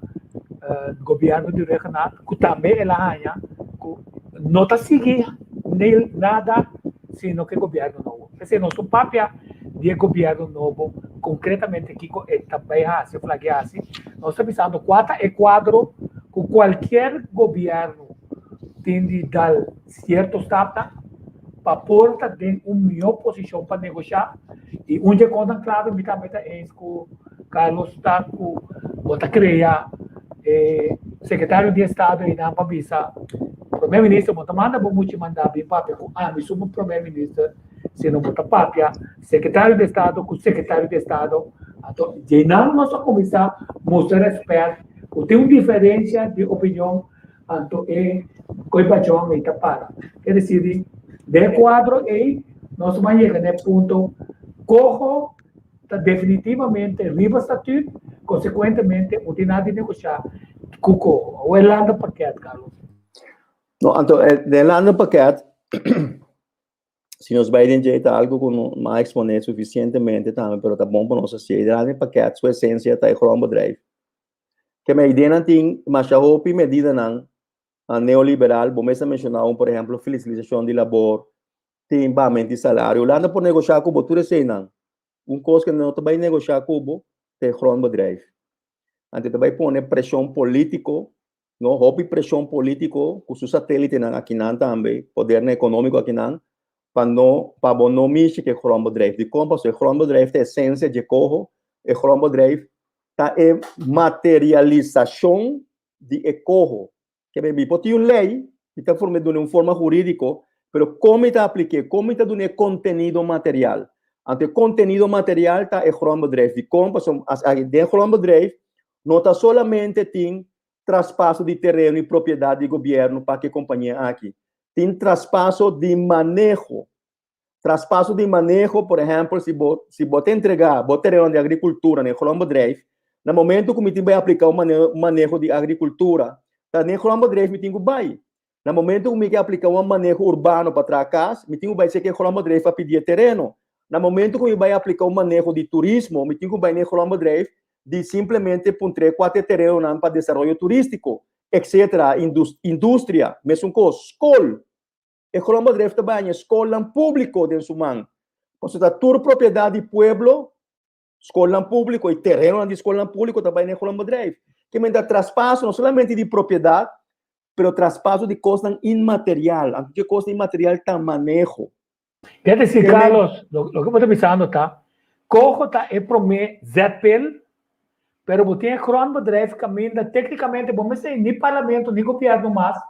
gobièrnu di Rhuggenaath ku tambe el a haña ku no ta sigui nada sino ku e gobièrnu nobo. P'esei nos no papia di e gobièrnu nobo konkretamente kiko e ta bai hasi òf lag'e hasi. Nos ta bisando kua ta e kuadro ku kualkier gobièrnu tin di dal sierto stapnan. pa por ta den un mihó posishon pa negoshá i un dje kosnan klave mi tambe ta eens ku Carlos ta ku bo ta krea e sekretario di estado einan pa bisa prome minister bo ta manda bo muchi manda bin papia ku ami su prome minister sino bo ta papia sekretario di estado ku sekretario di estado anto djeinan nos a kuminsá mustra rèspèt ku tin un diferensia di opinion. Anto e koe bachon ei ta para. Ke desir di, den e kuadro ei nos ban yega na e punto koho ta definitivamente riba statut, konsekuentemente bo tin nada di negoshá ku koho. Awor e landenpakket, Carlos. No, anto den e landenpakket, si nos bai den dje ta algo ku no a eksponé sufisientemente tambe, pero ta bon pa nos hasié. E landenpakket su esensia ta e grondbedrijf. Ke medidanan tin masha hopi medidanan neoliberal, bo mes a menshoná un, por ehèmpel, fleksibilisashon di labor, tin bamenti salario. Hulanda por negoshá ku bo tur eseinan. Un kos ku no ta bai negoshá ku bo ta e grondbedrijf. Anto ta bai pone preshon polítiko, no, hopi preshon polítiko ku su satélitenan akinan tambe, podernan ekonómiko akinan, pa no, pa bo no mishi ku e grondbedrijf. Dikon? Pasobra e grondbedrijf ta esensia dje koho, e grondbedrijf ta e materialisashon di e koho. Ke men mi por tin un lei, mi ta forma duna un forma hurídiko, pero kon mi ta aplik'é, kon mi ta duna e kontenido material? Anto e kontenido material ta e grondbedrijf. Dikon? Pasobra den grondbedrijf no ta solamente tin traspaso di tereno i propiedat di gobièrnu pa ku e kompania aki. Tin traspaso di maneho. Traspaso di maneho, por ehèmpel, si bo si bo ta entregá bo tereno di agrikultura na e grondbedrijf, na momento ku mi tin bai apliká un maneho di agrikultura, ta na e grondbedrijf mi tin ku bai. Na momento ku mi ke apliká un maneho urbano pa traha kas, mi tin ku bai seka e grondbedrijf pa pidi e tereno. Na momento ku mi bai apliká un maneho di turismo, mi tin ku bai na e grondbedrijf di simplemente puntr'é kua ta e terenonan pa desaroyo turístiko, etcetera. Industria, mesun kos. Skol, E grondbedrijf ta baña skolnan públiko den su man. Pasobra ta tur propiedat di pueblo, skolnan públiko i terenonan di skolnan públiko ta bai na e grondbedrijf. Ke men ta traspaso no solamente di propiedat, pero traspaso di kosnan inmaterial. Anto ke kosnan inmaterial ta maneho. Ke desir Carlos, loke bo ta bisando ta, Coho ta e promé zetpil, pero bo tin e grondbedrijf kaminda téknikamente bo mester ni parlamento ni gobièrnu mas,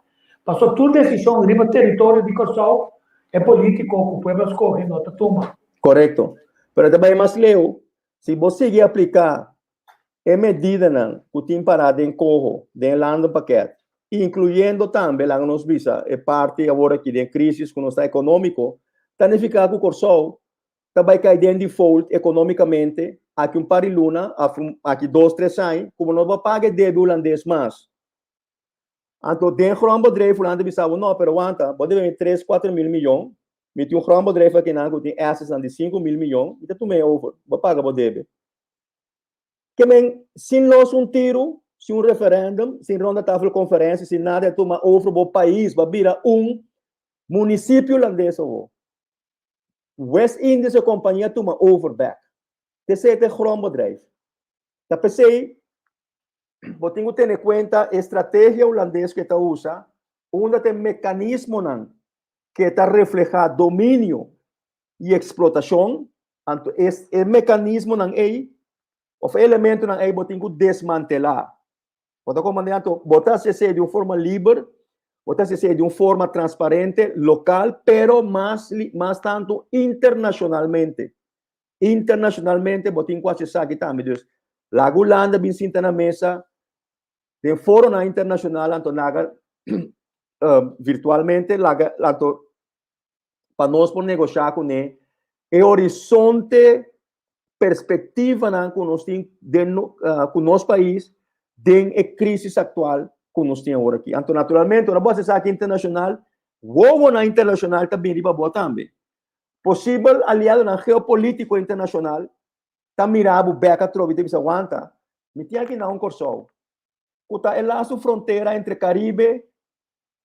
pasobra tur desishon riba teritorio di Kòrsou e polítiko ku pueblo a skohe no ta tuma. Korekto. Pero ta bai mas leu, si bo sigui apliká e medidanan ku tin pará den Coho, den e landenpakket, inkluyendo tambe, laga nos bisa, e parti awor aki den krísis ku nos ta ekonómiko, ta nifiká ku Kòrsou ta bai kai den default ekonómikamente aki un par di luna, aki dos, tres aña, ku bo no por paga e debe hulandes mas. Anto den grondbedrijf Hulanda ta bisa bo, no, pero wanta, bo debe mi tres, kuater mil miyon, mi tin un grondbedrijf akinan ku tin assetsnan di 5000 miyon, mi ta tuma e over, bo paga bo debe. Ke men, sin los un tiru, sin un referendum, sin ronda tafel konferensia, sin nada, e tuma over bo pais, bo a bira un munisipio hulandes awor. West Indische Compagnie tuma over bek. T'esei ta e grondbedrijf. Ta p'esei bo tin ku tene kuenta e strategia hulandes ku e ta usa, unda ta e mekanismonan ku e ta reflehá dominio i eksplotashon, anto e e mekanismonan ei òf e elementonan ei bo tin ku desmantelá. Bo ta komprendé? Anto bo ta hasi esei di un forma liber, bo ta hasi esei di un forma transparente, lokal, pero mas mas tantu internashonalmente. Internashonalmente bo tin ku hasi esaki tambe. Dus laga Hulanda bin sinta na mesa den foronan internashonal anto laga virtualmente laga anto pa nos por negoshá kuné e horizonte perspektivanan ku nos tin den ku nos pais den e krísis aktual ku nos tin awor aki. Anto naturalmente ora bo hasi esaki internashonal, wowonan internashonal ta bin riba bo tambe. Posibel aliadonan geopolítiko internashonal ta mira bo bèk atrobe i ta bisa wanta, mi tin aki na un Kòrsou ku ta e lastu frontera entre Karibe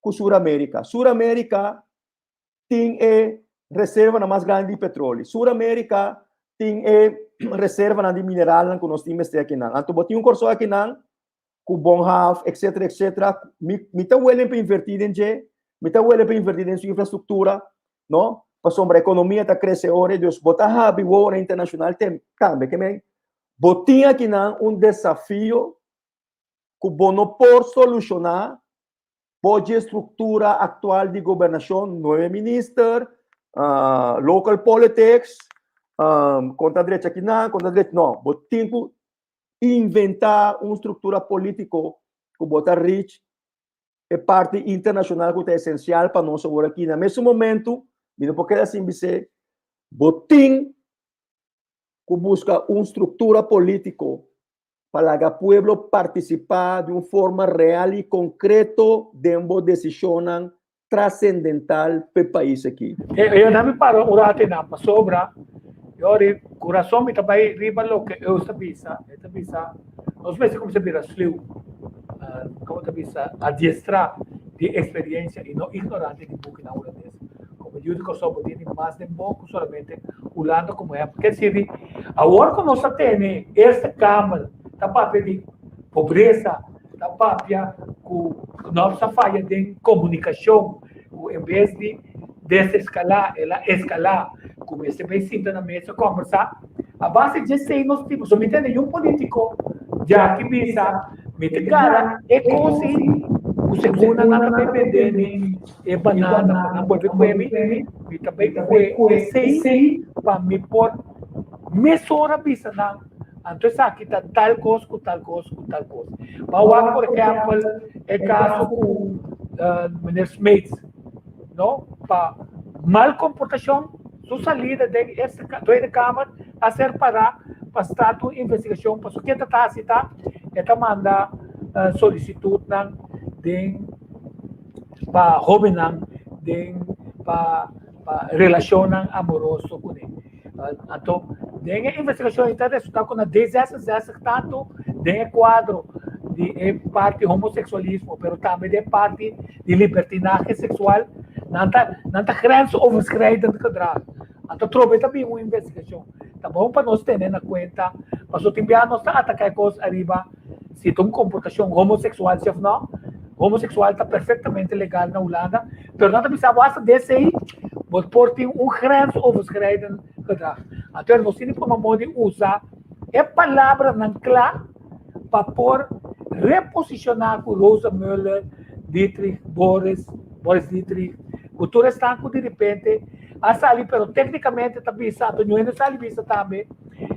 ku Sur Amerika. Sur Amerika tin e reservanan mas grandi di petroli. Sur Amerika tin e reservanan di mineralnan ku nos tin mester akinan. Anto bo tin un Kòrsou akinan ku bon haf, etcetera, etcetera. Mi, mi ta willing pa invertí den dje, mi ta willing pa invertí den su infrastruktura. No? Pasobra ekonomia ta krese ora, dus bo ta habri wowonan internashonal tambe. Ke men, bo tin akinan un desafio ku bo no por solushoná bo dje struktura aktual di gobernashon, nuebe minister, local politics, kon ta drecha akinan, kon ta drecha, no, bo tin ku inventá un struktura polítiko ku bo ta reach e parti internashonal ku ta esensial pa nos awor aki. Na mesun momentu, mi no por keda sin bis'é, bo tin ku buska un struktura polítiko pa laga pueblo partisipá di un forma real i konkreto den bo desishonnan trasendental p'e pais aki. E na mi para un rato einan pasobra yori kurason mi ta bai riba loke Eus ta bisa, e ta bisa nos mester kuminsá bira sluw, komo ta bisa adiestrá di eksperiensia i no ignorante di bukinan hulandes. Komo yu di Kòrsou bo tene mas den bo ku solamente Hulanda komo ehèmpel. Ke sirbi awor ku nos a tene Eerste Kamer ta papia di pobresa, ta papia ku nos a faya den komunikashon, ku en bes di deseskalá el a eskalá, ku mester bai sinta na mesa kòmbersá. A base dje esei nos tin, pasobra mi tende yu polítiko djaki bisa mi ta gara e kos ei ku segun nan ta bai bende mi e banana pa nan bolbe kue mi, mi ta bai kue esei pa mi por mesora bisa nan anto esaki ta tal kos ku tal kos ku tal kos. Bo a wak por ehèmpel e kaso ku meneer Smeets no pa mal komportashon su salida den Eerste Tweede Kamer a ser pará pa start un investigashon pasobra ke ta ta hasi ta e ta manda solisitutnan den pa hóbennan den pa pa relashonnan amoroso kuné. Anto den e investigashon ei ta resultá ku na D66 tantu den e kuadro di e parti homoseksualismo pero tambe den e parti di libertinahe seksual nan ta nan ta grensoverschrijdend gedrag. Anto trobe ta bin un investigashon. Ta bon pa nos tene na kuenta pasobra tin bia nos ta ataká e kos ariba si ta un komportashon homoseksual si òf nò. Homoseksual ta perfektamente legal na Hulanda, pero nan ta bisa bo asta di esei bo por tin un grensoverschrijdend gedrag. Anto nos tin di forma modo di usa e palabranan kla pa por reposishoná ku Rosa Muller, Dietrich, Boris, Boris Dietrich, ku tur esnan ku direpente a sali pero téknikamente ta bisa, anto Ñuene sali bisa tambe,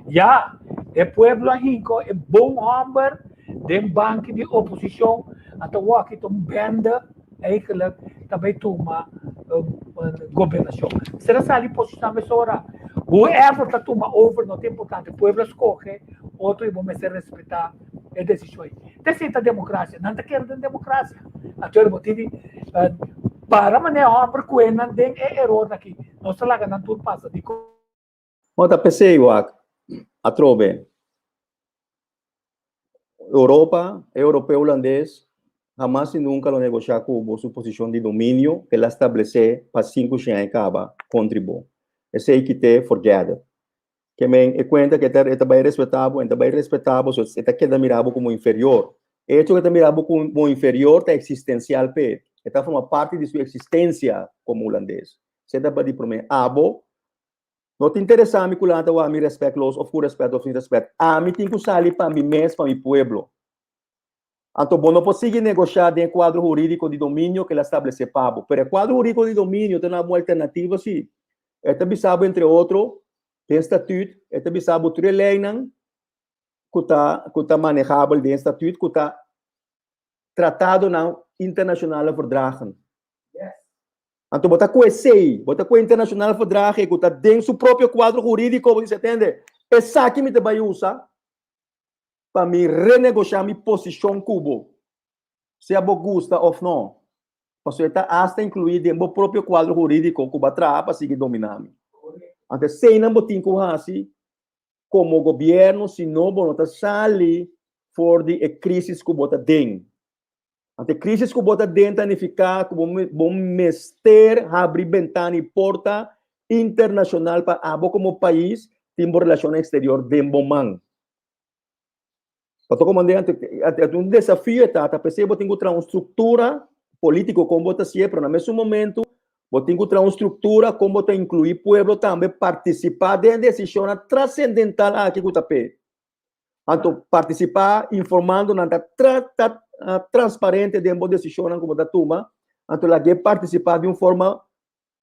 ya e pueblo a hinko e bon hòmber den banki di oposishon, anto wòki ta un bènde eigenlijk ta bai tuma gobernashon. Mester a sali posishoná mesora. Whoever ta tuma over no ta importante, pueblo a skohe otro i bo mester respetá e desishon ei. Ta esei ta demokrasia. Nan ta kere den demokrasia. Anto bo tin di para manera hòmber ku e nan den e eror aki. Nos ta laga nan tur pasa. Dikon? Bo ta p'esei wak atrobe. Europa, e europeo hulandes, hamas i nunka lo negoshá ku bo su posishon di dominio ku el a stablesé pa 500 aña kaba kontra bo. Esei kit'é forget it. Ke men e kuenta ku e ta e ta bai respetá bo, e ta bai respetá bo, so e ta keda mira bo komo inferior. E echo ku e ta mira bo komo inferior ta eksistensial p'e. E ta forma parti di su eksistensia komo hulandes. Esei ta di promé. Abo No ta interesá mi ku nan ta wak mi rèspètlos òf ku rèspèt òf sin rèspèt. Ami tin ku sali pa mi mes, pa mi pueblo. Anto bo no por sigui negoshá den e kuadro hurídiko di dominio ku el a stablesé pa bo. Pero e kuadro hurídiko di dominio ta duna bo un alternativa sí. E ta bisa bo entre otro den statüt, e ta bisa bo tur e leinan ku ta ku ta manehabel den statüt ku ta tratadonan internashonale verdragen. Anto bo ta ku esei, bo ta ku e internashonale verdragen ku ta den su propio kuadro hurídiko, bo dice, tende, esaki mi ta bai usa pa mi renegoshá mi posishon ku bo, sea bo gusta òf no. Pasobra e ta asta inkluí den bo propio kuadro hurídiko ku bo a traha pa sigui dominá mi. Anto eseinan bo tin ku hasi komo gobièrnu, si no bo no ta sali for di e krísis ku bo ta den. Anto e krísis ku bo ta den ta nifiká ku bo bo mester habri bentana i porta internashonal pa abo komo pais tin bo relashonnan eksterior den bo man. Pasobra komo ande anto un desafio e ta, ta p'esei bo tin ku traha un struktura polítiko kon bo ta hasié, pero na mesun momentu. Bo tin ku traha un struktura kon bo ta inkluí pueblo tambe partisipá den e desishonnan trasendental aki ku ta p'e. Anto partisipá informando nan ta tra ta transparente den bo desishonnan ku bo ta tuma, anto lag'é partisipá di un forma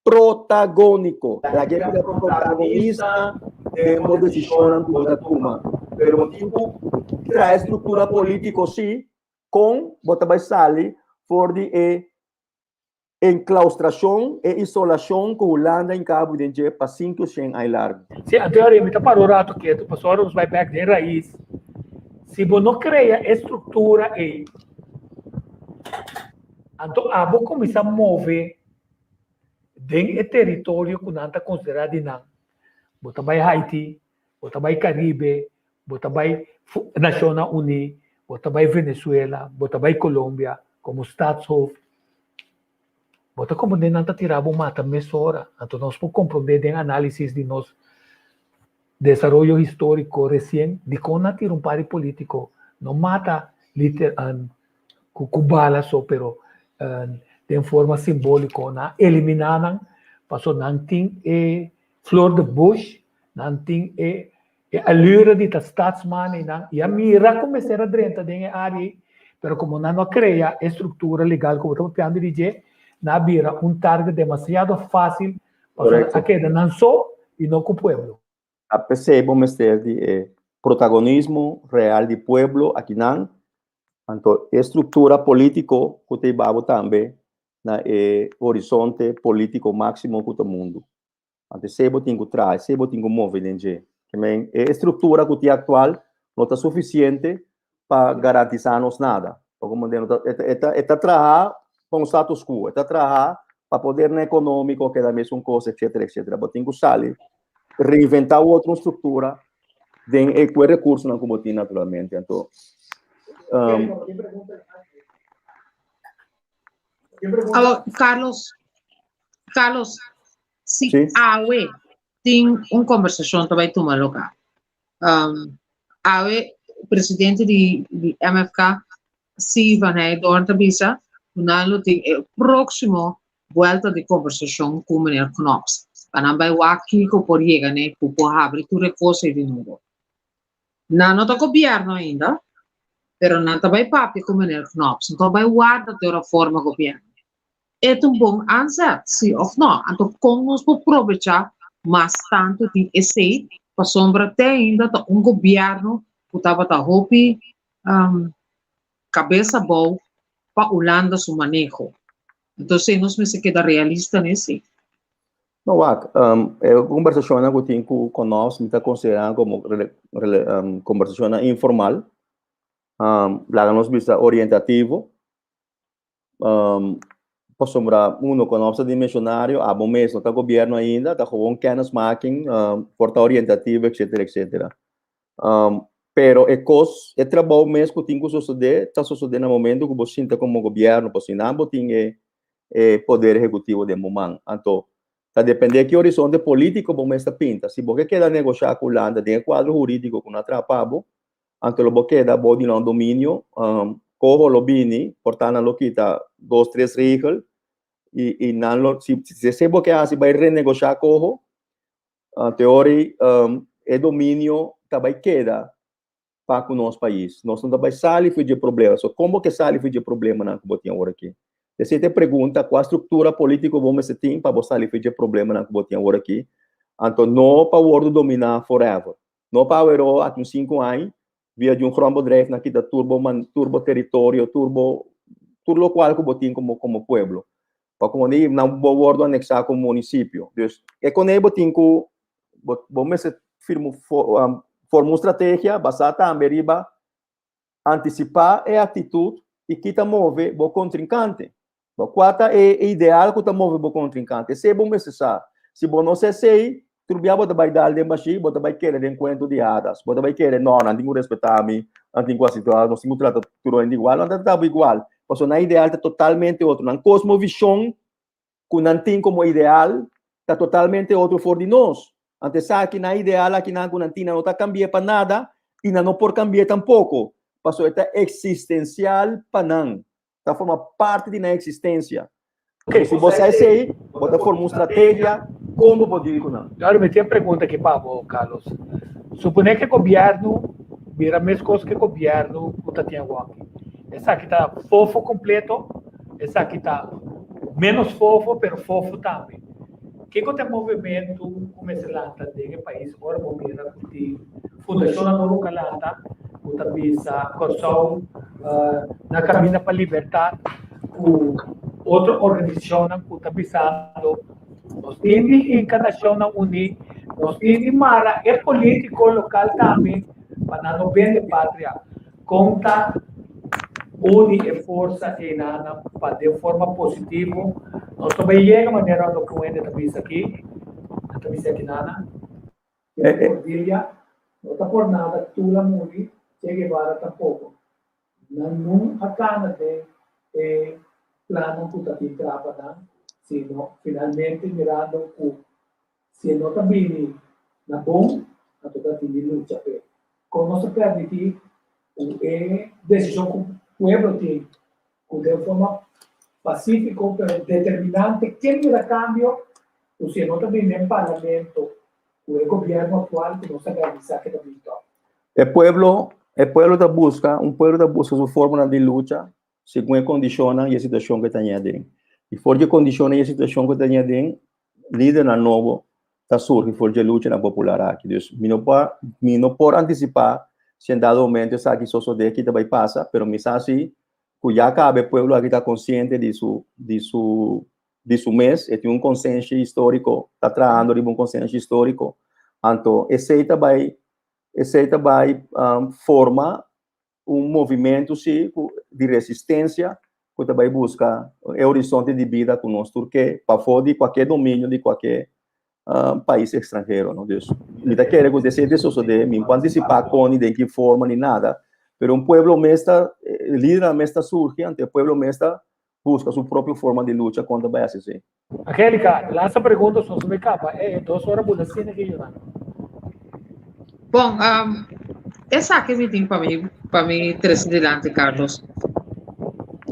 protagóniko. Lag'é bira protagonista den bo desishonnan ku bo ta tuma. Pero bo tin ku traha e struktura polítiko sí kon bo ta bai sali for di e Enclaustracion, e isolacion cu Hulanda in cabo den dje pa 500 ai largo. Si, anto e mi ta para un rato ketu pasobra ora nos bai bek den rais. Si bo no crea e structura ei, anto abo cuminsa move den e teritorio cu nan ta considera di nan. Bo ta bai Haiti, bo ta bai Caribe, bo ta bai Nacionnan Uní, bo ta bai Venezuela, bo ta bai Colombia como staatshoofd. Bo ta comprende nan ta tira bo mata mesora. Anto nos por comprende den análisis di nos desaroyo histórico recien dikon nan tira un par di político no mata liter ku ku bala so pero den forma simbólico nan eliminá nan paso nan tin e flor de bush nan tin e E allure di ta stadsman einan i a mira ku mester a drenta den e área ei, pero komo nan no a krea e struktura legal ku bo ta papiando di dje, nan a bira un target demasiado fásil pasobra a keda nan so i no ku pueblo. A pesei bo mester di e protagonismo real di pueblo akinan, anto e struktura polítiko ku ta hiba bo tambe na e horizonte polítiko máksimo ku ta mundu. Anto esei bo tin ku traha, esei bo tin ku move den dje. Ke men e estruktura ku tin aktual no ta sufisiente pa garantisá nos nada. Pasobra como no ta e ta e ta traha pa un status quo, e ta traha pa podernan ekonómiko keda mesun kos etcetera etcetera. Bo tin ku sali reinventá otro struktura den e ku e rekursonan ku bo tin naturalmente. Anto Alo, Carlos, Carlos, si sí. awe tin un conversación ta bai tuma lugar. Um, awe presidente di, di MFK, si Van Heijdoorn ta bisa, nan lo tin e próximo vuelta di conversación cu meneer Knops. Pa nan bai wak kiko por yega ne ku por habri tur e cosa di nuevo. Nan no ta gobierno ainda, pero nan ta bai papia ku meneer Knops. Nan ta bai warda te ora forma gobierno. E ta un bon aanzet, si of no? Anto kon nos por probecha mas tantu di esei pasobra te ainda ta un gobierno ku tabata hopi um, kabes abou pa Hulanda su maneho. Entonces nos mester keda realista n'esei. No, wak, um, e kombersashonnan ku tin ku Knops mi ta konsiderá komo um, kombersashonnan informal, um, laga nos bisa orientativo, um, pasobra uno Knops ta dimensionario, abo mes no ta gobierno ainda, ta gewoon kennismaking, um, por ta orientativo, etcétera, etcétera. Um, pero e kos, e trabou mes ku tin ku sosodé, ta sosodé na momento ku bo sinta komo gobierno, pasobra bo tin e e poder ehekutivo den bo man. Anto, ta dependé ki horizonte polítiko bo mes ta pinta. Si bo ke keda negoshá ku Hulanda den e kuadro hurídiko ku nan a traha pa bo, anto lo bo keda bou di nan dominio, koho lo bini, por ta nan lo kita dos, tres regel, i i nan lo, si si esei bo ke hasi bai renegoshá koho, anto e ora ei e dominio ta bai keda pa ku nos pais. Nos no ta bai sali for dje problema. So, kon bo ke sali for dje problemanan ku bo tin awor aki? Esei ta e pregunta, kua struktura polítiko bo mester tin pa bo sali for dje problemanan ku bo tin awor aki? Anto no pa wordu dominá forever. No pa aweró aki un sinku aña via di un grondbedrijf nan kita tur bo man tur bo teritorio, tur bo tur lokual ku bo tin komo komo pueblo. Pa komo di nan bo wordu aneksá komo munisipio. Dus e konei bo tin ku bo bo mester firma forma un strategia basá tambe riba antisipá e aktitut i ki ta move bo kontrinkante. Bo kua ta e ideal ku ta move bo kontrinkante? Esei bo mester sa. Si bo no sa esei, tur bia bo ta bai dal den bashí, bo ta bai kere den kuento di hadas. Bo ta bai kere, no, nan tin ku respetá mi, nan tin ku hasi tur, nos tin ku trata tur hende igual. Nan ta trata bo igual, pasobra nan ideal ta totalmente otro. Nan kosmovishon ku nan tin komo ideal ta totalmente otro for di nos. Anto esaki nan ideal akinan ku nan tin nan no ta kambi'é pa nada i nan no por kambi'é tampoko, pasobra e ta eksistensial pa nan, ta forma parti di nan eksistensia. Si bo sa esei, bo ta forma un strategia kon bo por deal ku nan. Awor mi tin un pregunta aki pa bo, Carlos. Suponé ku e gobièrnu bira meskos ku e gobièrnu ku ta tin awoki. Esaki ta fofo kompleto, esaki ta ménos fofo pero fofo tambe. Kiko ta e movementu ku mester lanta den e pais ora bo mira ku tin fundashonnan nobo ku a lanta ku ta bisa Kòrsou na kaminda pa libertat ku otro organisashonnan ku ta bisando nos tin di hinka Nashonnan Uní, nos tin di mara e polítiko lokal tambe pa nan no bende patria. Kon ta uni e forsa einanan pa den forma positivo nos ta bay yega manera loke un hende ta bisa aki, nan ta bisa akinana, Tito Cordilia no ta por nada Tula muri, Che Guevara tampoco. Nan nun a cana den e plannan cu ta tin trapa nan, sino finalmente mirando cu Si e no ta bini na bon, anto ta tin di lucha p'e. Kon nos ta permití ku e desishon ku pueblo tin, ku den forma pasífiko pero determinante ke mira kambio, ku si e no ta bini den parlamento ku e gobièrnu aktual ku nos ta garantisá ke ta bini tòg? E pueblo, e pueblo ta buska, un pueblo ta buska su formanan di lucha segun e kondishonnan i e situashon ku e ta ña aden. I for di e kondishonnan i e situashon ku e ta ña aden, lidernan nobo ta surgi for dje luchanan popular aki. Dus mi no por, mi no por antisipá si en dado momento esaki sosodé ki ta bai pasa, pero mi sa si ku ya kaba e pueblo aki ta konsiente di su, di su, di su mes, e tin un konsenshi históriko, ta trahando riba un konsenshi históriko. Anto esei ta bai, esei ta bai forma un movimentu si ku di resistensia ku ta bai buska e horizonte di bida ku nos tur ke pafó di kualke dominio di kualke pais ekstranhero no. Dus mi ta kere ku esei ta sosodé, mi no por antisipá kon ni den ki forma ni nada, pero un pueblo mes ta, e lidernan mes ta surgi, anto e pueblo mes ta buska su propio forma di lucha kon ta bai hasi esei. Angelica, laatste pregunta nos mi caba. Eh, dos ora bula cine ki yunan. Bon, um, esaki mi tin pa mi, pa mi trece dilanti, Carlos.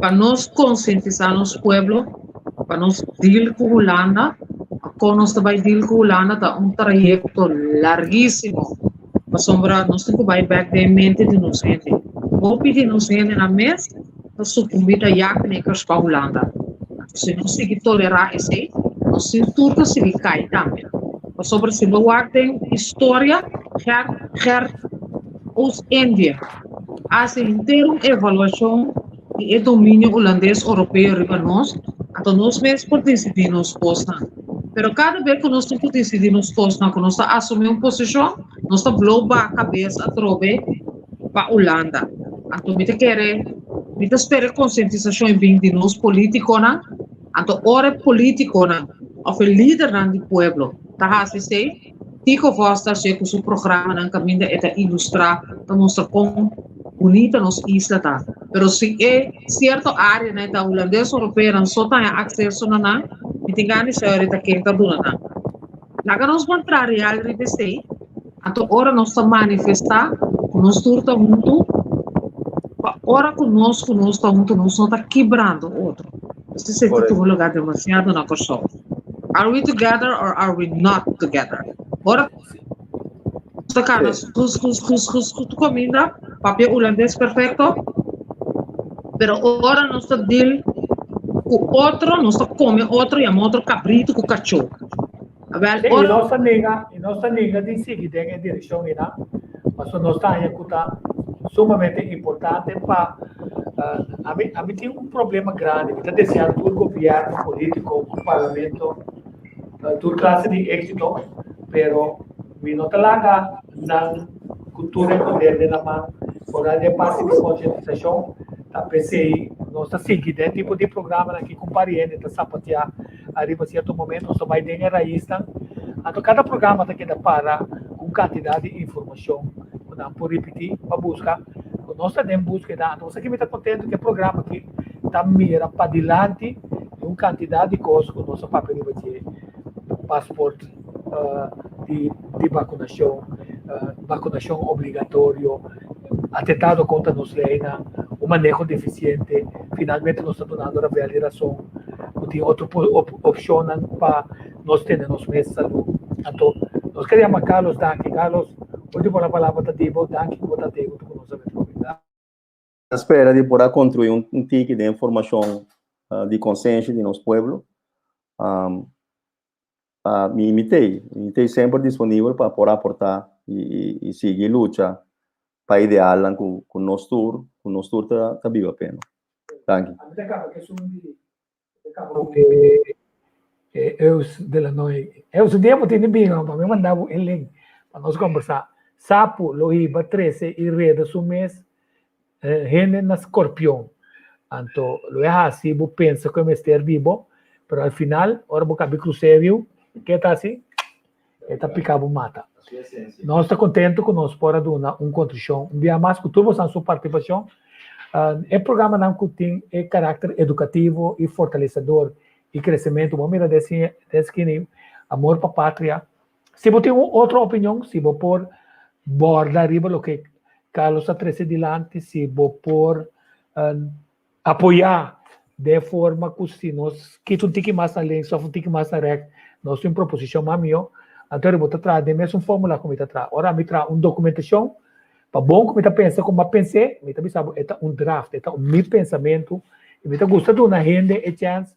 Pa nos concientizar nos pueblo, pa nos deal cu Hulanda, con nos ta bay deal cu Hulanda ta un trayecto larguísimo. Pasobra nos tin cu bay bek den mente di nos hende. Hopi di nos hendenan mes ta sucumbi ta jaknikkers pa Hulanda. Si nos sigui tolerá esei, nos tin tur ta sigui kai tambe. Pasobra si bo wak den historia, Gert, Gert Oost-Indië hasi henter un evaluashon di e dominio hulandes oropeo riba nos, anto nos mes por disidí nos kosnan. Pero kada bes ku nos tin ku disidí nos kosnan, ku nos ta asumí un posishon, nos ta blow bak kabes atrobe pa Hulanda. Anto mi ta kere, mi ta spera e konsientisashon e bin di nos politikonan, anto ora e politikonan òf e lidernan di pueblo ta hasi esei, Tico Vos ta hasié ku su programanan kaminda e ta ilustrá, ta mustra kon bunita nos isla ta. Pero si e sierto áreanan e ta hulandes oropeonan so ta haña akseso na nan, mi tin gana di sa ahorita ken ta duna nan. Laga nos bon traha real riba esei, anto ora nos ta manifestá ku nos tur ta huntu, pa ora ku nos ku nos ta huntu nos no ta kibrando otro. Esei ta tuma lugá demasiado na Kòrsou. Are we together or are we not together? Ora nos ta kana skus skus skus skus skus tur kaminda, papia hulandes perfekto, pero ora nos ta deal ku otro, nos ta kome otro, yama otro kabritu ku kachó. Awel, Sí, i ora nos ta ninga, i nos ta ninga di sigui den e direkshon einan, pasobra nos ta haña ku ta sumamente importante pa ami ami tin un problema grandi, mi ta deseá tur gobièrnu, polítiko, parlamento, tur klase di éksito, pero mi no ta laga nan ku tur e poder den nan man por a den parti di konsientisashon, ta p'esei nos ta sigui den tipo di programanan aki ku un par di hende ta sapateá Ariba cierto momento nos ta bay den e raiznan, anto cada programa ta keda para cu un cantidad di informacion cu nan por ripiti pa busca, cu nos ta den busqueda. Anto esaki mi ta contento cu e programa aki ta mira padilanti di un cantidad di cos cu nos a papia riba dje, paspoort di di vacunacion, vacunacion obligatorio, atentado contra nos leynan, un maneho deficiente, finalmente nos ta dunando Ravelli razon. Tin otro opshonnan pa nos tene nos mes salú. Anto nos ke yama Carlos danki. Carlos, último la palabra ta di bo. Danki ku bo ta tei huntu ku nos awe trobe. Ta spera di por a kontribuí un tiki den formashon di konsenshi di nos pueblo. Mi mi tei, mi tei semper disponibel pa por aportá i sigui lucha pa idealnan ku ku nos tur ku nos tur ta ta biba p'e no. Danki. Ami ta kaba ku esun di ta kaba ku e e Eus de la Noy. Eus un dia bo tin di bin pa mi manda bo e link pa nos kombersá. Sapu lo hiba trese i reda su mes hende na skorpion. Anto lo e hasi bo pensa ku e mester di bo, pero al final ora bo kabi krus'é e riu, ke ta hasi? E ta pika bo mata. Nos ta kontentu ku nos por a duna un kontribushon un bia mas ku tur bosan su partisipashon. E programanan ku tin e karakter edukativo i fortalesador i kresementu, bo a mira den skina amor pa patria. Si bo tin un otro opinion, si bo por borda riba loke Carlos a trese dilanti, si bo por apoyá den e forma ku si nos kita un tiki mas na links òf un tiki mas na rèks, nos tin un proposishon mas mihó, anto bo ta traha den mesun fórmula ku mi ta traha. Ora mi traha un dokumentashon, pa bon ku mi ta pensa ku mi a pens'é, mi ta bisa bo e ta un draft, e ta mi pensamentu i mi ta gusta duna hende e chèns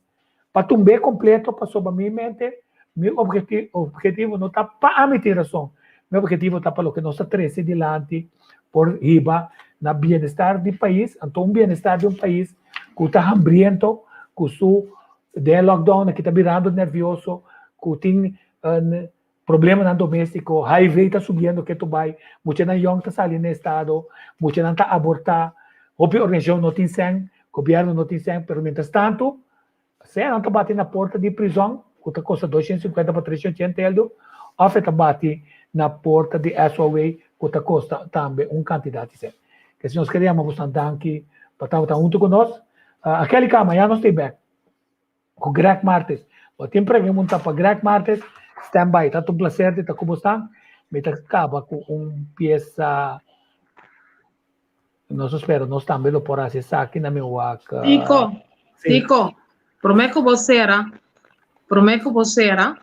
pa tumb'é kompleto pasobra mi mente, mi obhetivo no ta pa ami tin rason, mi obhetivo ta pa loke nos ta trese dilanti por hiba na bienestar di pais, anto un bienestar di un pais ku ta hambriento, ku su den e lockdown aki ta birando nervioso, ku tin problemanan domestico, HIV ta subiendo ketu bai, muchanan yong ta sali na estado, muchanan ta aborta, hopi organisacion no tin sèn, gobierno no tin sèn, pero mientras tanto sea nan ta bati na porta di prizon ku ta kosta 250 pa 380 eldo, òf e ta bati na porta di SOA ku ta kosta tambe un kantidat di sèn. Kesi nos kere yama boso danki pa tabata huntu ku nos. Akelly Kama, ya nos ta bèk. Ku Greg Martes. Bo tin pregunta pa Greg Martes? Stand by. Ta un placer di ta ku bosnan. Mi ta kaba ku un piesa. Nos spera nos tambe lo por hasi esaki na mi wak. Tico, Sí. Tico, promé ku bo sera, promé ku bo sera,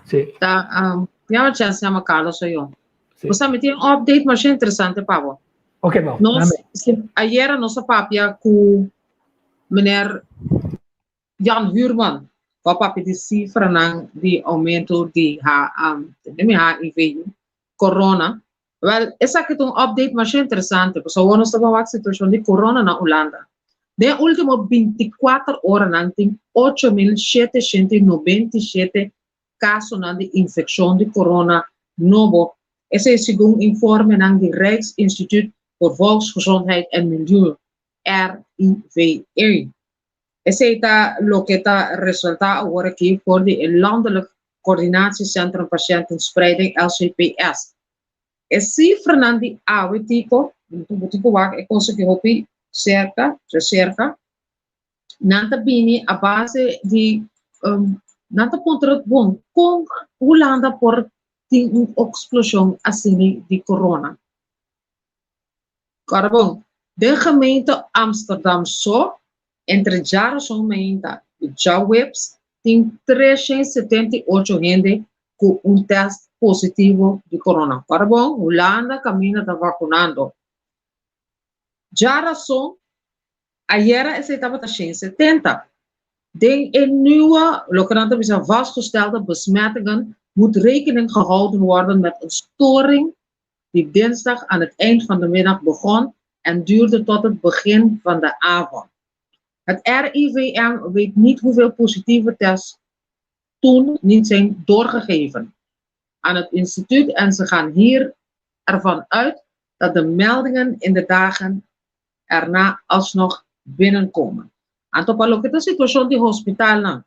Sí, ta um, yama chance yama Carlos oyo. sí. Bo sa mi tin un update masha interesante pa bo. Ok, bon. Nos, Dame. si, ayera nos a papia ku meneer Jan Huurman, ku a papia di sifranan di oumento di HIV, corona. Wèl, esaki ta un update masha interesante, pasobra awor nos ta wak situashon di corona na Hulanda. Den e último 24 oranan tin 8.797 kasonan di infekshon di corona nobo. Esei segun informenan di Rijksinstituut voor Volksgezondheid en Milieu, RIVE. Esei ta loke ta resultá awor aki for di e Landelijk Coördinatiecentrum Patiëntenspreiding, LCPS. E sifranan di awe tipo, bo tin ku wak e kos aki hopi serka, serka, nan ta bini a base di, nan ta puntra bon kon Hulanda por tin un eksploshon asina di corona. Ora bon, den gemeente Amsterdam so, entre djaroson meinta i djaweps tin 378 hende ku un tèst positivo di corona. Ora bon, Hulanda kaminda ta vakunando. Djarason, ayera esei tabata 170. Den e nieuwe, loke nan ta bisa vastgestelde besmettingen, moet rekening gehouden worden met een storing die dinsdag aan het eind van de middag begon en duurde tot het begin van de avond. Het RIVM weet niet hoeveel positieve tests toen niet zijn doorgegeven aan het instituut en ze gaan hier ervan uit dat de meldingen in de dagen erna alsnog binnenkomen. Anto pa loke ta situashon di hospitalnan,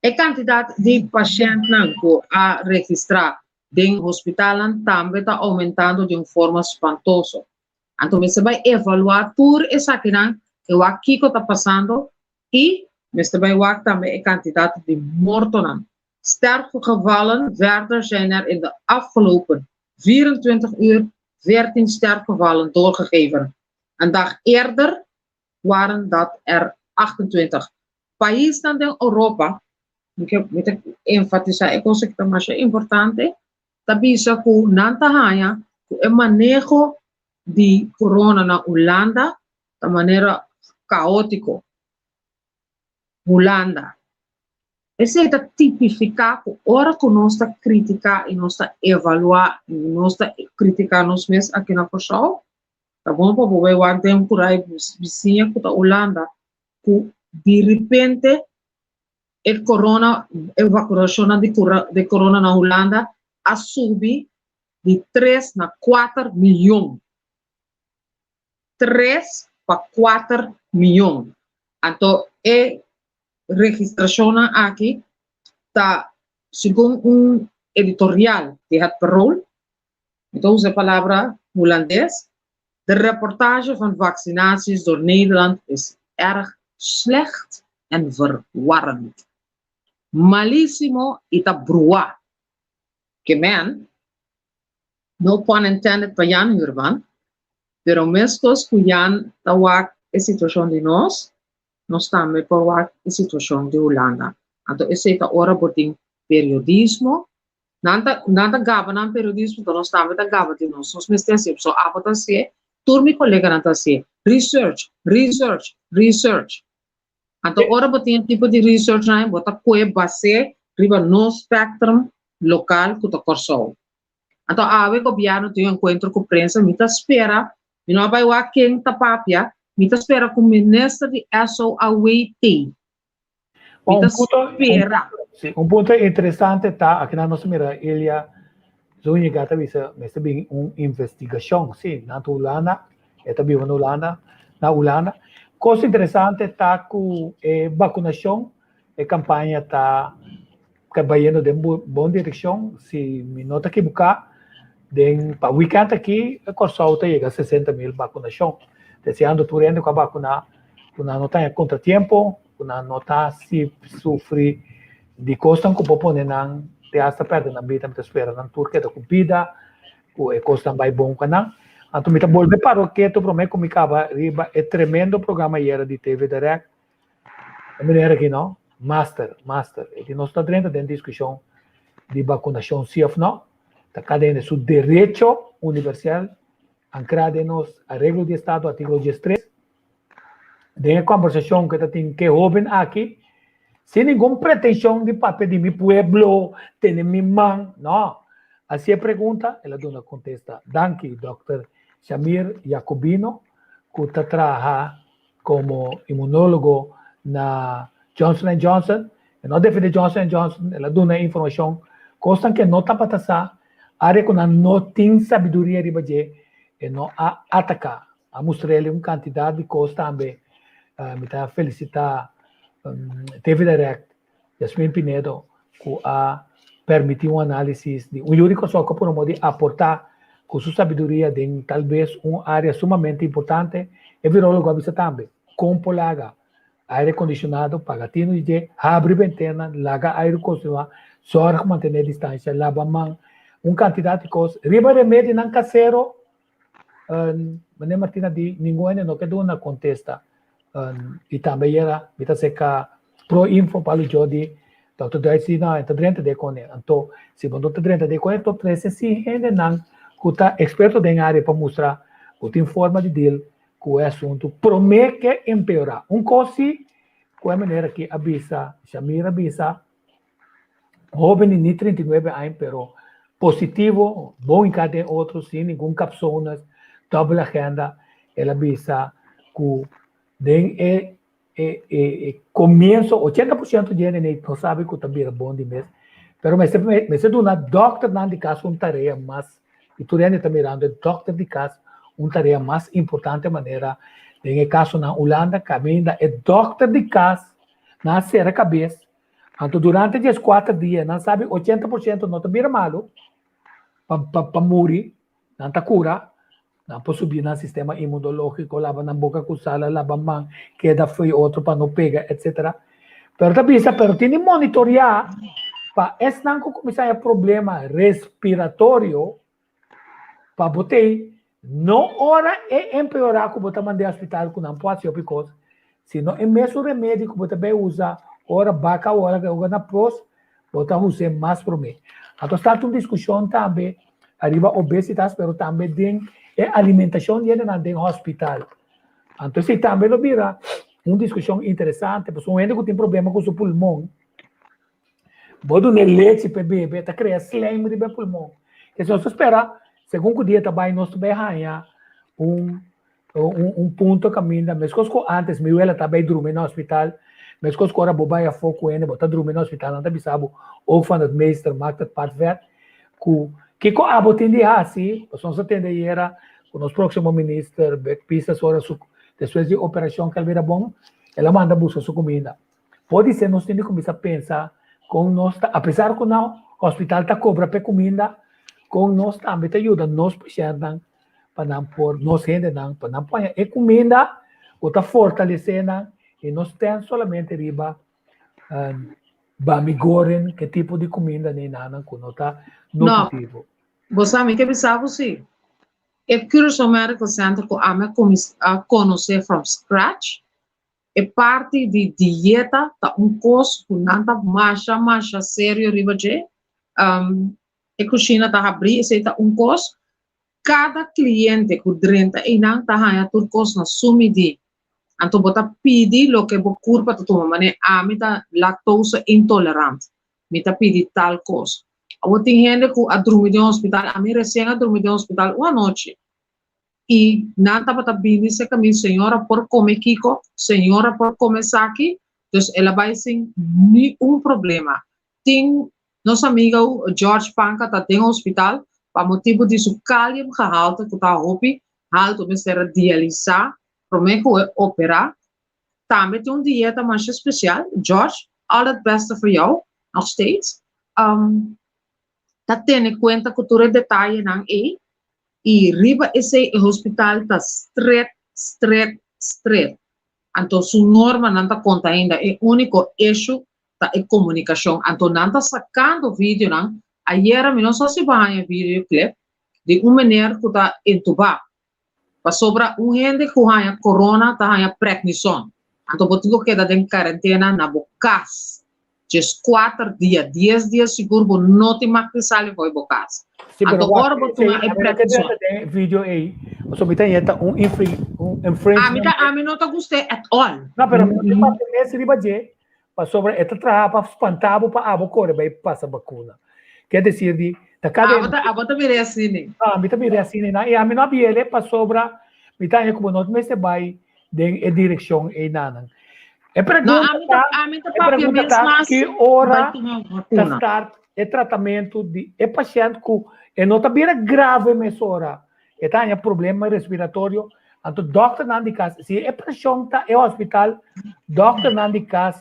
e kantidat di pashèntnan ku a registrá den hospitalnan tambe ta oumentando di un forma spantoso. Anto mester bai evaluá tur esakinan i wak kiko ta pasando i mester bai wak tambe e kantidat di mortonan. Sterfgevallen Verder zijn er in de afgelopen 24 uur 14 sterfgevallen doorgegeven. Een dag eerder waren dat er 28. Paisnan den Europa, mi ke mi ta enfatisá e kos aki ta masha importante, ta bisa ku nan ta haña ku e maneho di corona na Hulanda ta manera kaótiko. Hulanda. Esei ta tipifiká ku ora ku nos ta kritiká i nos ta evaluá i nos ta kritiká nos mes aki na Kòrsou, ta bon pa bo bai wak den un kurai bisiña ku ta Hulanda ku diripente e corona, e vakunashonnan di di corona na Hulanda a subi di tres na kuater miyon. Tres pa kuater miyon. Anto e registrashonnan aki ta segun un editorial di Het Parool, mi ta usa e palabra hulandes, De reportage van vaccinaties door Nederland is erg slecht en verwarrend. Malísimo i ta bruá. Ke men, no pun intended pa Jan Huurman, pero meskos ku Jan ta wak e situashon di nos, nos tambe por wak e situashon di Hulanda. Anto esei ta ora bo tin periodismo, nan ta nan ta gaba nan periodismo, anto nos tambe ta gaba di nos. Nos mester hasié, pasobra abo ta hasié, tur mi koleganan ta hasié. Research, research, research. Anto ora bo tin e tipo di research nan, bo ta koe bas'é riba nos spectrum lokal ku ta Kòrsou. Anto awe gobièrnu tin un enkuentro ku prensa, mi ta spera, mi no a bai wak ken ta papia, mi ta spera ku minister di SOAW tei. Mi ta spera. Sí, un punto interesante ta, aki nan nos mira Elia Zúñiga ta bisa mester bin un investigashon, sí, nan ta Hulanda, e ta biba na Hulanda, na Hulanda. Kos interesante ta ku e bakunashon, e kampaña ta bayendo den bon direkshon, si mi no ta kibuká, den pa wikènt aki Kòrsou ta yega 60,000 bakunashon. Deseando tur hende ku a bakuná ku nan no ta haña kontratiempo, ku nan no ta si sufri di kosnan ku por pone nan te hasta pèrdè nan bida. Mi ta spera nan tur keda ku bida, ku e kosnan bai bon ku nan. Anto mi ta bolbe para ketu promé ku mi kaba riba e tremendo programa ayera di TV Direct. E manera aki no, master, master. E di nos ta drenta den diskushon di bakunashon si òf no. Ta kada hende su derecho universal ankrá den nos Areglo di Estado artíkulo 13. Den e kòmbersashon ku e ta tin ku e hóben aki, sin ningun pretenshon di papia di mi pueblo, tene mi man, no. Hasi e pregunta, el a duna kontesta. Danki, dòkter Shamir Jacobino, ku ta traha komo inmunólogo na Johnson and Johnson. E no a defendé Johnson and Johnson, el a duna e informashon. Kosnan ku e no tabata sa, área ku nan no tin sabiduria riba dje, e no a ataká. A mustr'el un kantidat di kos tambe. Mi ta felisitá TV Direct, Yasmin Pinedo, ku a permití un análisis di un yu di Kòrsou ku a pone modo di aportá ku su sabiduria den tal bes un área sumamente importante. E virólogo a bisa tambe, kon por laga aire kondishonado paga tinu di dje, habri bentena, laga airu kontinuá, sòrg mantené distansha, laba man, un kantidat di kos. Riba remedionan kasero, Meneer Martina di ningun hende no ke duna kontesta i tambe ayera mi ta seka Pro Info pa luchó di Dòkter Duits di no e ta drenta den kone. Anto si bo no ta drenta den kone to trese si hendenan ku ta eksperto den área pa mustra ku tin forma di deal ku e asuntu promé ke empeorá. Un kos si ku e meneer aki a bisa, Shamir a bisa, Hoben di ni 39 aña pero positivo, bon hinká den otro sin ningun kapsones, dobbel agenda. El a bisa ku den e e e komienso 80% di hende no sabi ku ta bira bon di mes, pero mester mester duna dòkternan di kas un tarea mas i tur hende ta mirando e dòkter di kas un tarea mas importante manera den e kasonan Hulanda kaminda e dòkter di kas nan a sera kabes. Anto durante di es kuater dia nan sabi 80% no ta bira malu pa pa pa muri, nan ta kura, nan por subi nan sistema inmunologiko, laba nan boka ku sal, laba man, keda fo'i otro pa no pega etsetera. Pero ta bisa pero tin di monitoreá pa esnan ku kuminsá haña problema respiratorio pa bo tei no ora e empeorá ku bo ta mand'é hospital ku nan por hasi hopi kos. Sino e mesun remedi ku bo ta bai usa ora baka ora ku na pros, bo ta us'é mas promé. Anto start un diskushon tambe ariba obesitas pero tambe den e alimentashon di hendenan den hospital. Anto esei tambe lo bira un diskushon interesante pasobra un hende ku tin problema ku su pulmon, bo dun'é lechi pa e bebe, e ta krea slijm riba e pulmon. Entonces nos ta spera segun ku dia ta bai nos ta bai haña un un punto kaminda meskos ku antes mi wela ta bai drumi na hospital, meskos ku ora bo bai afó ku hende bo ta drumi na hospital nan ta bisa bo ook van het meester maakt het paard vet ku kiko abo tin di hasi pasobra nos a tende ayera ku nos próksimo minister Bek Pisas ora su despues di operashon ku el bira bon el a manda buska su kuminda. Podisé nos tin di kuminsá pensa kon nos ta apesar ku na hospital ta kobra p'e kuminda kon nos tambe ta yuda nos pashèntnan pa nan por, nos hendenan, pa nan por haña e kuminda ku ta fortalesé nan i no stèn solamente riba bami goren, ke tipo di kuminda ni nan ku no ta nutritivo. No, bo sa mi ke bisa bo si, e Curaçao Medical Center ku ami a konosé from scratch, e parti di dieta ta un kos ku nan ta masha masha serio riba dje. E kushina ta habrí, esei ta un kos. Kada kliente ku drenta einan ta haña tur kos na su midí. Anto bo ta pidi loke bo kurpa ta tuma, manera ami ta lactose intolerant, mi ta pidi tal kos. Awor tin hende ku a drumi den hospital, ami resien a drumi den hospital un anochi i nan tabata bini serka mi, señora por kome kiko, señora por kome esaki, dus el a bai sin niun problema. Tin nos amigo George Panka ta den hospital pa motibu di su kaliumgehalte ku ta hopi haltu mester a dialisá promé ku e operá. Tambe tin un dieta masha spesial. George, al het beste voor jou, nog steeds. Ta tene kuenta ku tur e detayenan ei i riba esei e hospital ta stret, stret, stret. Anto su normanan ta konta ainda. E úniko issue ta e komunikashon. Anto nan ta sakando videonan. Ayera mi no sa si bo a haña videoclip di un meneer ku ta entubá. Pasobra un hende ku haña corona ta haña prednison. Anto bo tin ku keda den karentena na bo kas dieskuater dia, dies dia sigur bo no tin mag di sali for bo kas. Sí, pero Anto wak, ora bo esei, tuma e ami no ke prednison. drenta den video ei, pasobra mi ta haña ta un infri, un Ami infringement. ta, ami no ta gust'é at all. No, pero mi no tin papia mes riba dje, pasobra e ta traha pa spanta bo pa abo kore bai pasa bakuna. Ke desir di ta kada Abo ta, abo ta mira e asina. Ah, mi ta mira e asina einan. I ami no a biel pasobra mi ta haña ku bo no mester bai den e direkshon einanan. E No, pregunta ami ta, ta, ami ta e papia pregunta mes ta mas ki bai ora tuma ta vakuna. start e tratamentu di e pashènt ku e no ta bira grave mesora. E ta haña problema respiratorio, anto dòkternan di kas, si e preshon ta e hospital, dòkternan di kas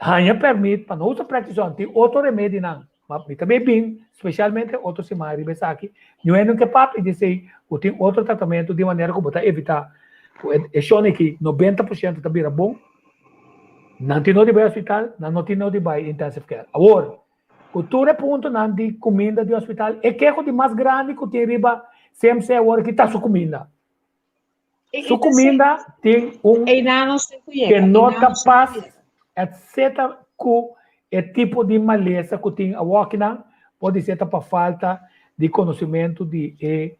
haña pèrmit pa no usa prednison, tin otro remedinan. Ma mi ta bay bin spesialmente otro siman riba esaki, ñu hende no ke papia di esei ku tin otro tratamentu di manera ku bo ta evitá ku e shon aki 90% ta bira bon, nan tin no di bai hospital, nan no tin no di bai intensive care. Awor, Ku tur e puntonan di kuminda di hospital, e keho di mas grandi ku tin riba CMC awor aki ta su kuminda. Su kuminda tin un ke no ta pas etc. Ku e tipo di malesa ku tin awokinan, por di ser ta pa falta di konosimentu di e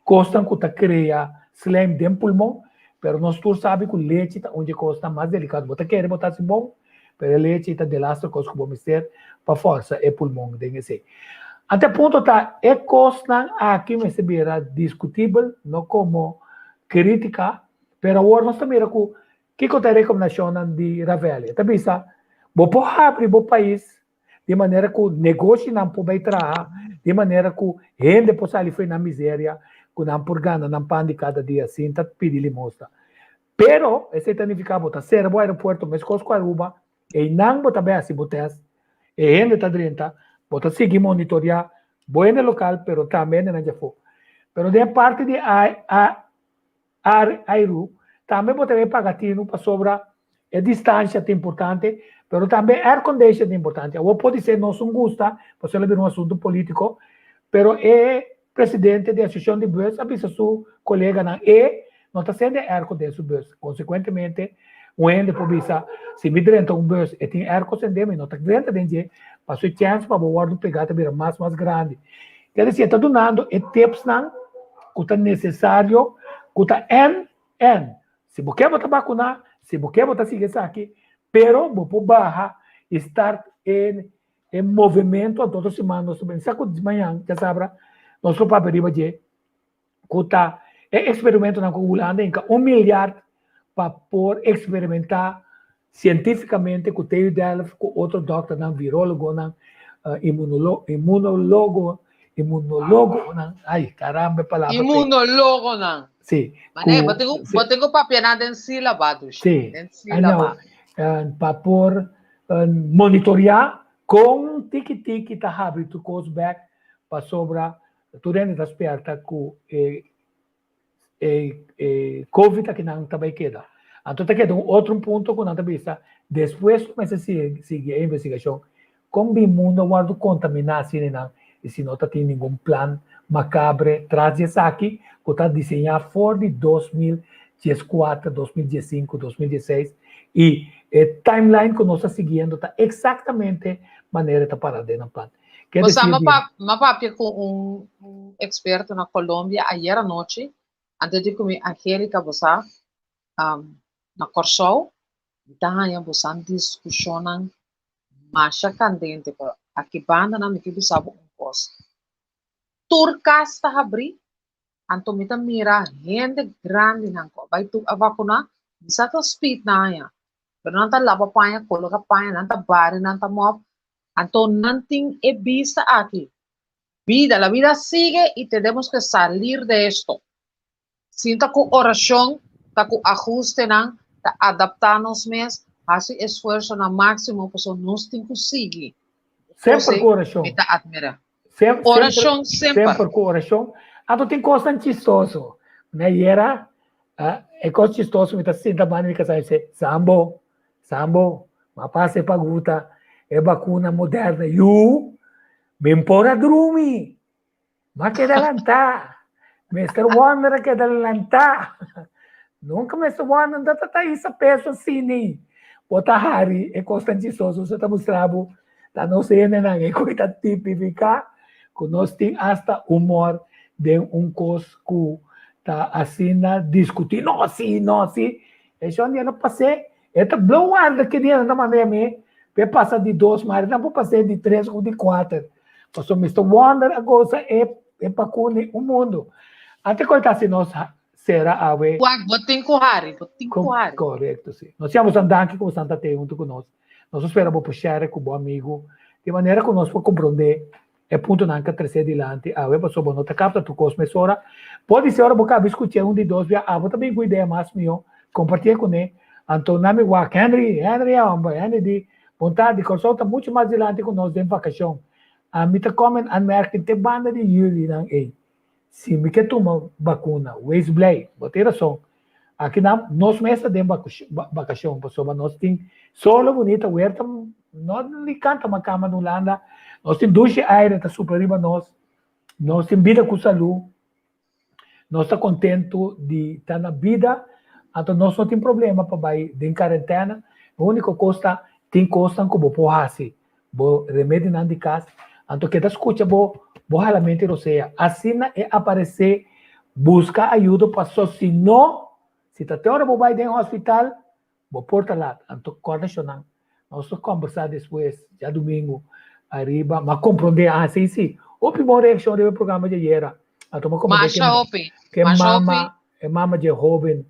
Kosnan ku ta krea slijm den pulmon, pero nos tur sabi ku lechi ta un dje kosnan mas delikado. Bo ta kere bo ta hasi bon, pero e lechi ta delaster kos ku bo mester pa forsa e pulmon den esei. Ante e punto ta e kosnan aki mester bira diskutibel, no komo kritika, pero awor nos ta mira ku kiko ta e rekomendashonnan di Ravelli. E ta bisa, bo por habri bo pais di manera ku negoshinan por bai traha, di manera ku hende por sali fo'i nan miseria, ku nan por gana nan pan di kada dia sin ta pidi limosna. Pero esei ta nifiká bo ta sera bo aeropuerto meskos ku Aruba, einan bo ta bai hasi bo tèst, e hende ta drenta, bo ta sigui monitoriá bo hende lokal pero tambe hendenan djafó. Pero den e parti di airu tambe bo ta bai paga tinu pasobra E distancia ta importante, pero tambe air condition ta importante. Awor podi ser nos un gusta, pasobra lo bira un asunto politico, pero e presidente di asociacion di bus a bisa su coleganan e. no ta sende airco den su bus. Consecuentemente, un hende por bisa, si mi drenta un bus e tin airco sende, mi no ta drenta den dje, paso e chance pa bo wordo pega ta bira mas mas grandi. Ker deci, e ta dunando e tipsnan cu ta necesario, cu ta en en. Si bo ke bo ta bacuna, si bo ke bo ta sigui esaki, pero bo por baha y start e e movimento anto otro siman nos ta pensa cu mañan djasabra nos lo papia riba dje cu ta e experimentonan cu Hulanda hinca un milyard pa por experimenta cientificamente cu TU Delft cu otro dokternan, virologonan, inmunologo, inmunologonan, ay caramba e palabra. Inmunologonan. Si. Mane, bo tin bo tin cu papia nan den silaba, dushi. Si. Den silaba. Pa por Monitoreá kon tiki tiki ta habri tur kos bèk pasobra tur hende ta spèrta ku e e covid akinan ta bai keda. Anto ta keda un otro punto ku nan ta bisa despues ku mester sigui e investigashon kon bin mundo a wòrdu kontaminá asina nan i si no ta tin ningun plan makabre tras di esaki ku ta diseñá for di 2014, 2015, 2016 i e timeline ku nos ta siguiendo ta eksaktamente manera e ta para den nan plan. Ke Bo sa, desir m'a di. pap, m'a papia ku un, un eksperto na Colombia ayer anochi, antes di ku mi Angelica, bo sa, um, na Kòrsou, mi ta haña bo sa diskushonnan masha kandente, pero aki bandanan mi ke bisa bo un kos. Tur kas ta habrí, Anto mi ta mira hende grandinan ku a bai tur a vakuná, mi sa ta speed nan aña, pero nan ta laba paña, koloka paña, nan ta bari, nan ta mòp, anto nan tin e bista aki, bida, la vida sigue y tenemos que salir de esto. Sinta ku orashon, ta ku ahustenan, ta adaptá nos mes, hasi esfuersonan máksimo pasobra nos tin ku sigui. Semper ku orashon. Mi ta admirá. Orashon semper. Semper ku orashon. Anto tin kosnan chistoso. Mi ayera, e kos chistoso mi ta sinta banda mi kasá mi bis'é, Sambo, Sambo, m'a pasa e paguta, e bakuna moderna, yu, mi por a drumi. M'a keda lantá. Mister Wonder a keda lantá. Nunka Mister Wonder no ta ta hisa peso asina. Bo ta hari e kosnan chistoso, su ta mustra bo Ta nos hendenan e ku ta tipifiká ku nos tin asta humor den un kos ku ta asina diskutí, no si, no si. E shon di a pas'é, e ta blou warda ki dia nan ta manda yam'é pa e pasa di dos, ma nan por pas'é di tres ku di kuater. Pasobra Mister Wonder a gosa e e bakuna un mundu. Ante ku e ta hasi nos sera awe. Wak, bo tin ku hari, bo tin ku hari. Korekto, si. Nos yama boso danki ku boso ta te huntu ku nos. Nos ta spera bo por share ku bo amigu di manera ku nos por komprondé e puntonan ku a tresé dilanti awe pasobra bo no ta kapta tur kos mesora. Podisé ora bo kaba skuch'é un di dos bia abo ta bin ku idea mas mihó, kompartié kuné. Anto nan mi wak Henry, Henry e hòmber, Henry di, Bon tardi, Kòrsou ta muchu mas dilanti ku nos den vakashon. Ami ta kòm en aanmerking te banda di yulinan ei. Si mi ke tuma bakuna, wees blij, bo tin rason. Aki nan nos mes ta den bakashon pasobra nos tin solo bunita, weer ta no li kanta makamba na Hulanda, nos tin dushi aire ta supla riba nos, nos tin bida ku salu, nos ta kontentu di ta na bida, anto nos no tin problema pa bai den karentena. E uniko kos ta tin kosnan ku bo por hasi bo remedinan di kas, anto keda skucha bo bo halamentu i rosea. Asina e aparesé, buska ayudo paso si no, si ta te ora bo bai den hospital, bo por ta lat. Anto kòrda shonnan, nos ta kòmbersá despues, djadumingu ariba, m'a komprondé, ah si si, hopi bon reakshon riba e programa djayera, anto m'a komprondé Masha hopi, ke masha mama, hopi. e mama dje hóben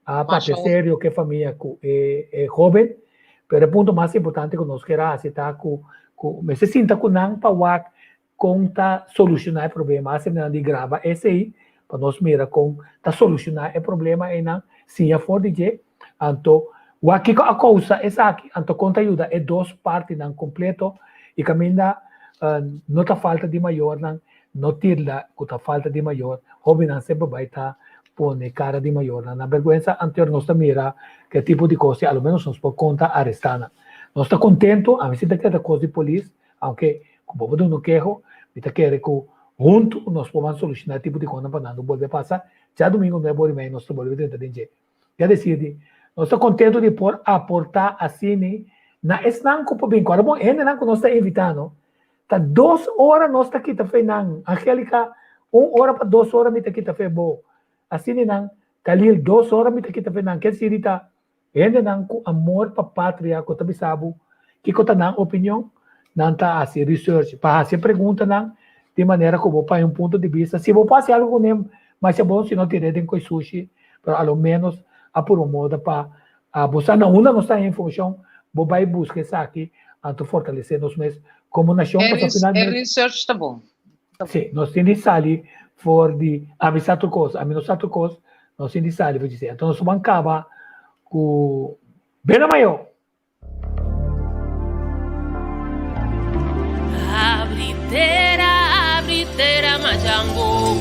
a Masha papia hopi. serio ku e famia ku e e hóben, pero e punto mas importante ku nos kier a hasi ta ku ku mester sinta ku nan pa wak kon ta solushoná e problema. Hasi nan di graba esei pa nos mira kon ta solushoná e problema einan, siña for di dje, anto wak kiko a kousa esaki, anto kon ta yuda e dos partinan kompleto i kaminda no ta falta di mayornan No tilda ku ta falta di mayor, hóbennan semper bai ta pone kara di mayornan na bèrgwensa, anteor nos ta mira ku e tipo di kos a lo ménos nos por konta arestá nan. Nos ta kontentu, ami si ta keda kos di polis, aunke ku bo por duna un keho, mi ta kere ku huntu nos por ban solushoná e tipo di kosnan pa nan no bolbe pasa. Djadumingu nuebe ora i mei nos ta bolbe drenta den dje. Ya desir di nos ta kontentu di por aportá asini na esnan ku por bin. Ku ora bon hendenan ku nos ta invitá no ta dos ora nos ta kita fe nan. Angelica un ora pa dos ora mi ta kita fe bo. Asini nan Khalil dos ora mi ta kita fe nan. Ke desir di ta Hendenan ku amor pa patria ku ta bisa bo kiko ta nan opinion, nan ta hasi research pa hasi e preguntanan di manera ku bo paña un punto di bista. Si bo por hasi algu kuné masha bon, si no tir'é den koi sushi, pero a lo ménos a puru moda pa bo sa na unda nos ta haña informashon, bo bai buska esaki anto fortalesé nos mes komo nashon E pasobra e finalmente research ta bon. Sí, nos tin di sali for di ami sa tur kos, ami no sa tur kos, nos tin di sali for djis. Enton nos ban kaba ku Bena Mayo! Abri tera, abri tera Majango.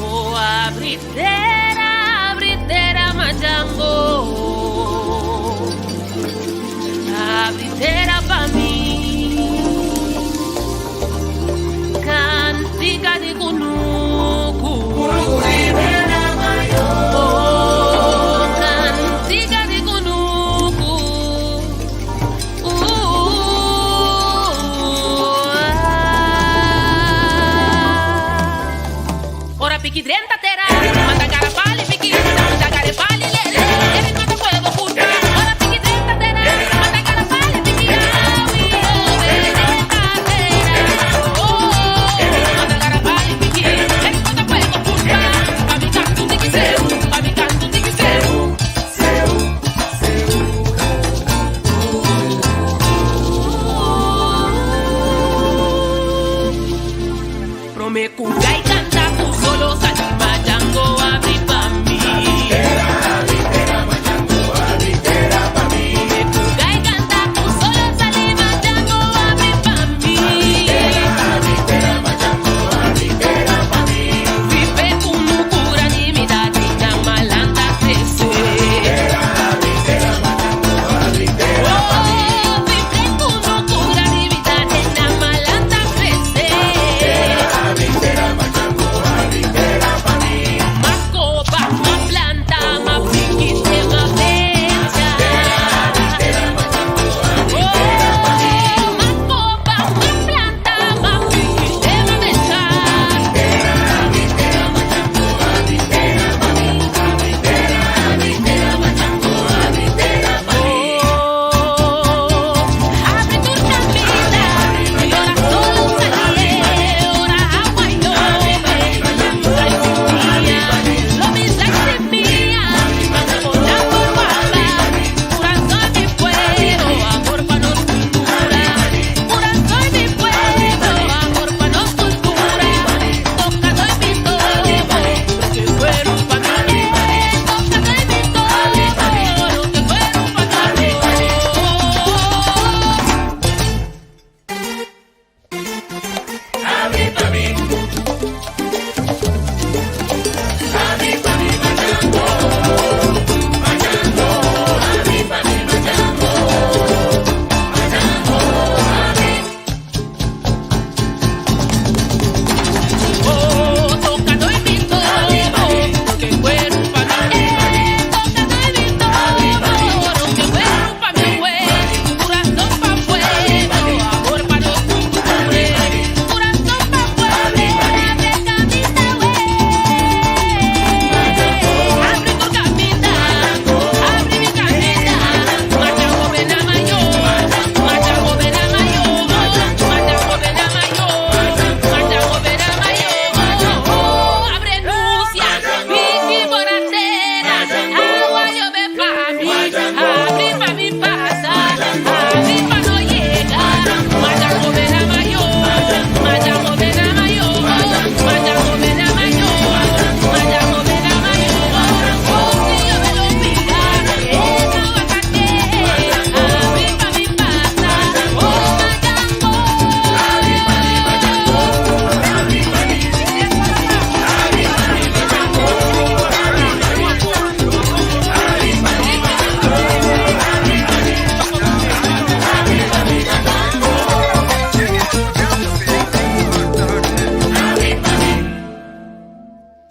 Oh, abri tera, abri tera Majango. Abri tera.